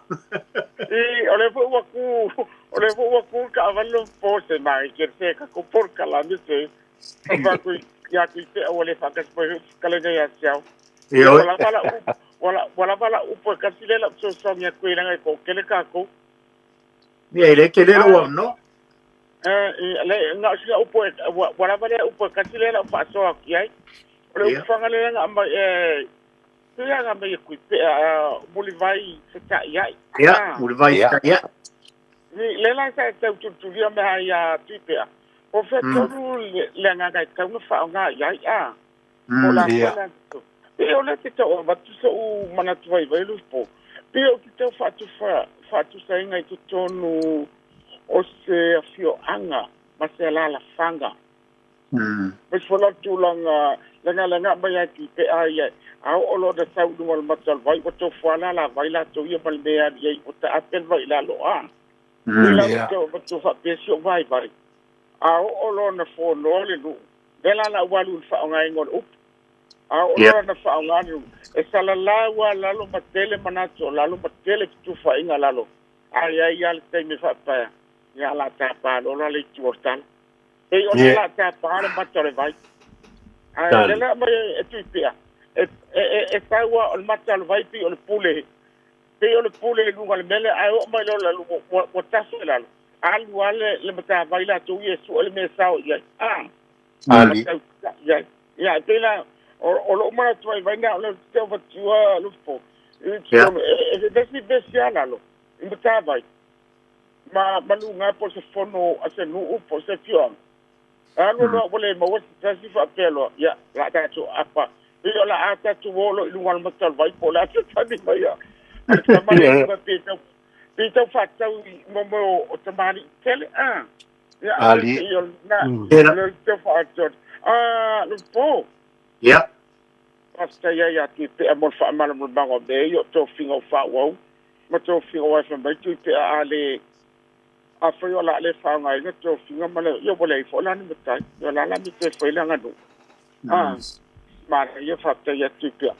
I o le fo ua ku, o le fo ua ku ka avalo po se mai ke se ka ko por ka la mi se. O fa ku ya ku te o le fa ka po ka le ya siao. Io. Wala wala u wala wala wala u po ka sile la so so mi ku ila ko ke le ka ko. Ia ile ke le lo no. Eh le nga si u po wala wala u po ka sile la fa so ki ai. O le ufaga lea na aumai e pea na aumai e Kuipea mulivai feta'ia'i. Ia, mulivai feta'ia'i. Le la sa e tau tulitulia mea ia Tuipea, po o fea tonu le agaga e tatau ona faaaoga i ai a? Po o le a foi le amiotonu. Pei o lea te tau avatu so'u manatu vaivai Lupo, pei ou te tau faatufa faatusaina i totonu o se afioaga ma se alaalafaga. Mai foi la le tulaga leaga aumai lava i Tuipea ia, a oo loa ina sau i luga o le mata o le vai, ua tofuala alavai latou ia ma le mea e alu i ai, ua taape le vai i lalo a. Pei la ou te avatu faapea si ou vaivai, a oo loa ina fonoa le nuu, lea la la ua alu i le faaaogaina o le upu. A oo loa ina faaaoga le upu, e salalau lava lalo ma tele manatu o lalo ma tele fetufaaiga lalo, ae i ai lava le taimi e faapea, ia o le a tapa loa la le itu o le tala. Pei ona la tapa le mata o le vai. Ae le la mai e Tuipea, e, e, e, e tau o le mata o le vai pei o le pule, pei o le pule i luga o le mele, ae oo mai loa lalo, ua, ua tafe lalo. Alu lava le, le matavai latou ia e sue le mea e sao i ai. Ah, Ali. Ia, ia, e pei la, o, o lou manatu vaivai na o le te avatua Lupo. E, e, e vesi vesi a lalo, i matavai. Ma ma luga po o se fono a se nuu po o se afioaga. E alu loa ua le maua se tasi faapea loa, ia, o le a tatou apa. Pei o le a tatou o loa i luga o le mata o le vai po o le a se tali mai a le tama lea i luga pe tau pe tau faatatau i mo mea o tamalii tele a. Ia, a pei o lena o le tau faaatoa. Ah, Lupo. Ia. Faafetai ai ia Tuipea mo le faamalamalamaga o mea ia o tofiga o faaauau ma tofiga o fai mai Tuipea a le afai o le a le faaaogaina tofiga ma le ia ua leai foi la ni matai ia o le a la le mea toe fai le aganuu a manaia faafetai ia Tuipea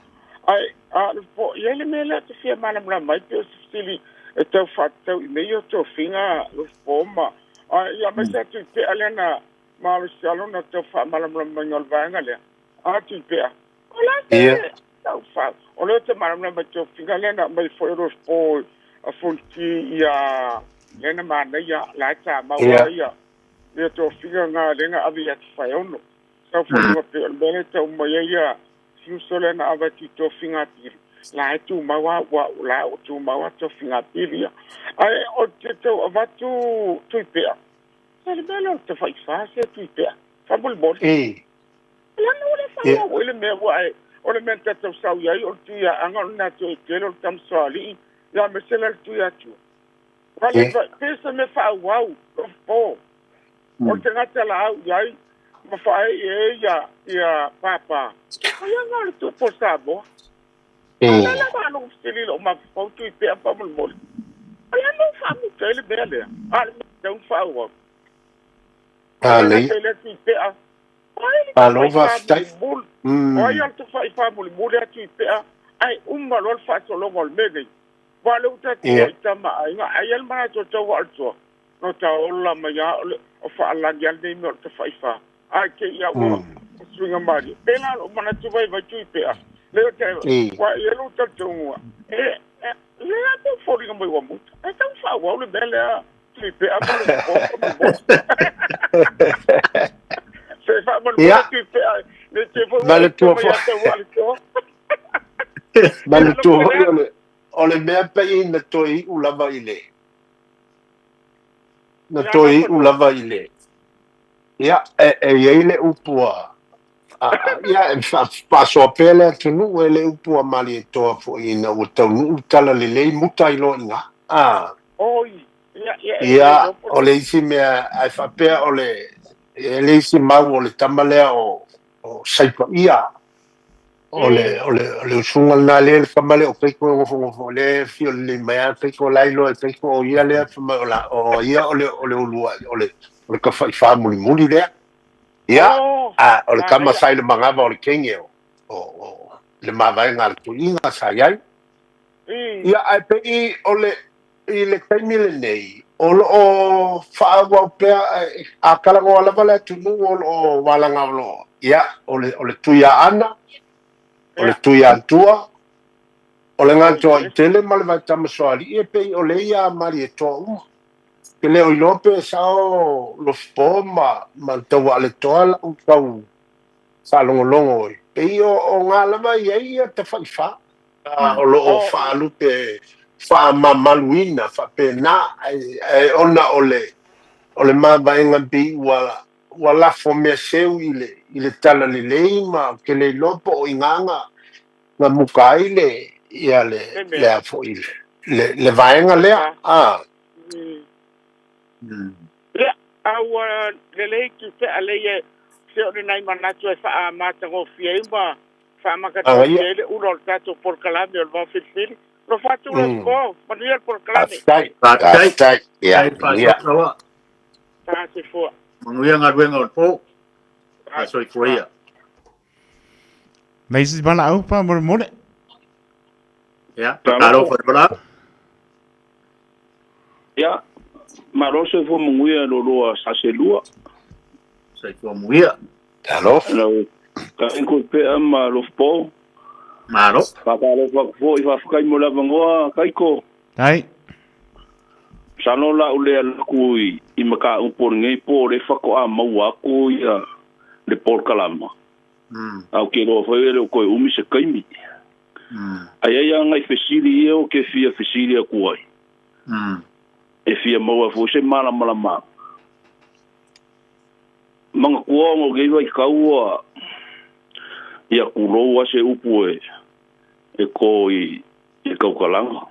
ae a po i ai le mea lea te fia malamalama ai pe o se fesili e tau faatatau i mea ia o tofiga Lupo ma a ia aemaise a Tuipea lea na malosi lona tau faamalamalamaina o le vaega lea a Tuipea o la se tau fa o lea te malamalama i tofiga lea na aumai foi o Lupo a Fonoti ia lea na manaia la e tamau ai ia ia tofiga nga lea na ave ia Tafaeono sau foi pe o le mea lea tau mai ai ia siuso lea na ave atu i tofiga pili la e tumau a ua la o tumau a tofiga pili ia ae o te tau avatu Tuipea se le mea lea o le tafaifa se Tuipea faamolemole la na ua le faaauau ai le mea ua ae o le mea na tatou sau i ai o le Tuiaana o le Natoetele o le Tamasoalii ia aemaise la le Tuiatua. Ua le pe se mea faaauau Lofopo o le tagata la au i ai ma faaee ai ia ia Papa o ia na o le tupu o Samoa. A o le a la malu fesili i lou mafaufau Tuipea faamolemole. O le a le mea ua faamuta ai le mea lea? A o le mea e tatau ona faaauau. O le Manaia. gata i lea Tuipea, o ai le Malo tafa'i faafetai. faamulimuli, o ai o le tafa'i faamulimuli a Tuipea, ae uma loa le faasologa o le mea lenei. Aua o lea ua tatou o i tama a aiga, ae i ai le manatu o le tauaaletoa, no ta ola mai lava o le o faalagi lava lenei mea o le tafaifa. Ae te i lava ua suiga malie. Pēlā lou manatu vaivai Tuipea, lea ou te, ua i ai lou talitonuga, e, e, lea lava pei e foliga mai ua muta. Ae tau faaauau le mea lea Tuipea ma le mo. Se faamolemole Tuipea, ne i te i foi ua e Manatua mai foi. ia Tauaaletoa. Ia Manatua alofa foi lea. o le mea pei na toe iu lava i le na Ia toe gafa iu toa. lava i le ia e, e i ai le upu a a ia e faasoa pea le atunuu e le upu a Malietoa foi ina ua taunuu le tala lelei muta ai loa i ina. A Oi, ia, ia, e le ia iloa po o le isi mea ae faapea o le e le isi mau o le tama lea o o Saipaia o le o le o le usuga lena lea le tama lea o Kaiko e nofonofo lea e afio lelei mai lava Kaiko la e iloa e Kaiko o ia lea fai mai o la o ia o le o le uluai o le o le tafa'i mulimuli lea. Ia Oh, a o le tama manaia. sa i le manava o le kenge o o o le mavaega a le tuiga sa i ai. Ia ae pei o le i le taimi lenei o lo o faaauau pea a talanoa lava le atunuu o lo o valaga o lo o ia o le o le Tuiaana o le Tuiatua o le Gatoaitele ma le Vaetamasoalii e pei o le ia a Malietoa uma. Ke le o iloa pe sao Lofipo ma ma le Tauaaletoa lau tau faalogologo ai. Pei o o ngā lava i ai ia tafa'i o lo o faalupe faamamaluina faapena ae ae ona o le o le mavaega pei ua ua lafo mea seu i le i le tala lelei ma ou te le iloa po o i ina na na muka ai le ia le Le le mea. a foi le le le vaega lea a. Ia, a ua lelei Tuipea lei e se o lenai manatu e faamatagofie ai ma faamakatofie Agaia. ai le ula o le tatou polokalame o le Vaofilifili. Alofa atu Lofipo, manuia le polokalame. Faafetai. Faafetai. Faafetai. Ia, Faafetai manuia. faasoasoa. Faasefua. Manuia galuega o le po. Faasoifua ia. Nei se valaau faamolemole. Ia, talofa i le valaau. Ia, malo soifua manuia lo loa sa selua. Soifua manuia. Talofa. Lau kaiko pea ma Lofipo. Malo. Faatalofa atu foi, faafetai mo le avanoa, Kaiko. Tai. Masalo la o le alu atu i, i mataupu o lenei po o le faatoa maua atu ia le polokalama. A ou te iloa foi e le o toe umi se taimi. Ai ai lava nai fesili ia ou te fia fesili atu ai. E fia maua foi se malamalamaaga. Manatua ona o lenei vaitau ua ia tulou lava se upu e e to i i tautalaga.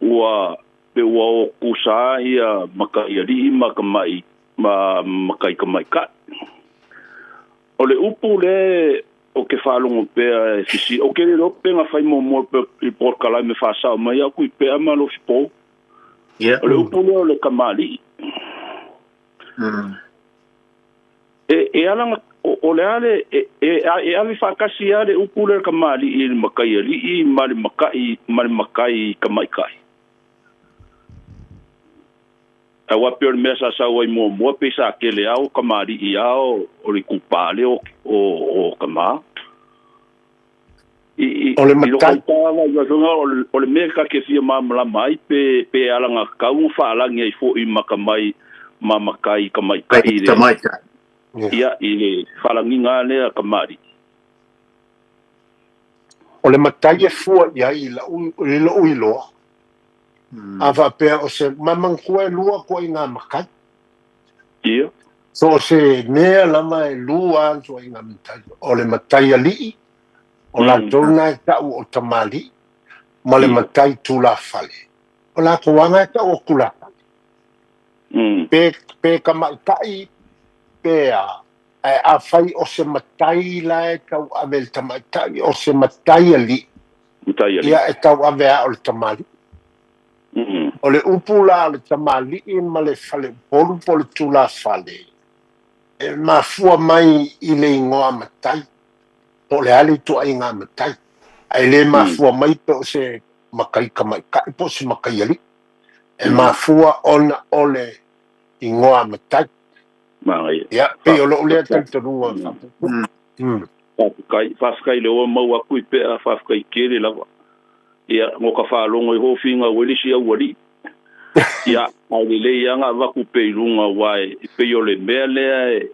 Ua pe ua o tutusa ia mataialii ma tamai ma matai tamaitai. O le upu lea ou te faalogo pea e fesili, ou te le iloa pe na fai muamua i le polokalame faasao mai au Tuipea ma Lofipo. O le upu lea o le tamalii. E, e ala na, o, o le a le, e, e, e ave faatasi lava le upu lea o le tamalii i le mataialii ma le matai, ma le matai tamaitai. Aua pei o le mea sa sau ai muamua pei sa tele lava o tamalii lava o, o le itupa lea o, o, o tama. I, i, O le i lou matai. faitau lava i o le, o le mea ta te fia malamalama ai pe, pe alagatatau ona faalagi ai foi ma tamai ma matai tamaitai i le, Tamaitai. ia, i le faalagiga lea tamalii. O le matai e fua i ai i lau i lou iloa. A faapea o se ma manatua e lua ituaiga matai. Ia. So o se mea lava e lua lava ituaiga matai. O le matai alii, o latou na e tau o tamalii, ma le matai tulafale. O latou lava na e tau o tulafale. Pe, pe tamaitai, pe a, ae afai o se matai la e tauave i le tamaitai, o se matai alii, Matai alii. ia e tauave lava o le tamalii. O le upu la o le tamalii ma le faleupolu po o le tulafale, e mafua mai i le igoa matai, po o le a le ituaiga matai, ae le mafua mai pe o se matai tamaitai po o se matai alii. E mafua ona o le igoa matai. Manaia. Ia, pei o lou lea talitonuga faapuupuu. Faafetai, faafetai lea ua maua atu i pea, faafetai tele lava. Ia, no ka faalogo iho finau ai le isi aualii. Ia, ae lelei lava na avatu pea i luga aua e pei o le mea lea e,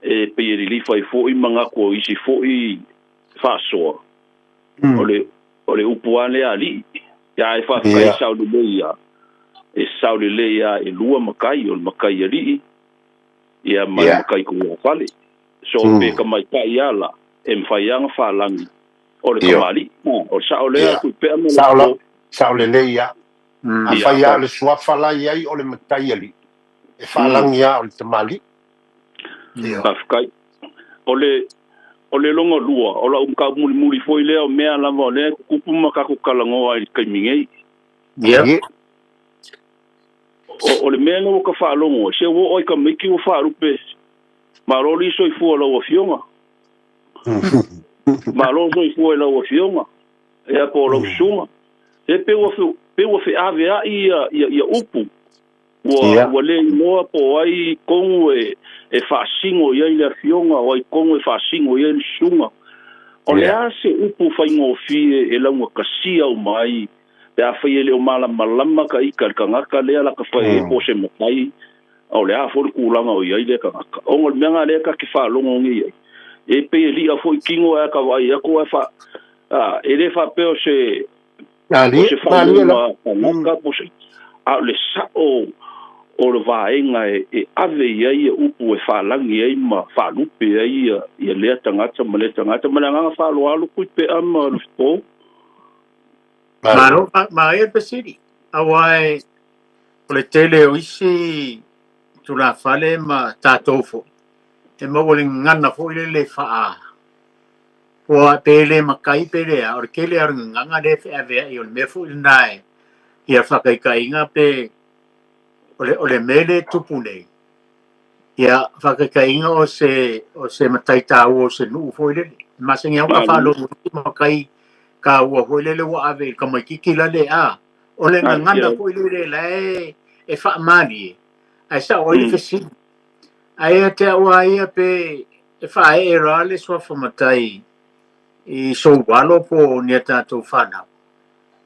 e pei e lilifa ai foi manatu o isi foi faasoa, o le, o le upu lava lea alii. Ia, ae faafetai e sao lelei lava, e sao lelei lava e lua matai, o le matai alii, ia ma le matai tuafale. So pe tamaitai lava la, e mafai lava ona faalagi o le tamalii. O le sao lea Tuipea ma le po. Sao lelei lava. Afai lava o le suafa la i ai o le matai alii, e faalagi lava o le tamalii. Faafetai. O le o le lona lua, o lau mataupu mulimuli foi lea, o mea lava o lea e tutupu ma tatou talanoa ai i le taimi nei. O le mea lea ua ta faalogo ai, se ua oo lava i tamaiti ua faalupe, Malo le soifua i lau Afioga. Malo soifua i lau Afioga, ia po o lau susuga. E pei ua, pei ua feaveai ia, ia, ia upu. Ua, ua le iloa po o ai tonu e, e faasino i ai le afioga, o ai tonu e faasino i ai le susuga. O le a se upu faigofie e laugatasia uma ai pe afai e le o malamalama ka ita i le tagata lea la ka fai ai po o se matai, a o le a foi le tulaga o i ai lea tagata. Ona o le mea lena lea ta te faalogo nei ai, e pei e li'a foi tino ae ta vaai atu ae fa, a, e le faapea o se, o se faailoga tagata po o se, a o le sa'o o le vaega e, e ave i ai ia upu e faalagi ai ma faalupe ai ia, ia lea tagata ma lea tagata. Ma le agaga faaaloalo Tuipea ma Lufipo. Malo, manaia le fesili. Aua e, o le tele o isi tulafale ma tatou foi, e maua le gagana foi lele faa, ua pe le matai pe le a, o le tele lava o le gagana lea e feaveai, o le mea foi lena e ia faataitaiga pe o le, o le mea lea e tupu nei, ia faataitaiga o se, o se matai taua o se nuu foi lele. E masani lava ona faalogo i matai taua foi lele ua ave i le tamaitiiti lale a, o le gagana foi lele la e, e faamalie, ae sao ai le fesili. Ae ia te au lava ia pe e faaee loa le suafa matai i sou alo po o ni a tatou fanau,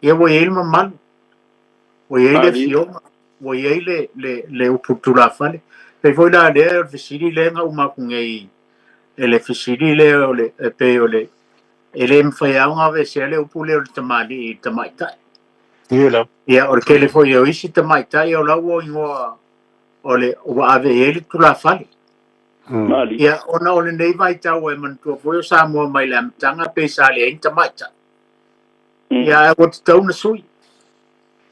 ia ua i ai le mamalu, ua i ai le afioga, ua i ai le, le, le upu tulafale. Pei foi la lea o le fesili lea na uma atu nei e le fesili lea o le, e pei o le, e le mafai lava ona aveesea le upu lea o le tamalii i le tamaitai. Ia, o le tele foi o isi tamaitai o la ua igoa o le ua ave i ai le tulafale. Ia, ona o lenei vaitau e manatua foi o Samoa mai le amataga pei sa leai ni tamaitai. Ia, ae ua tatau ona sui.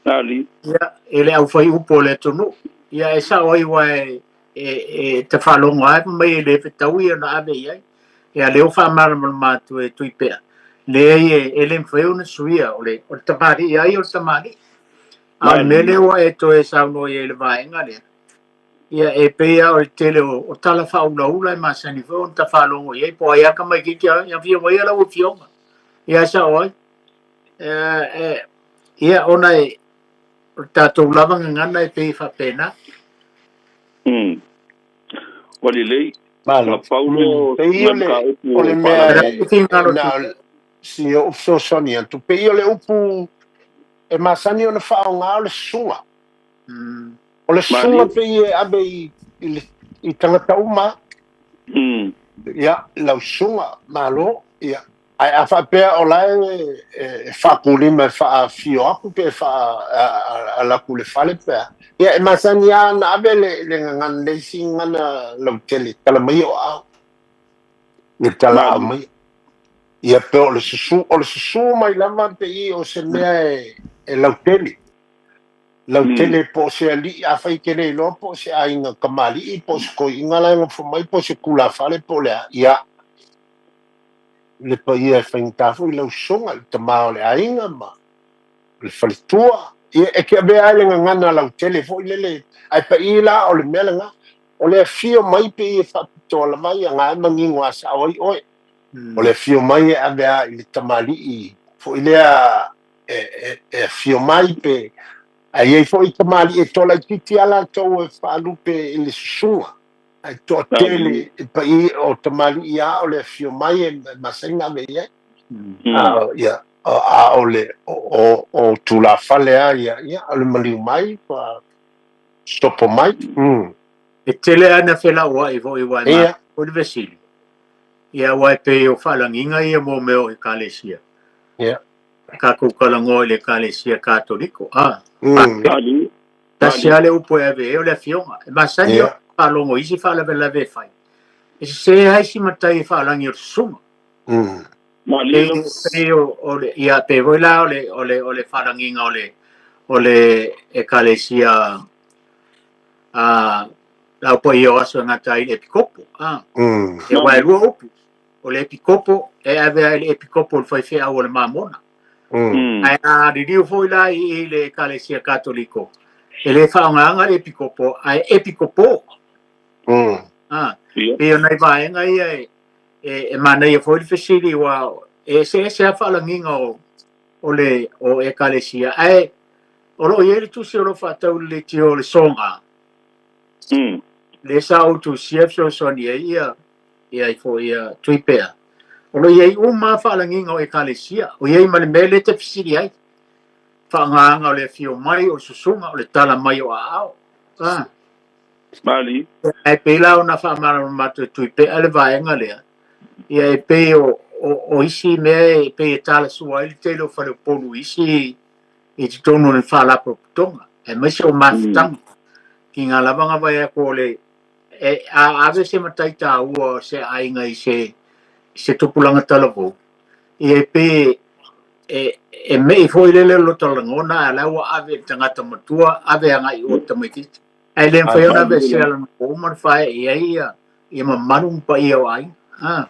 Ia, e le aufai upu o le atunuu. Ia, e sao ai aua e, e, e ta faalogo lava fai mai e le fetaui ona ave i ai. Ia, lea ua faamalamalama atu e Tuipea, leai e, e le mafai ona suia, o le, o le tamalii lava ia o le tamalii. A o le mea lea ua e toe saunoa i ai i le vaega lea, ia e pei lava o le tele o, o tala faaulaula e masani foi ona ta faalogo i ai, po o ai lava tamaitiiti, ia afio mai lau afioga. Ia e sao ai. E, ia ona e, o le tatou lava gagana e pei e faapena. Ua lelei. Malo. Na pau lea o Pei o le, o le mea e, na o si ou fesoasoani atu, pei o le upu e masani ona faaaoga o le susuga. O le susuga pei e ave i, i, i tagata uma. Ia, lau susuga, malo, ia. Ae a faapea o la e, e faakulima e faaafio atu pe faa-alu atu i le fale pe a, ia e masani lava ona ave le, le gagana, le isi gagana lautele, tala mai o aao, le tala aao mai. Ia pe o le susu, o le susu mai lava pei o se mea e, e lautele. Lautele po o se alii, afai e te le iloa po o se aiga kamali'i, po o se toeaina la e nofo mai, po o se tulafale po o le a, ia, le paia e faigata foi lau susuga, le tama o le aiga ma le faletua. Ia, e te avea ai le gagana lautele foi lele, ae paʻī la o le mea lena, o le afio mai pei e faapitoa lava ia na e manino a sao ai oe. O le afio mai e ave a i le tamalii foi lea e, e, e afio mai pe ae i ai foi tamalii e toa laitiiti a latou e faalupe i le susuga. Ae toatele e paʻī o tamalii a o le afio mai e masani ona ave i ai. A ia a o le o o tulafale a ia ia o le maliu mai pa sopo mai. E tele lava ina felauai foi aua e manaia foi le fesili. Ia aua e pei o faalagiga ia mo mea o Ekalesia. Ia. Tatou talanoa i le Ekalesia Katoliko, a. Tasi lava le upu e ave i ai o le afioga. E masani ona faalogo i isi faalavelave e fai. E sese lava isi matai e faalagi o le susuga. Pei o le, ia, pei foi la o le, o le, o le faalagiga o le, o le Ekalesia a le Au Paia o Aso e gata ai i le Epikopo. A. Ia, aua e lua upu. O le Epikopo e ave ai i le Epikopo o le faifeau o le Mamona. Ae a liliu foi la i le Ekalesia Katoliko, e le faaaogaina le Epikopo, ae Epikopo. A. Pei o nai vaega ia e, e, e manaia foi le fesili, aua e eseese lava faalagiga o, o le o Ekalesia, ae o lo o i ai le tusi o lo o faatau i le leitio o le soga, lea sa ou tusia e fesoasoani ai ia ia ai foi ia Tuipea. O lo o i ai uma lava faalagiga o Ekalesia, o i ai ma le mea lea e te fesili ai, faaaogaina o le afio mai, o le susuga, o le tala mai o aao. Ah. Mali. Ae pei la ona faamalamalama atu e Tuipea le vaega lea, ia e pei o, o, o isi mea e pei e talasua ai le tele o faleupolu i isi i totonu o le faalapotopotoga, aemaise o mafutaga. Ki ngā lava ngā vai atu o le, e, a ave se matai tāua o se aiga i se, i se tupulaga talavou, ia e pei e, e mei foi lele o lota lagona, a la ua ave i le tagata matua, ave agai i o le tamaitiiti. Ae le mafai ona aveesea lona pou ma le fae'e i ai ia, ia mamalu ma paia o aiga. Ah.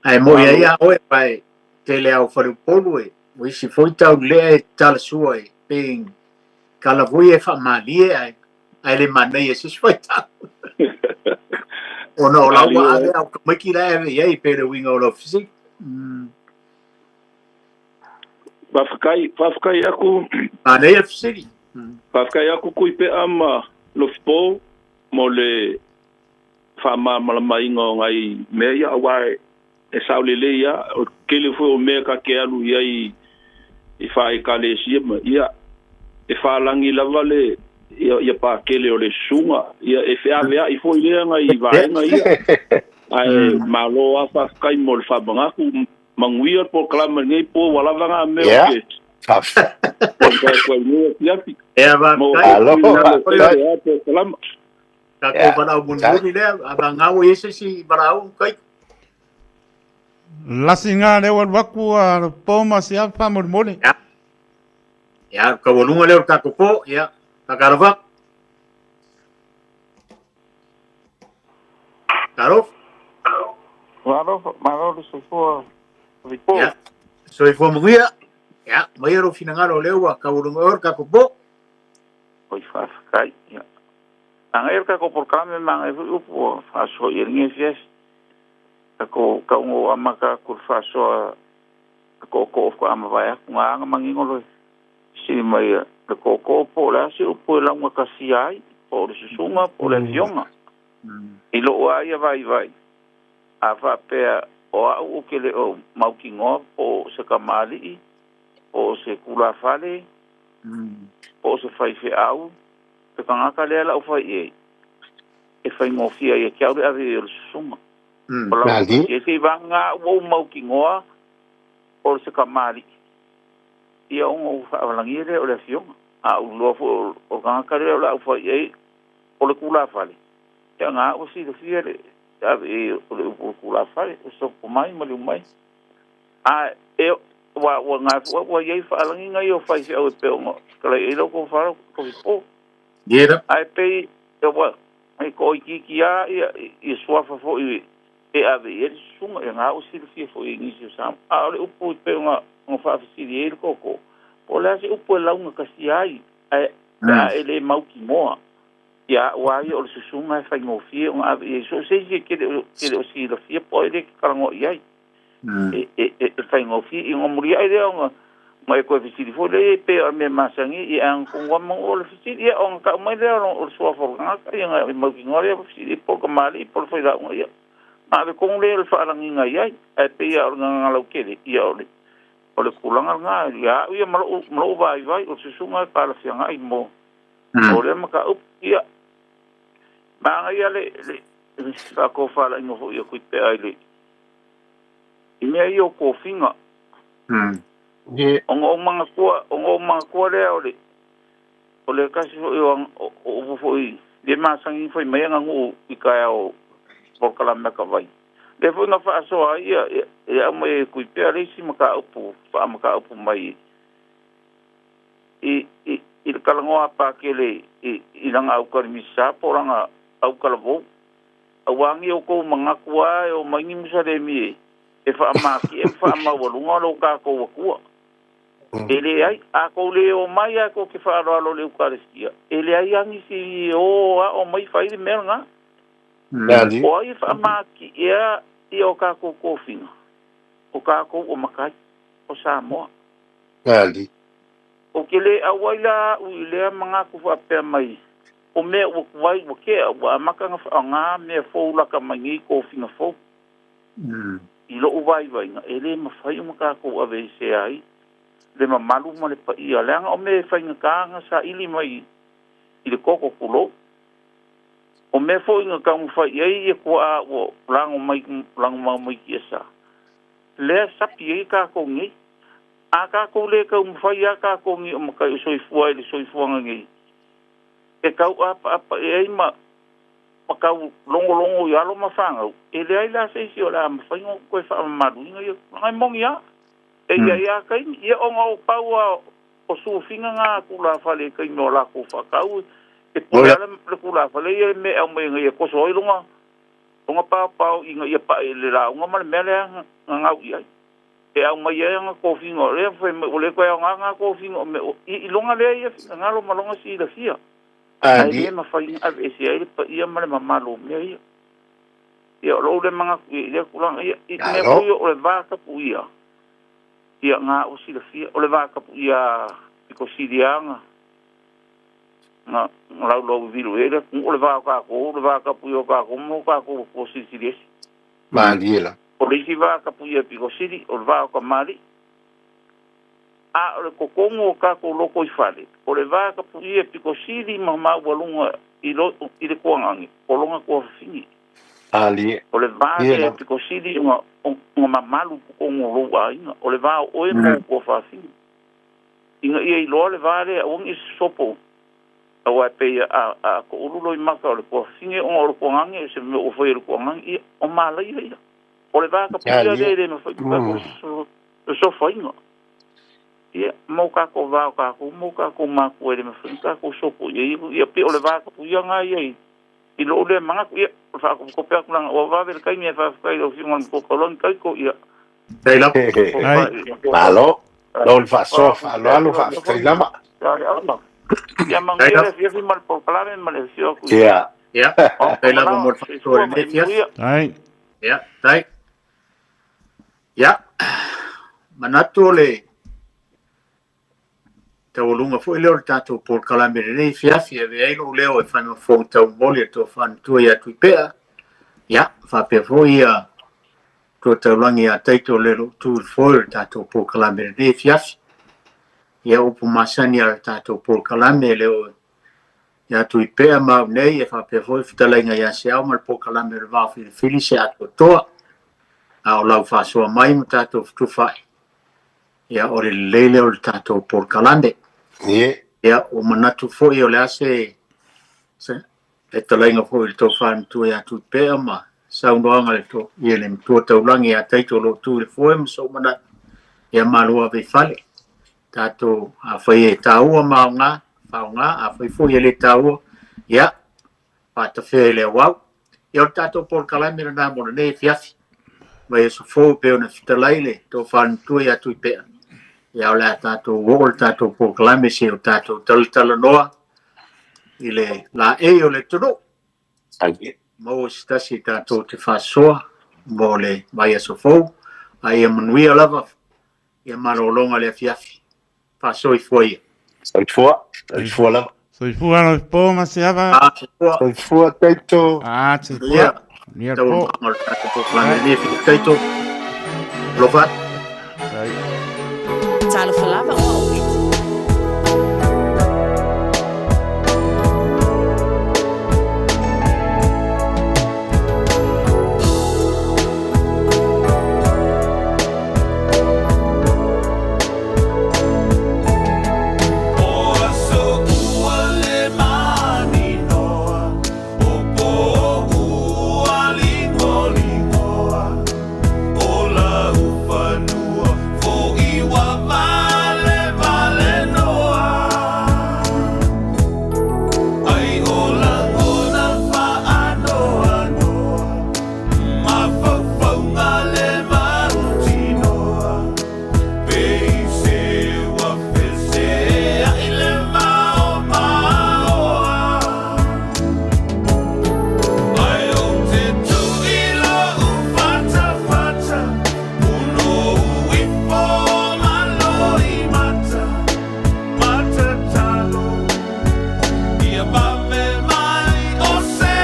Ae mo'i ai a oe, aua e tele lava o faleupolu e, o isi foi taulelea e talasua e pei kala foi e faamalie ae, ae le manaia i se isi faitau. Ona o la ua ave au tamaiti la e ave i ai e pei o le uiga o lau fesili. Faafetai, faafetai aku. Manaia le fesili. Faafetai aku Tuipea ma Lofipo mo le faamalamalamaina o nai mea ia aua e sao lelei lava, o le tele foi o mea ta te alu i ai i faa-Ekalesia ma ia, e faalagi lava le ia, ia Patele o le susuga, ia e feaveai foi lea nai vaega ia. Ae malo lava faafetai mo le faamanatu, manuia le polokalame i lenei po ua lava na mea o ke taumafai atu ai i lenei afiafi. Ia, Mo faafetai. Malo, faafetai. Polokalama. Tatou valaau mulimuli lea, a vagana ua i ai se isi valaau kai. Lasi ngā lea ua alu atu a po ma se afa faamolemole. Ia. Ia, taualuga lea o le tatou po, ia, faatalofa. Talofa. Malo, malo le soifua Filipo. Ia, soifua manuia. Ia, maia lou finagalo lea ua taualuga oe o le tatou po. Oi faafetai. Ia. Manaia le tatou polokalame, manaia foi upu ua faasoa i ai lenei afiafi. Tatou tau no amata atu le faasoa a tootoo faatoa mavae atu na ana manino le fesili mai a le tootoo po o le a se upu e laugatasia ai, po o le susuga po o le afioga. I lou lava ia vaivai, a faapea o au ou te le o mautinoa po o se tamalii, po o se tulafale, po o se faifeau, le tagata lea la u fai i ai, e faigofie ai ia te au le ave i ai o le susuga. O lau e se i vagana ua ou mautinoa o se tamalii, ia ona ou faavalagia lea o le afioga. A ou iloa foi o le tagata lea o le a ou fai i ai o le tulafale, ia na ua silafia le ave i ai o le upu o le tulafale, o sopo mai ma liu mai. A e ua ua na ua i ai faalagiga ia o faifeau e pei ona fetalai ai lau tofa Tofipo. Ae pei ua e toaitiiti lava ia ia suafa foi e ave i ai le susuga, ia na ua silafia foi e nisi o Samoa. A o le upu e pei ona faafesili ai le tootoo, po o le le a se upu e laugatasia ai ae pe a e le mautinoa ia a'u a ia o le susuga e faigofie ona ave i ai so o se isi e te le o silafia po o ai lea e te talanoa i ai. E, e, e, e faigofie i ona mulia'i lea ona ma e toe fesili foi lea i ai pei o le mea masani ia e agatonu lava ma o le fesili ia ona tau mai lea o le suafa o le tagata ia ona mautinoa lea fesili po o le tamalii po o le failauga ia ona ave tonu lea o le faalagiga i ai ae pei lava o le gagana lautele ia o le o le tulaga lena ia a'u ia ma lo'u ma lo'u vaivai o le susuga e talafeagai mo mo lea mataupu ia manaia le le faatofalaiga foi a Tuipea i le i mea ia o tofiga. Ona ou manatua, ona ou manatua lea o le, o le tasi foi o, o upu foi le masani fai mai ana nuu i taeao polokalame a Kavai. Lea foi na faasoa ai ia, ia, e aumai e Tuipea le isi mataupu, faamataupu mai i, i, i le talanoa a Pakele i, i lana aukalimisā po o lana aukalavou. Auā ni outou manatu lava e omai ni Musalemi e, e faamatie ma faamaualuga lo tatou Atua. E leai, a tou le omai ae tou te faaaloalo i le Eukalestia, e leai lava nisi e o aʻo mai fai le mea lena. O ai e faamatiea ia o tatou tofiga? O tatou o matai, o Samoa. Ou te le auai la a'u i lea manatu faapea mai, o mea ua tuai ua tea, ua amata ona faaaoga mea fou lata mai nei tofiga fou. I lo'u vaivaiga, e le mafai ona tatou aveesea ai le mamalu ma le paia, leaga o mea e faigata ona saili mai i le toto, tulou. O mea foi na taumafai i ai ia tuaa ua lago mai, lagomau mai tiasa, lea sapi ai tatou nei. A tatou le taumafai lava tatou nei o matai o soifua i le soifuaga nei, e tau apaapa i ai ma ma tau logologo i alo ma fanau, e leai la se isi o le a mafai ona toe faamamaluina ia tulaga. E moni lava, e i ai lava taimi, ia ona o pau lava o sufiga na a tulafale i taimi o latou faatau, e pule lava le tulafale ia i le mea e aumai ina ia toso ai lona lona paopao ina ia pai i le lauga ma le mea lea na gau i ai. E aumai ai ana tofiga o lea fai mai ua le toe aoga na tofiga o mea i lona lea ia finagalo ma lona silafia. Ae le mafai ona aveese ai le paia ma le mamalu o mea ia. Ia o lou lea manatu i lea tulaga ia, i mea foi o le va tapuia, ia na ua silafia, o le va tapuia pito sili lava na na laulauvivilu i ai le atunuu, o le va o tatou, o le va tapuia o tatou ma o tatou atua silisili ese. Malie la. O le isi va tapuia pito sili, o le va o tamalii. A o le totonu o tatou lotoifale, o le va tapuia pito sili ma maualuga i lo, i le tuagage, o lona tuafafine. Malie. O le va lea pito sili ona, ona mamalu i totonu o lou aiga, o le va o oe ma ou tuafafine. Ina ia iloa le va lea, aua ne i sopo, aua e pei a, a toulu loimata o le tuafafine ona o le tuagage, o se mea ua fai e le tuagage, ia, o malaia ia. O le va tapuia lea e le mafai ona tatou sosofaina. Ia, mo tatou va o tatou ma o tatou matua e le mafai ona tatou sopo i ai. Ia, pei o le va tapuia lena ia i, i lou lea manatu. Ia, o le faakopekope atu leaga ua vave le taimi ae faafetai i lau Afioga i le Matua Taulagi Taito. Ia, Faafetai lava. Malo. Malo le faasoa faaaloalo, faafetai lava. Ia manuia le afiafi ma le polokalame ma le afio atu. Ia. Ia, faafetai lava mo le faasoa i lenei afiafi. Ai. Ia, faafetai. Ia, manatu o le taualuga foi lea o le tatou polokalame i lenei afiafi, e avea ai lou leo e fai ma fofoga taumolimoli a le Tofa Matua ia Tuipea, ia, faapea foi ia Matua Taulagi ia Taito le lou tu i le foe o le tatou polokalame i lenei afiafi. Ia, upu masani a le tatou polokalame e le o ia Tuipea ma au nei, e faapea foi fetalaiga ia Seao ma le polokalame o le Vao Filifili se atoatoa. A o lau faasoa mai ma tatou fetufaai, ia o le lelei lea o le tatou polokalame. Ia, ua manatu foi o le a se fetalaiga foi i le tofa matua ia Tuipea ma saunoaga le to, ia le matua taulagi ia Taito o lo o tu i le foe ma sou manatu, ia malo ave i fale. Tatou, afai e taua ma aoga, faaaoga, afai foi e le taua, ia, faatafea i le auau. Ia o le tatou polokalame lena mo lenei afiafi. Mai aso fou e pei ona fetalai le tofa matua ia Tuipea. Ia o le a tatou oo le tatou polokalame se o tatou talatalanoa i le laei o le atunuu. Maua se tasi tatou te faasoa mo le vaiaso fou, a ia manuia lava ia malologa le afiafi. Faasoifua ia. Soifua, soifua lava. Soifua lau po ma se ava. Ah, soifua. Soifua Taito. Ah, soifua. Manuia le po. Taualumaga o le tatou polokalame lenei, Taito. Alofa. Talofa lava o au e te. O aso ua le maninoa, o pō ua ligoligoa, o laufanua foʻi ua valevalenoa. Ai o lagona faanoanoa, mafaufauga le mautinoa, Pe i se ua feseai le vao maoa. Ae ou te tui lou fatafata, unou ifo ma loimata, matatalo, ia vave mai o se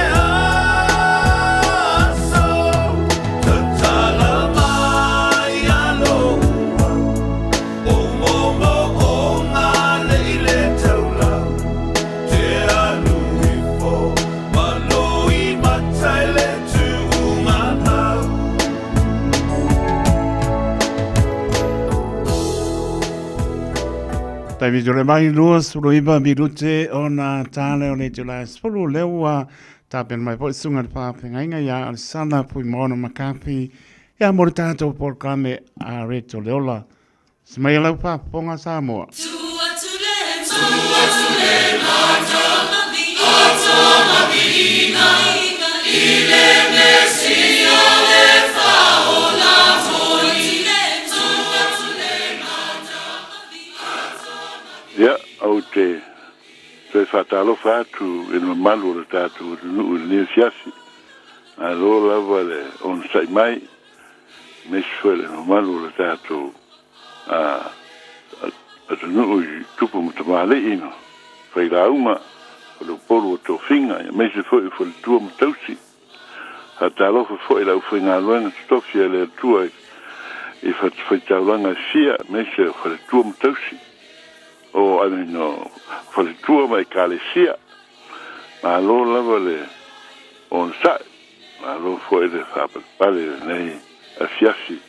aso. Tatala mai aloua, o moomooga nei le taulau, te alu ifo ma loimata i le tuugamau. Taimi tole mai 29 minute ona tale o le itula e 10 lea ua tapena mai foi susuga i le faafeagaiga ia Alesana Fuimaono McCarthy ia mo le tatou polokalame a Reto Leola. Se mai lau faafofoga Samoa. Ia, ou te toe faatalofa atu i le mamalu o le tatou atunuu i lenei afiafi. Malo lava le onosai mai, aemaise foi le mamalu o le tatou atunuu i tupu ma tamalii ma failauga, faleupolu o tofiga, aemaise foi o faletua ma tausi. Faatalofa foi i le aufaigaluega totofi a le Atua i fatafaitaulaga e fia, aemaise o faletua ma tausi, o, I mean, o faletua ma ekalesia. Malo lava le onosai, malo foi le faapalepale i lenei afiafi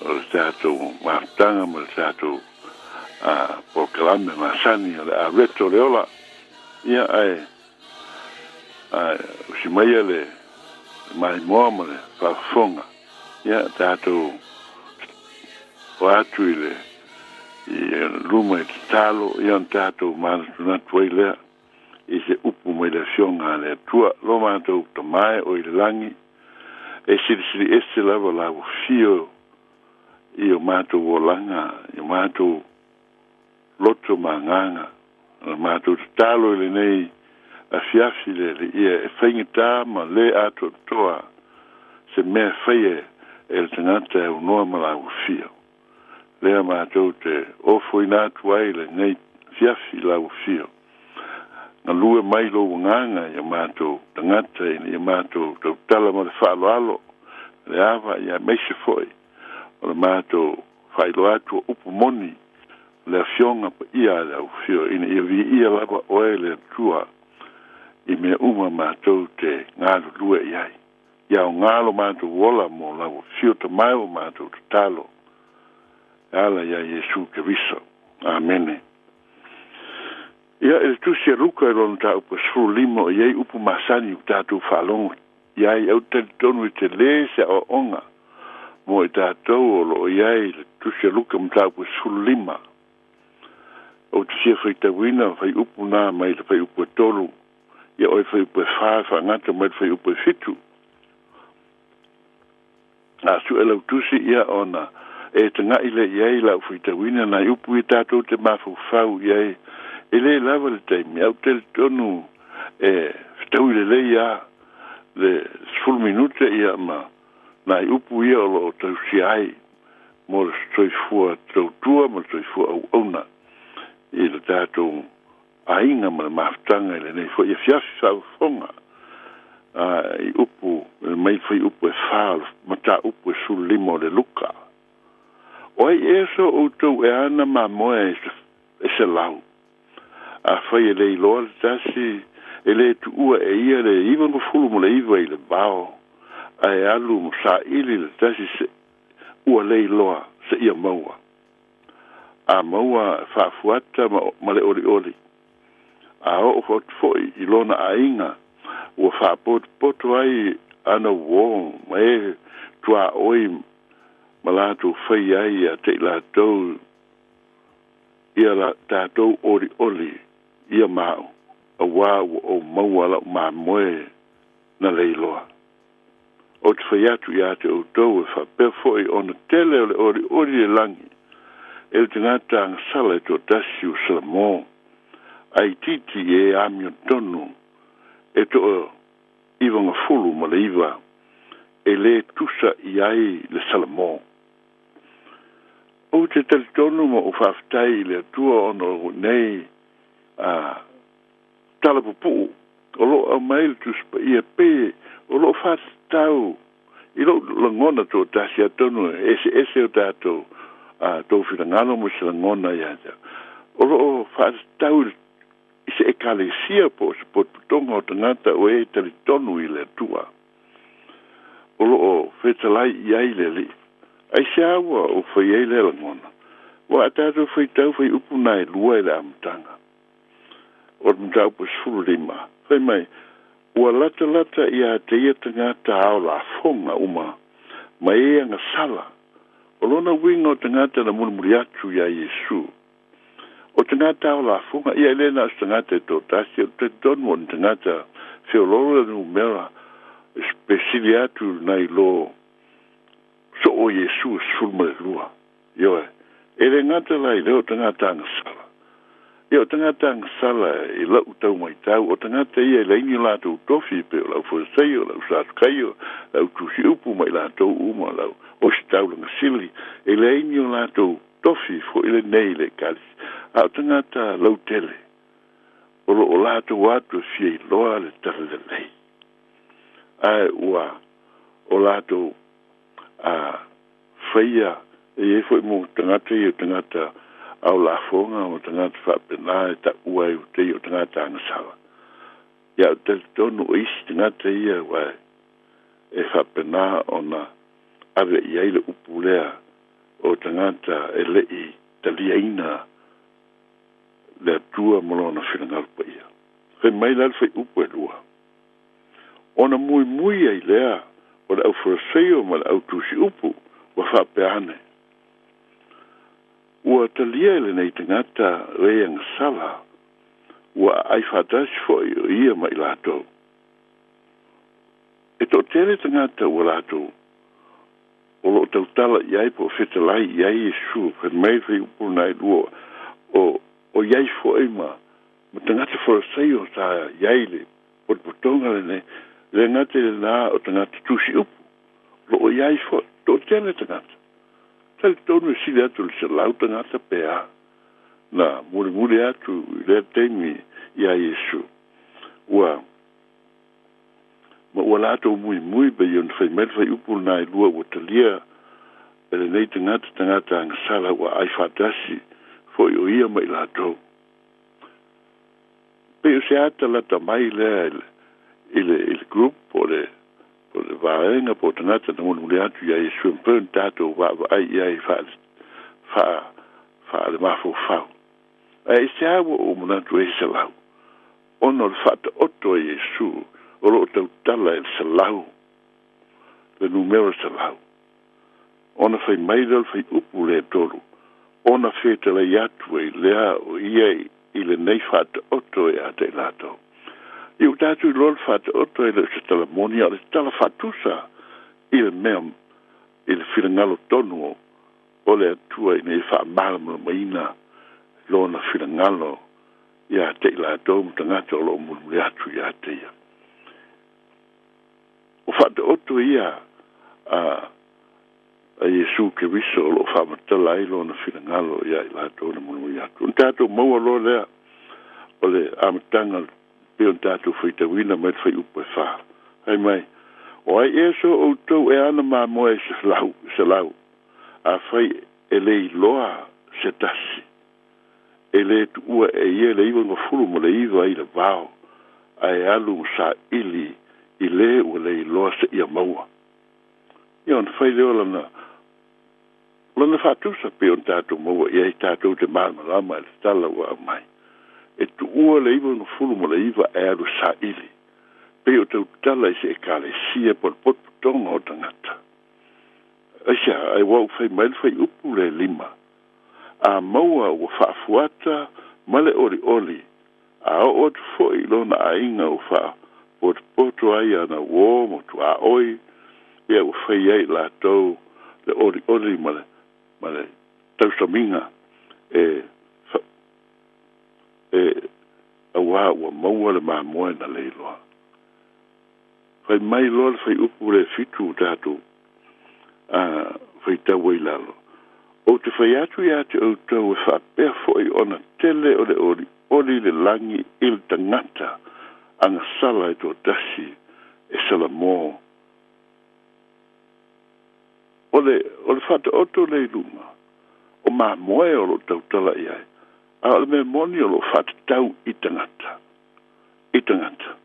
o le tatou mafutaga ma le tatou polokalame masani o le a reto le ola. Ia, ae Ae usi maia le maimoa ma le faafofoga, ia tatou o atu i le i luma i tatalo, ia ona tatou manatunatu ai lea i se upu mai le Afioga a le Atua, lo matou Tama e o i le lagi, e silisili ese lava la ua fio i o matou olaga, i o matou loto ma agaga. O le matou tatalo i lenei afiafi le Alii ia e faigata ma le atoatoa se mea e faia e le tagata e aunoa ma laua fia. Lea matou te ofoina atu ai lenei afiafi i laua fia. Galue mai lou agaga i o matou tagata ina ia matou tautala ma le faaaloalo, le ava ia aemaise foi o le matou faailoa atu o upu moni le Afioga Paia a le Aufio, ina ia viia lava oe le Atua i mea uma matou te galulue i ai. Ia aoga lo matou ola mo lau Afio tamae o matou tatalo, e ala iā Iesu Keriso. Amene. Ia, i le Tusi a Luka i lona mataupu e 15 o i ai upu masani ua tatou faalogo i ai, au talitonu e tele se aoaoga mo i tatou o lo o i ai i le Tusi a Luka mataupu e 15. Ou te fia faitauina fuaiupu na mai le fuaiupu e 3 ia oe fuaiupu e 4 e faagata mai le fuaiupu e 7. A sue lau tusi ia ona E taga'i lea i ai la'u faitauina nai upu ia tatou te mafaufau i ai. E lē lava le taimi, ae ou te talitonu e fetaui lelei a le 10 minute ia ma nai upu ia o lo'o tausia ai mo le soifua tautua ma le soifua auauna i le tatou aiga ma le mafutaga i lenei fo'i afiafi faafofoga i upu mai fuaiupu e 4 o le mataupu e 15 o le Luka. O ai ea so outou e ana mamoe e 100, afai e le iloa le tasi, e lē tu'ua e ia le 99 i le vao, ae alu ma saʻili le tasi se ua le iloa seʻia maua? A maua, e faafuata ma le olioli. A oo atu foʻi i lona aiga, ua faapotopoto ai ana uō ma e tuaʻoi ma latou fai ai ia te i latou ia la tatou olioli ia ma au, auā ua ou maua la'u mamoe na le iloa. Ou te fai atu iā te outou, e faapea foʻi ona tele o le olioli i le lagi e le tagata agasala e toatasi ua salamō, ae itiiti i e amiotonu e to'a 99 e lē tusa i ai le salamō. Ou te talitonu ma ou faafetai i le Atua ona o nei a tala pupuu o loo aumai le Tusi Paia pei o loo faatatau i lou lagona toatasi, atonu e eseese o tatou a tou finagalo ma se lagona ia te o loo faatatau i se ekalesia po o se potopotoga o tagata o e talitonu i le Atua o loo fetalai i ai le Alii. Aisea ua ou fai ai lea lagona? Ua a tatou faitau fuaiupu na e lua i le amataga o le mataupu 15, fai mai, ua latalata iā te ia tagata ao lafoga uma ma e agasala. O lona uiga o tagata na mulimuli atu iā Iesu. O tagata ao lafoga ia e lē na o se tagata e toatasi, o talitonu o ni tagata feololo le numera pe sili atu nai lo soo o Iesu e 12. Ioe, e lē gata la i lea o tagata agasala. Ia, o tagata agasala i la'u tau maitau, o tagata ia e laini o latou tofi, pe o lau Fariseio, lau Satukaio, lau tusi upu ma i latou uma, lau ositaulaga sili, e leai ni o latou tofi fo'i lenei i le ekalesia, a o tagata lautele o loo latou atu e fia iloa le talalelei, ae ua o latou a faia e iai fo'i mo tagata ia, o tagata ao lafoga ma tagata faapena e taʻua ai ua o tagata agasala. Ia, o talitonu o isi tagata ia ua e faapena ona ave i ai le upu lea o tagata e leʻi taliaina le Atua ma lona finagalo paia. Fai mai la le fuaiupu e 2, ona muimui ai lea o le au ma le au tusi upu ua faapea ane, ua talia e lenei tagata e agasala, ua aai faatasi foʻi o ia ma i latou. E toʻatele tagata ua latou o loo tautala i ai po o fetalai i ai Iesu. Fai mai fuaiupu na e 2, o iai foʻi ma tagata Fariseio sa iai le potopotoga lenei, le gata i lenā o tagata tusi upu loo iai foʻi. Toʻatele tagata, talitonu e sili atu le 100 tagata pe a na mulimuli atu i lea taimi iā Iesu. Ua ma ua latou muimui pei ona fai mai le fuaiupu lenā e 2, ua talia e lenei tagata, tagata agasala, ua aai faatasi foʻi o ia ma i latou. Pei o se ata lata mai lea i le group o le vaega po o tagata na mulimuli atu iā Iesu e mafai ona tatou vaavaai i ai faa le mafaufau. Ae aisea ua ou manatu ai 100? Ona o le faataoto e Iesu o loo tautala e le 100, le numera 100. Ona fai mai lea o le fuaiupu lea 3, ona fetalai atu ai lea o ia i lenei faataoto e te i latou. I o tatou iloa le faataoto e le o se talamoni, a o le tala faatusa i le mea i le finagalo tonu o o le Atua ina ia faamalamalamaina Lona finagalo ia te i latou ma tagata o lo o mulimuli atu ia te Ia. O faataoto ia a a Iesu Keriso o lo o faamatala ai Lona finagalo ia i latou na mulimuli atu. Ona tatou maua loa lea o le amataga pei ona tatou faitauina mai le fuaiupu e 4. Fai mai, O ai ea so outou e ana mamoe 100, afai e le iloa se tasi, e le tuua e ia le 99 i le vao, ae alu ma saili i le ua le iloa seia maua? Ia ona fai lea o lana lana faatusa pei ona tatou maua i ai tatou te malamalama i le tala ua aumai. E tuua le 99 ae alu e saili, pei o tautala i se ekalesia po o le potopotoga o tagata. Aisea? Aua ua fai mai le fuaiupu le 5, A maua ua faafuata ma le olioli, a oo atu foi i lona aiga ua faapotopoto ai ana uō ma tuaoi, ia ua fai ai i latou le olioli ma le ma le tausamiga e e auā ua maua le mamoe na leiloa. Fai mai loa le fuaiupu le 7 ua tatou a faitau ai i lalo, Ou te fai atu ia te outou e faapea foi ona tele o le olioli i le lagi i le tagata agasala e toatasi e salamo. O le, o le faataoto lea i luga, o mamoe o lo o tautala i ai, a o le mea moni o lo o faatatau i tagata, i tagata,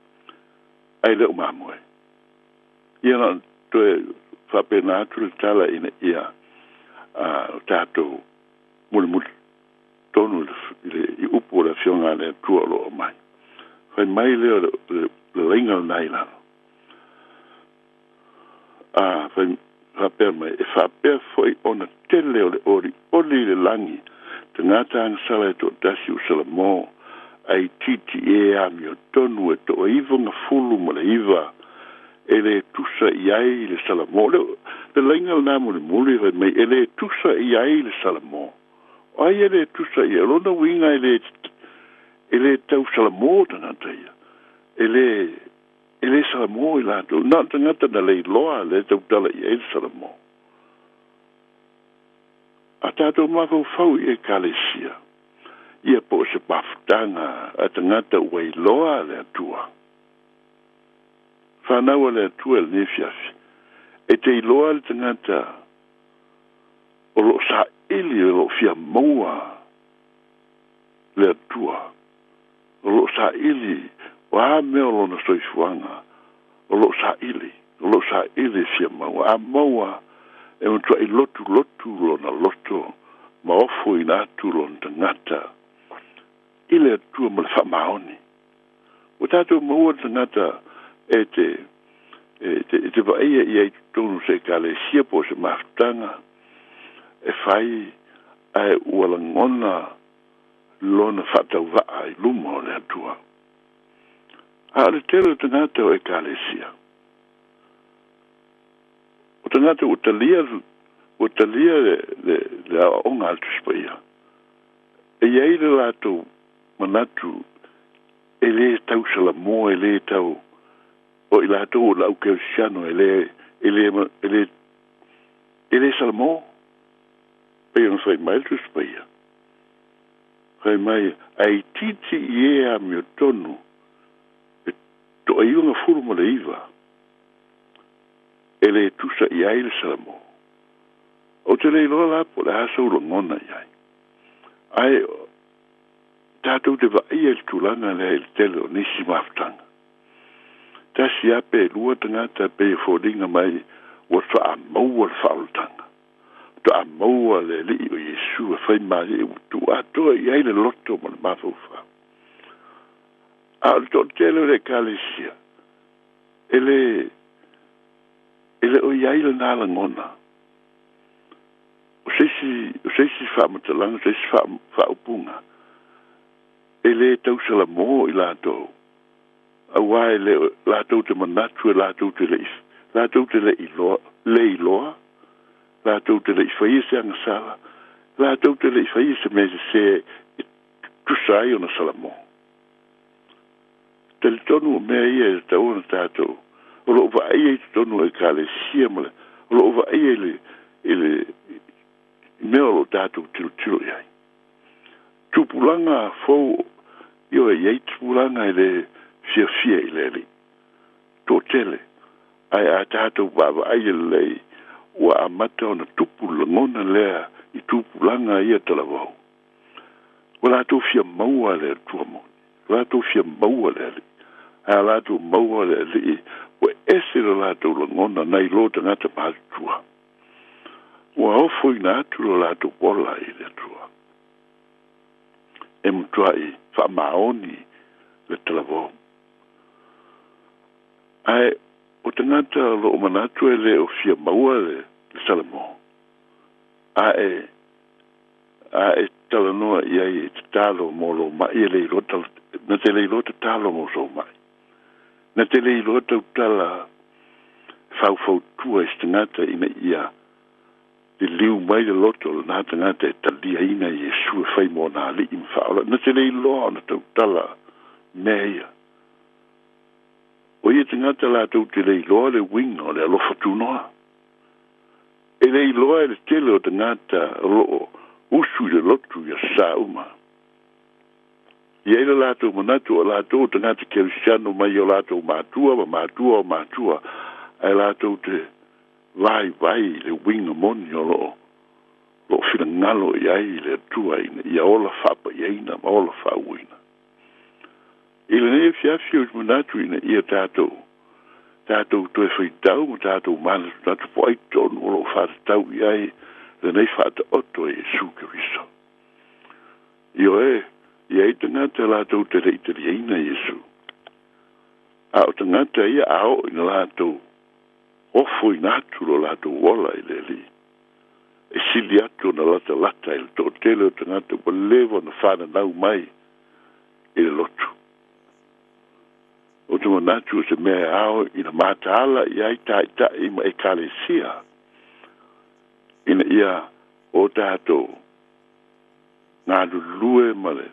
ae le o mamoe. Ia na ona toe faapena atu le tala ina ia o tatou mulimuli tonu i le i upu o le Afioga a le Atua o lo o aumai. Fai mai lea o le laiga lena i lalo. A fai faapea mai, e faapea foi ona tele o le olioli i le lagi, tagata agasala e toatasi ua salamo, ae itiiti e amiotonu e 99 e le tusa i ai le salamo. Le, le laiga lena mulimuli fai mai, e le tusa i ai le salamo. O ai e le tusa i ai? O lona uiga e le, e le tau salamo tagata ia. E le, e le salamo i latou. Na o le tagata na leiloa lea e tautala i ai le salamo. A tatou mafaufau i Ekalesia, ia po o se mafutaga a tagata ua iloa le Atua. Fanau a le Atua i lenei afiafi, e te iloa le tagata o lo o saili, o lo o fia maua le Atua, o lo o saili, o a mea o lona soifuaga, o lo o saili, o lo o saili e fia maua. A maua, e matuai lotulotu lona loto ma ofoina atu lona tagata i le Atua ma le faamaoni. Ua tatou maua le tagata e te, e te, e te vaaia ia i totonu o se ekalesia po o se mafutaga e fai, ae ua lagona lona faatauvaa i luma o le Atua. A o le tele o tagata o ekalesia, o tagata ua talia, ua talia le, le, le aoaoga a le Tusi Paia, e i ai le latou manatu e lē tau salamo, e lē tau o i latou o le au kerisiano e lē, e lē, e lē, e lē salamo, pei ona fai mai le Tusi Paia. Fai mai, ae itiiti i e amiotonu e 99 e lē tusa i ai le salamo. Ou te le iloa la po o le a sou lagona i ai, ae tatou te vaaia i le tulaga lea i le tele o nisi mafutaga. Tasi lava pe lua tagata pei e foliga mai ua faamaua le faaolataga, faatoa maua le Alii o Iesu e fai malie ua tuu atoa i ai le loto ma le mafaufau. A o le toatele o le Ekalesia, e le, e le o i ai lena lagona. O se isi, o se isi faamatalaga, o se isi faaupuga, e le tausalamo i latou, auā e le o latou te manatu e latou te le i, latou te le iloa, le iloa Latou te le i faia se agasala, latou te le i faia se mea sesē e tusa ai ona salamo. Talitonu o mea ia e tatau ona tatou, o lo o vaaia i totonu o Ekalesia ma le, o lo o vaaia i le, i le, i mea o lo o tatou tilotilo i ai. Tupulaga fou, ioe, e i ai tupulaga e le fiafia i le Alii. Toatele, ae a tatou vaavaai lelei, ua amata ona tupu le lagona lea i tupulaga ia talavou. Ua latou fia maua le Atua moni, ua latou fia maua le Alii, ae a latou maua le Alii, ua ese lo latou lagona nai lo tagata matutua. Ua ofoina atu lo latou ola i le Atua. E matuai faamaoni le talavou. Ae o tagata o lo o manatu e le o fia maua le Salamo, a e a e talanoa i ai e tatalo mo lou ma'i e le iloa tala, na te le iloa tatalo mo sou ma'i. Na te le iloa tautala faufautua i se tagata ina ia liliu mai le loto o lena tagata e taliaina Iesu e fai mo ona alii ma faaola. Na te le iloa ona tautala mea ia. O ia tagata latou te le iloa le uiga o le alofa tunoa. E le iloa e le tele o tagata o lo o usu i le lotu i aso Sa uma. E i ai le latou manatu o latou o tagata kerisiano mai o latou matua ma matua o matua, ae latou te vaivai i le uiga moni o lo o lo o finagalo i ai le Atua ina ia ola faapaiaina ma ola faauuina. I lenei afiafi ou te manatu ina ia tatou, tatou toe faitau ma tatou manatunatu po o ai tonu o lo o faatatau i ai lenei faataoto e Iesu Keriso. Ioe, e i ai tagata latou te le i taliaina Iesu. A o tagata ia a oo ina latou ofoina atu lo latou ola i le Alii, e sili atu ona latalata i le toatele o tagata ua leva ona fananau mai i le lotu. Ou te manatu o se mea e ao ina mataala i ai taitai ma Ekalesia ina ia o tatou galulue ma le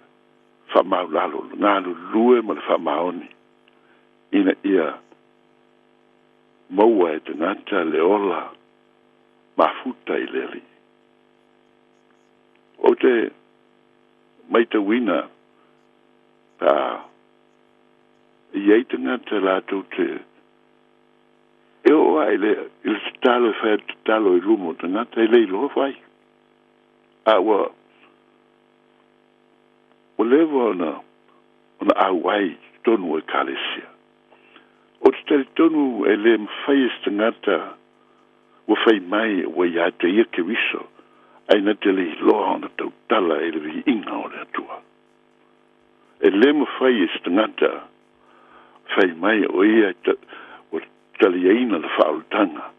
faamaulalo, galulue ma le faamaoni ina ia maua e tagata le ola mafuta i le Alii. Ou te maitauina pe a i ai tagata latou te e oo lava i le i le tatalo e fai atu tatalo i luma o tagata e le iloa fai. A ua ua leva ona ona auai i totonu o Ekalesia. Ou te talitonu e le mafai e se tagata ua fai mai ua ia te ia Keriso, ae na te le iloa ona tautala i le viiga o le Atua. E le mafai e se tagata fai mai o ia ua taliaina le faaolataga,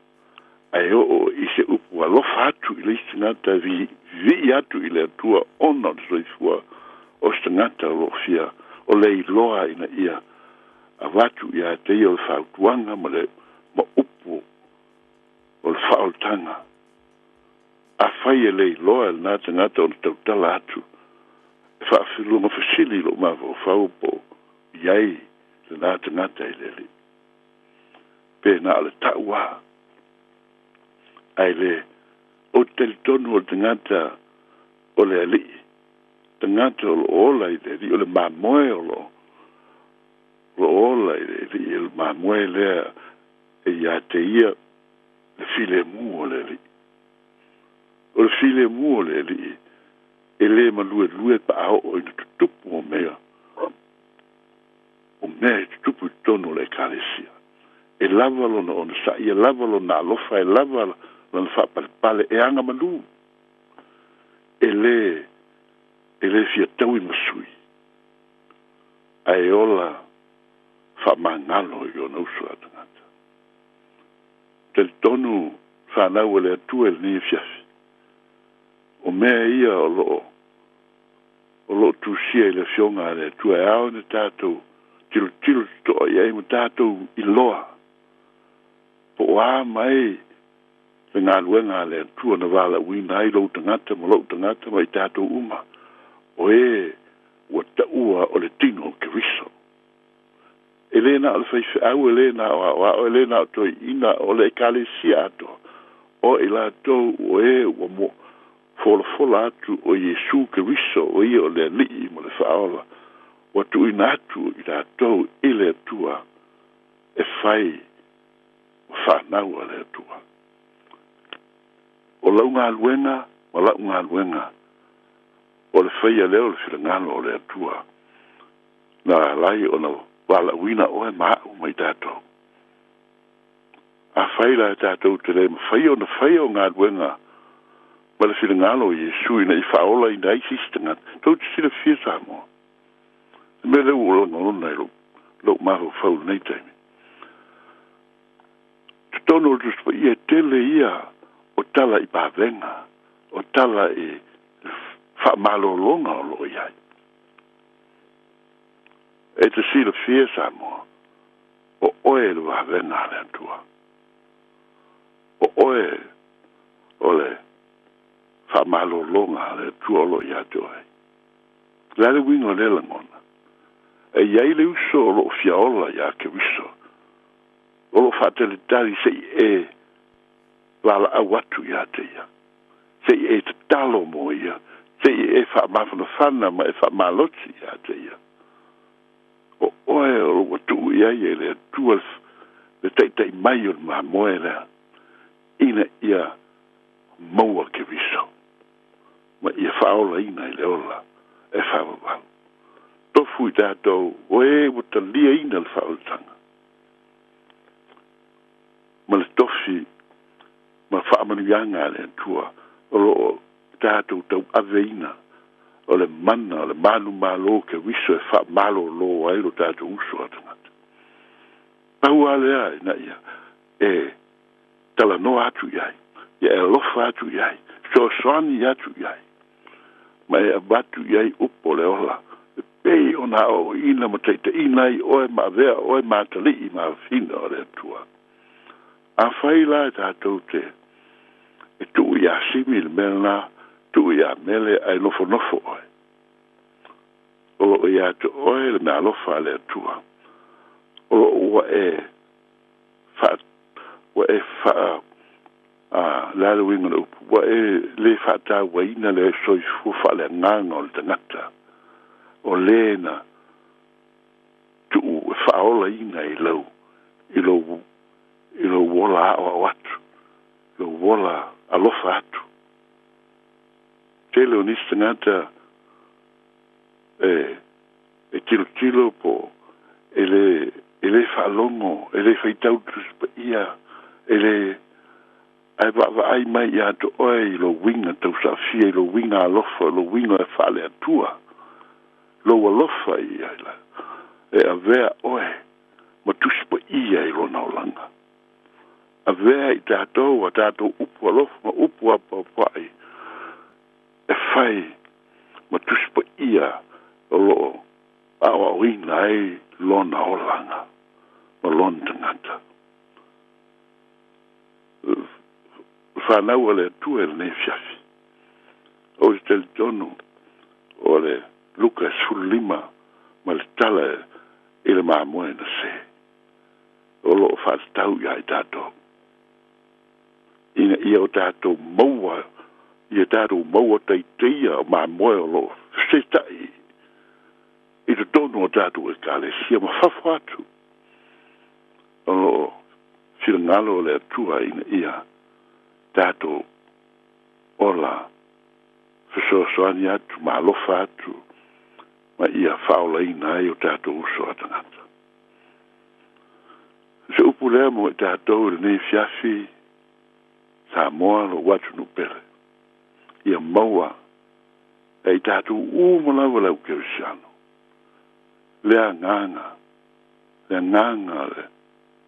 ae oo i se upu alofa atu i le isi tagata e vivii atu i le Atua ona o le soifua o se tagata o lo o fia o le iloa ina ia avatu ia te ia o le fautuaga ma le ma upu o le faaolataga. Afai e le iloa e lena tagata ona tautala atu, e faafiluga fesili i lou mafaufau po o i ai lena tagata i le Alii. Pe na o le tau lava, ae le, ou te talitonu o le tagata o le Alii, tagata o lo o ola i le Alii, o le mamoe o lo o ola i le Alii, o le mamoe lea e ia te ia le filemu o le Alii. O le filemu o le Alii e le maluelue pe a oo ina tutupu o mea, o mea e tutupu i totonu o le Ekalesia. E lava lona onosai, e lava lona alofa, e lava lona faapalepale, e agamalu. E le, e le fia taui ma sui, ae ola faamagalo i ona uso a tagata. Talitonu fanau a le Atua i lenei afiafi, o mea ia o lo o o lo o tusia i le Afioga a le Atua e ao ina tatou tilotilo totoa i ai ma tatou iloa po o a mai le galuega a le Atua na valaauina ai lou tagata ma lo'u tagata ma i tatou uma, o ē ua taua o le tino o Keriso. E lē na o le faifeau, e lē na o aoao, e lē na o toeaiina, o le Ekalesia atoa, o i latou o ē ua mo folafola atu o Iesu Keriso o ia o le Alii ma le Faaola, ua tuuina atu i latou i le Atua e fai ma fanau a le Atua. O lau galuega ma la'u galuega, o le faia lea o le finagalo o le Atua na ala ai ona valaauina oe ma a'u ma i tatou. Afai la e tatou te lē mafaia ona faia o galuega ma le finagalo o Iesu ina ia faaolaina ai se isi tagata, tou te silafia Samoa, le mea lea ua ou lagona i lou mafaufau i lenei taimi. Totonu o le Tusi Paia e tele ia o tala i vavega, o tala i le faamalologa o lo o i ai. E te silafia Samoa, o oe le vavega a le Atua. O oe o le faamalologa a le Atua o lo o ia te oe. O le a le uiga o lea lagona? E i ai le uso o lo o fia ola iā Keriso, o lo o faatalitali se i e valaau atu iā te ia, se i e tatalo mo ia, se i e faamafanafana ma e faamalosi iā te ia. O oe o lo ua tuu i ai e le Atua le taita'i mai o le mamoe lea, ina ia maua Keriso ma ia faaolaina i le ola e faavavau. Tofu i tatou o ē ua taliaina le faaolataga ma le tofi ma faamanuiaga a le Atua o lo o tatou tauaveina o le mana o le manumalo o Keriso e faamalolo ai lo tatou uso a tagata. Pau lava lea ina ia e talanoa atu i ai, ia e alofa atu i ai, fesoasoani atu i ai, ma e avatu i ai upu o le ola, e pei ona aoaoina ma taitaiina ai oe ma avea oe ma atalii ma afafina o le Atua. Afai la e tatou te e tuu iā Simi le mea lena, tuu iā Mele ae nofonofo oe. O lo o ia te oe le meaalofa a le Atua. O lo o ua e faa, ua e faa, a, le a le uiga o le upu, ua e lē faatauaina le soifua faaleagaga o le tagata, o lē na tuu e faaolaina i lau, i lou, i lou ola aoao atu, lou ola alofa atu. Tele o nisi tagata e, e tilotilo po e lē, e lē faalogo, e lē faitau Tusi Paia, e lē, ae vaavaai mai iā te oe i lou uiga tausaafia, i lou uiga alofa, lou uiga e faale-Atua, lou alofa i ai la, e avea oe ma Tusi Paia i lona olaga. Avea i tatou a tatou upu alofa ma upu apoapoai e fai ma Tusi Paia o lo o aoaoina ai lona olaga ma lona tagata. Fanau a le Atua i lenei afiafi. Ou te talitonu o le Luka 15 ma le tala i le mamoe na sē o lo o faatatau iā i tatou, ina ia o tatou maua ia tatou maua taitaia o mamoe o lo o feseta'i i totonu o tatou Ekalesia ma fafo atu. O lo o finagalo o le Atua ina ia tatou ola fesoasoani atu ma alofa atu ma ia faaolaina ai o tatou uso a tagata. O se upu lea mo i tatou i lenei afiafi, Samoa lou atunuu pele, ia maua e i tatou uma lava le au kerisiano le agaga, le agaga o le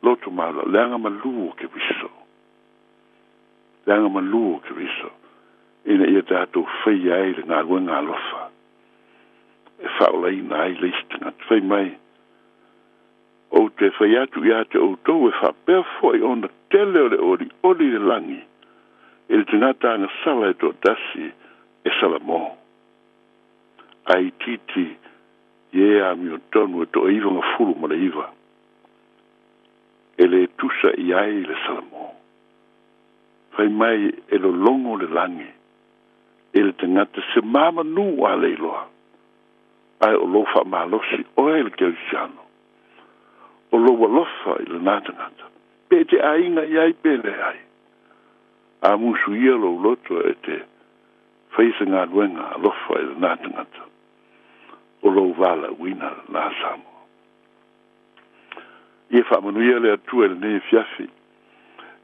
loto maualalo, le agamalu o Keriso, le agamalu o Keriso, ina ia tatou faia ai le galuega alofa e faaolaina ai le isi tagata. Fai mai, Ou te fai atu ia te outou e faapea foi ona tele o le olioli i le lagi. I le tagata agasala e toatasi e salamo, ae itiiti i e amiotonu e toaivagafulu ma le iva, e lē tusa i ai le salamo. Fai mai e lologo le lagi i le tagata se mamanū a le iloa, ae o lou faamalosi oe le Kerisiano, o lou alofa i lenā tagata, pe e te aiga i ai pe leai. A musuia lou loto e te faia se galuega alofa i lenā tagata, o lou valaauina lenā Samoa. Ia faamanuia le Atua i lenei afiafi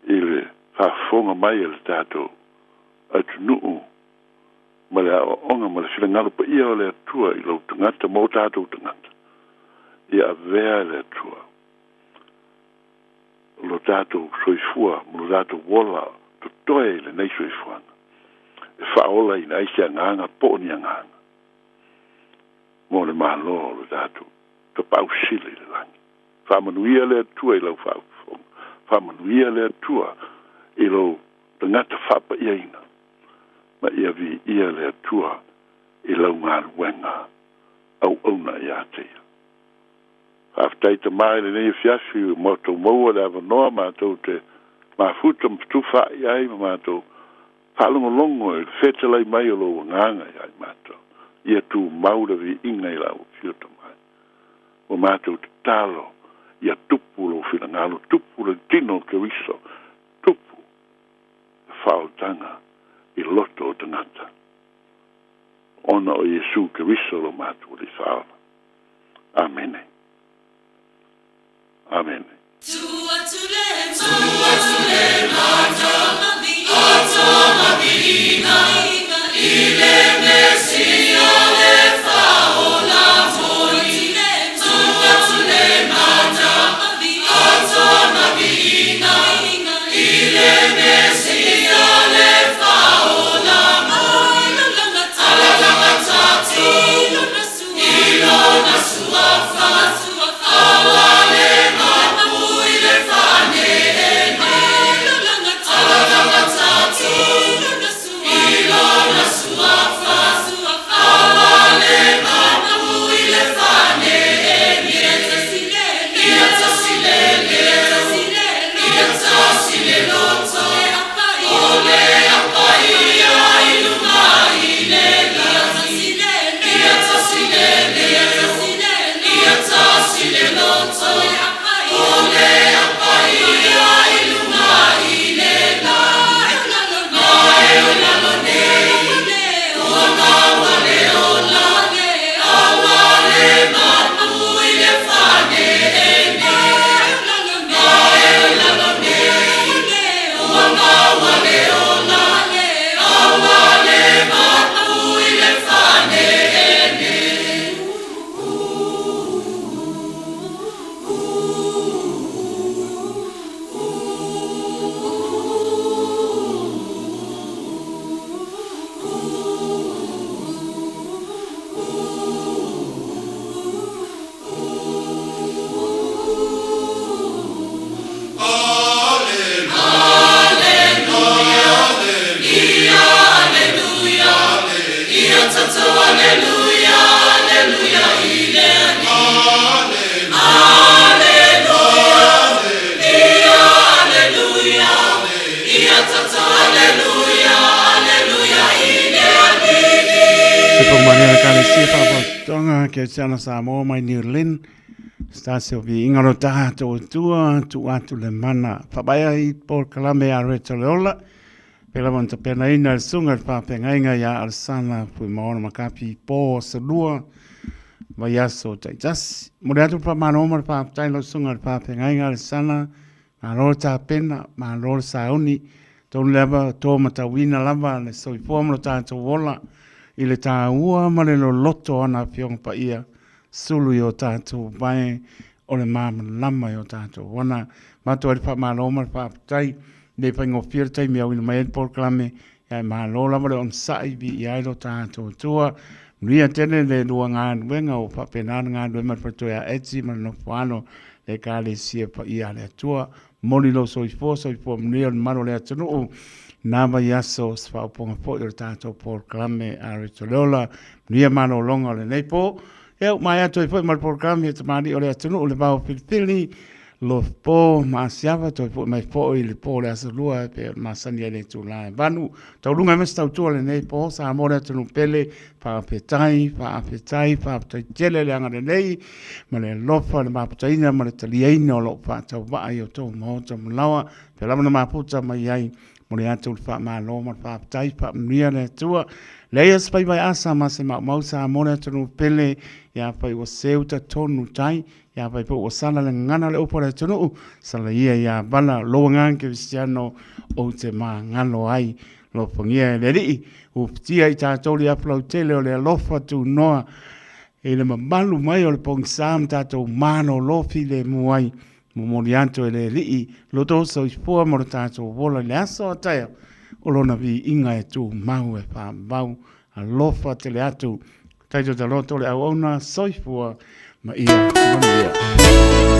i le faafofoga mai a le tatou atunuu ma le aoaoga ma le finagalo paia o le Atua i lou tagata ma o tatou tagata. Ia avea e le Atua lo tatou soifua ma lo tatou ola totoe i lenei soifuaga e faaolaina ai se agaga po o ni agaga mo le Malo o lo tatou Tapaau Sili i le lagi. Faamanuia le Atua i lau faafofoga. Faamanuia le Atua i lou tagata faapaiaina, ma ia viia le Atua i lau galuega auauna ia te Ia. Faafetai Tama i lenei afiafi ua matou maua le avanoa matou te mafuta ma fetufaai ai ma matou faalogologo i le fetalai mai o lou Agaga ia i matou. Ia tumau le viiga i lau afio Tama. Ua matou tatalo ia tupu lou finagalo, tupu le tino o Keriso, tupu le faaolataga i loto o tagata, ona o Iesu Keriso lo matou Alii Faaola. Amene. Amene. Se pongmania le Ekalesia Faalapotopotoga Kerisiano Samoa mai New Lynn, Stasi o Viiga lo tatou Atua, tuu atu le mana faavae ai polokalame a Reto le Ola, pe lava ona tapenaina e le Susuga i le Faafeagaiga ia Alesana Fuimaono Makapi i po aso lua, vaiaso taitasi. Momoli atu le faamalo ma le faafetai i lau Susuga i le Faafeagaiga Alesana, malo le tapena, malo le sauni, tonu lava to matauina lava le soifua ma lo tatou ola i le taua ma le loloto o ana Afioga Paia sulu i o tatou vae o le malamalama i o tatou ona. Matou ai le faamalo ma le faafetai. Le faigofie le taimi e auina mai ai le polokalame, ae malo lava le onosai, viia ai lo tatou Atua. Manuia tele le lua galuega ua faapena ona galulue ma le faletua ia Eti ma le nofo alo le Ekalesia Paia a le Atua. Momoli lou soifua, soifua manuia le mamalu o le atunuu. na vaiaso o se faaopoga foi o le tatou polokalame a Rito Leola. Manuia malologa o lenei po. Ia, ua maea atu ai foi ma le polokalame a tamalii o le atunuu le vao filifili, Lopo ma Asiava, toe foi mai foi i le po o le aso lua e pei ona masani ai le itula e 8. Taualuga ai ma se tautua o lenei po, Samoa le atunuu pele, faafetai, faafetai, faafetai tele le agalelei ma le alofa, le maputaina ma le taliaina o loo faatauvaa i outou maota ma laoa, pea lava na mafuta mai ai Momoli atu le faamalo ma le faafetai, faamanuia le Atua. Leai se faiva e asa ma se maumau Samoa le atunuu pele, ia fai ua seu tatonu tai, ia fai foi ua sala le gagana o le upu a le atunuu, sala ia ia vala lou agaga kerisiano ou te magalo ai. Alofagia e le Alii, ufitia i tatou le afu lautele o le alofa tunoa i le mamalu mai o le pogisa ma tatou malolo filemu ai. Momoli atu e le Alii lo outou soifua ma lo tatou ola i le aso a taeao, o Lona viiga e tumau e faavavau. Alofa tele atu. Taito taloto le auauna, soifua ma ia manuia.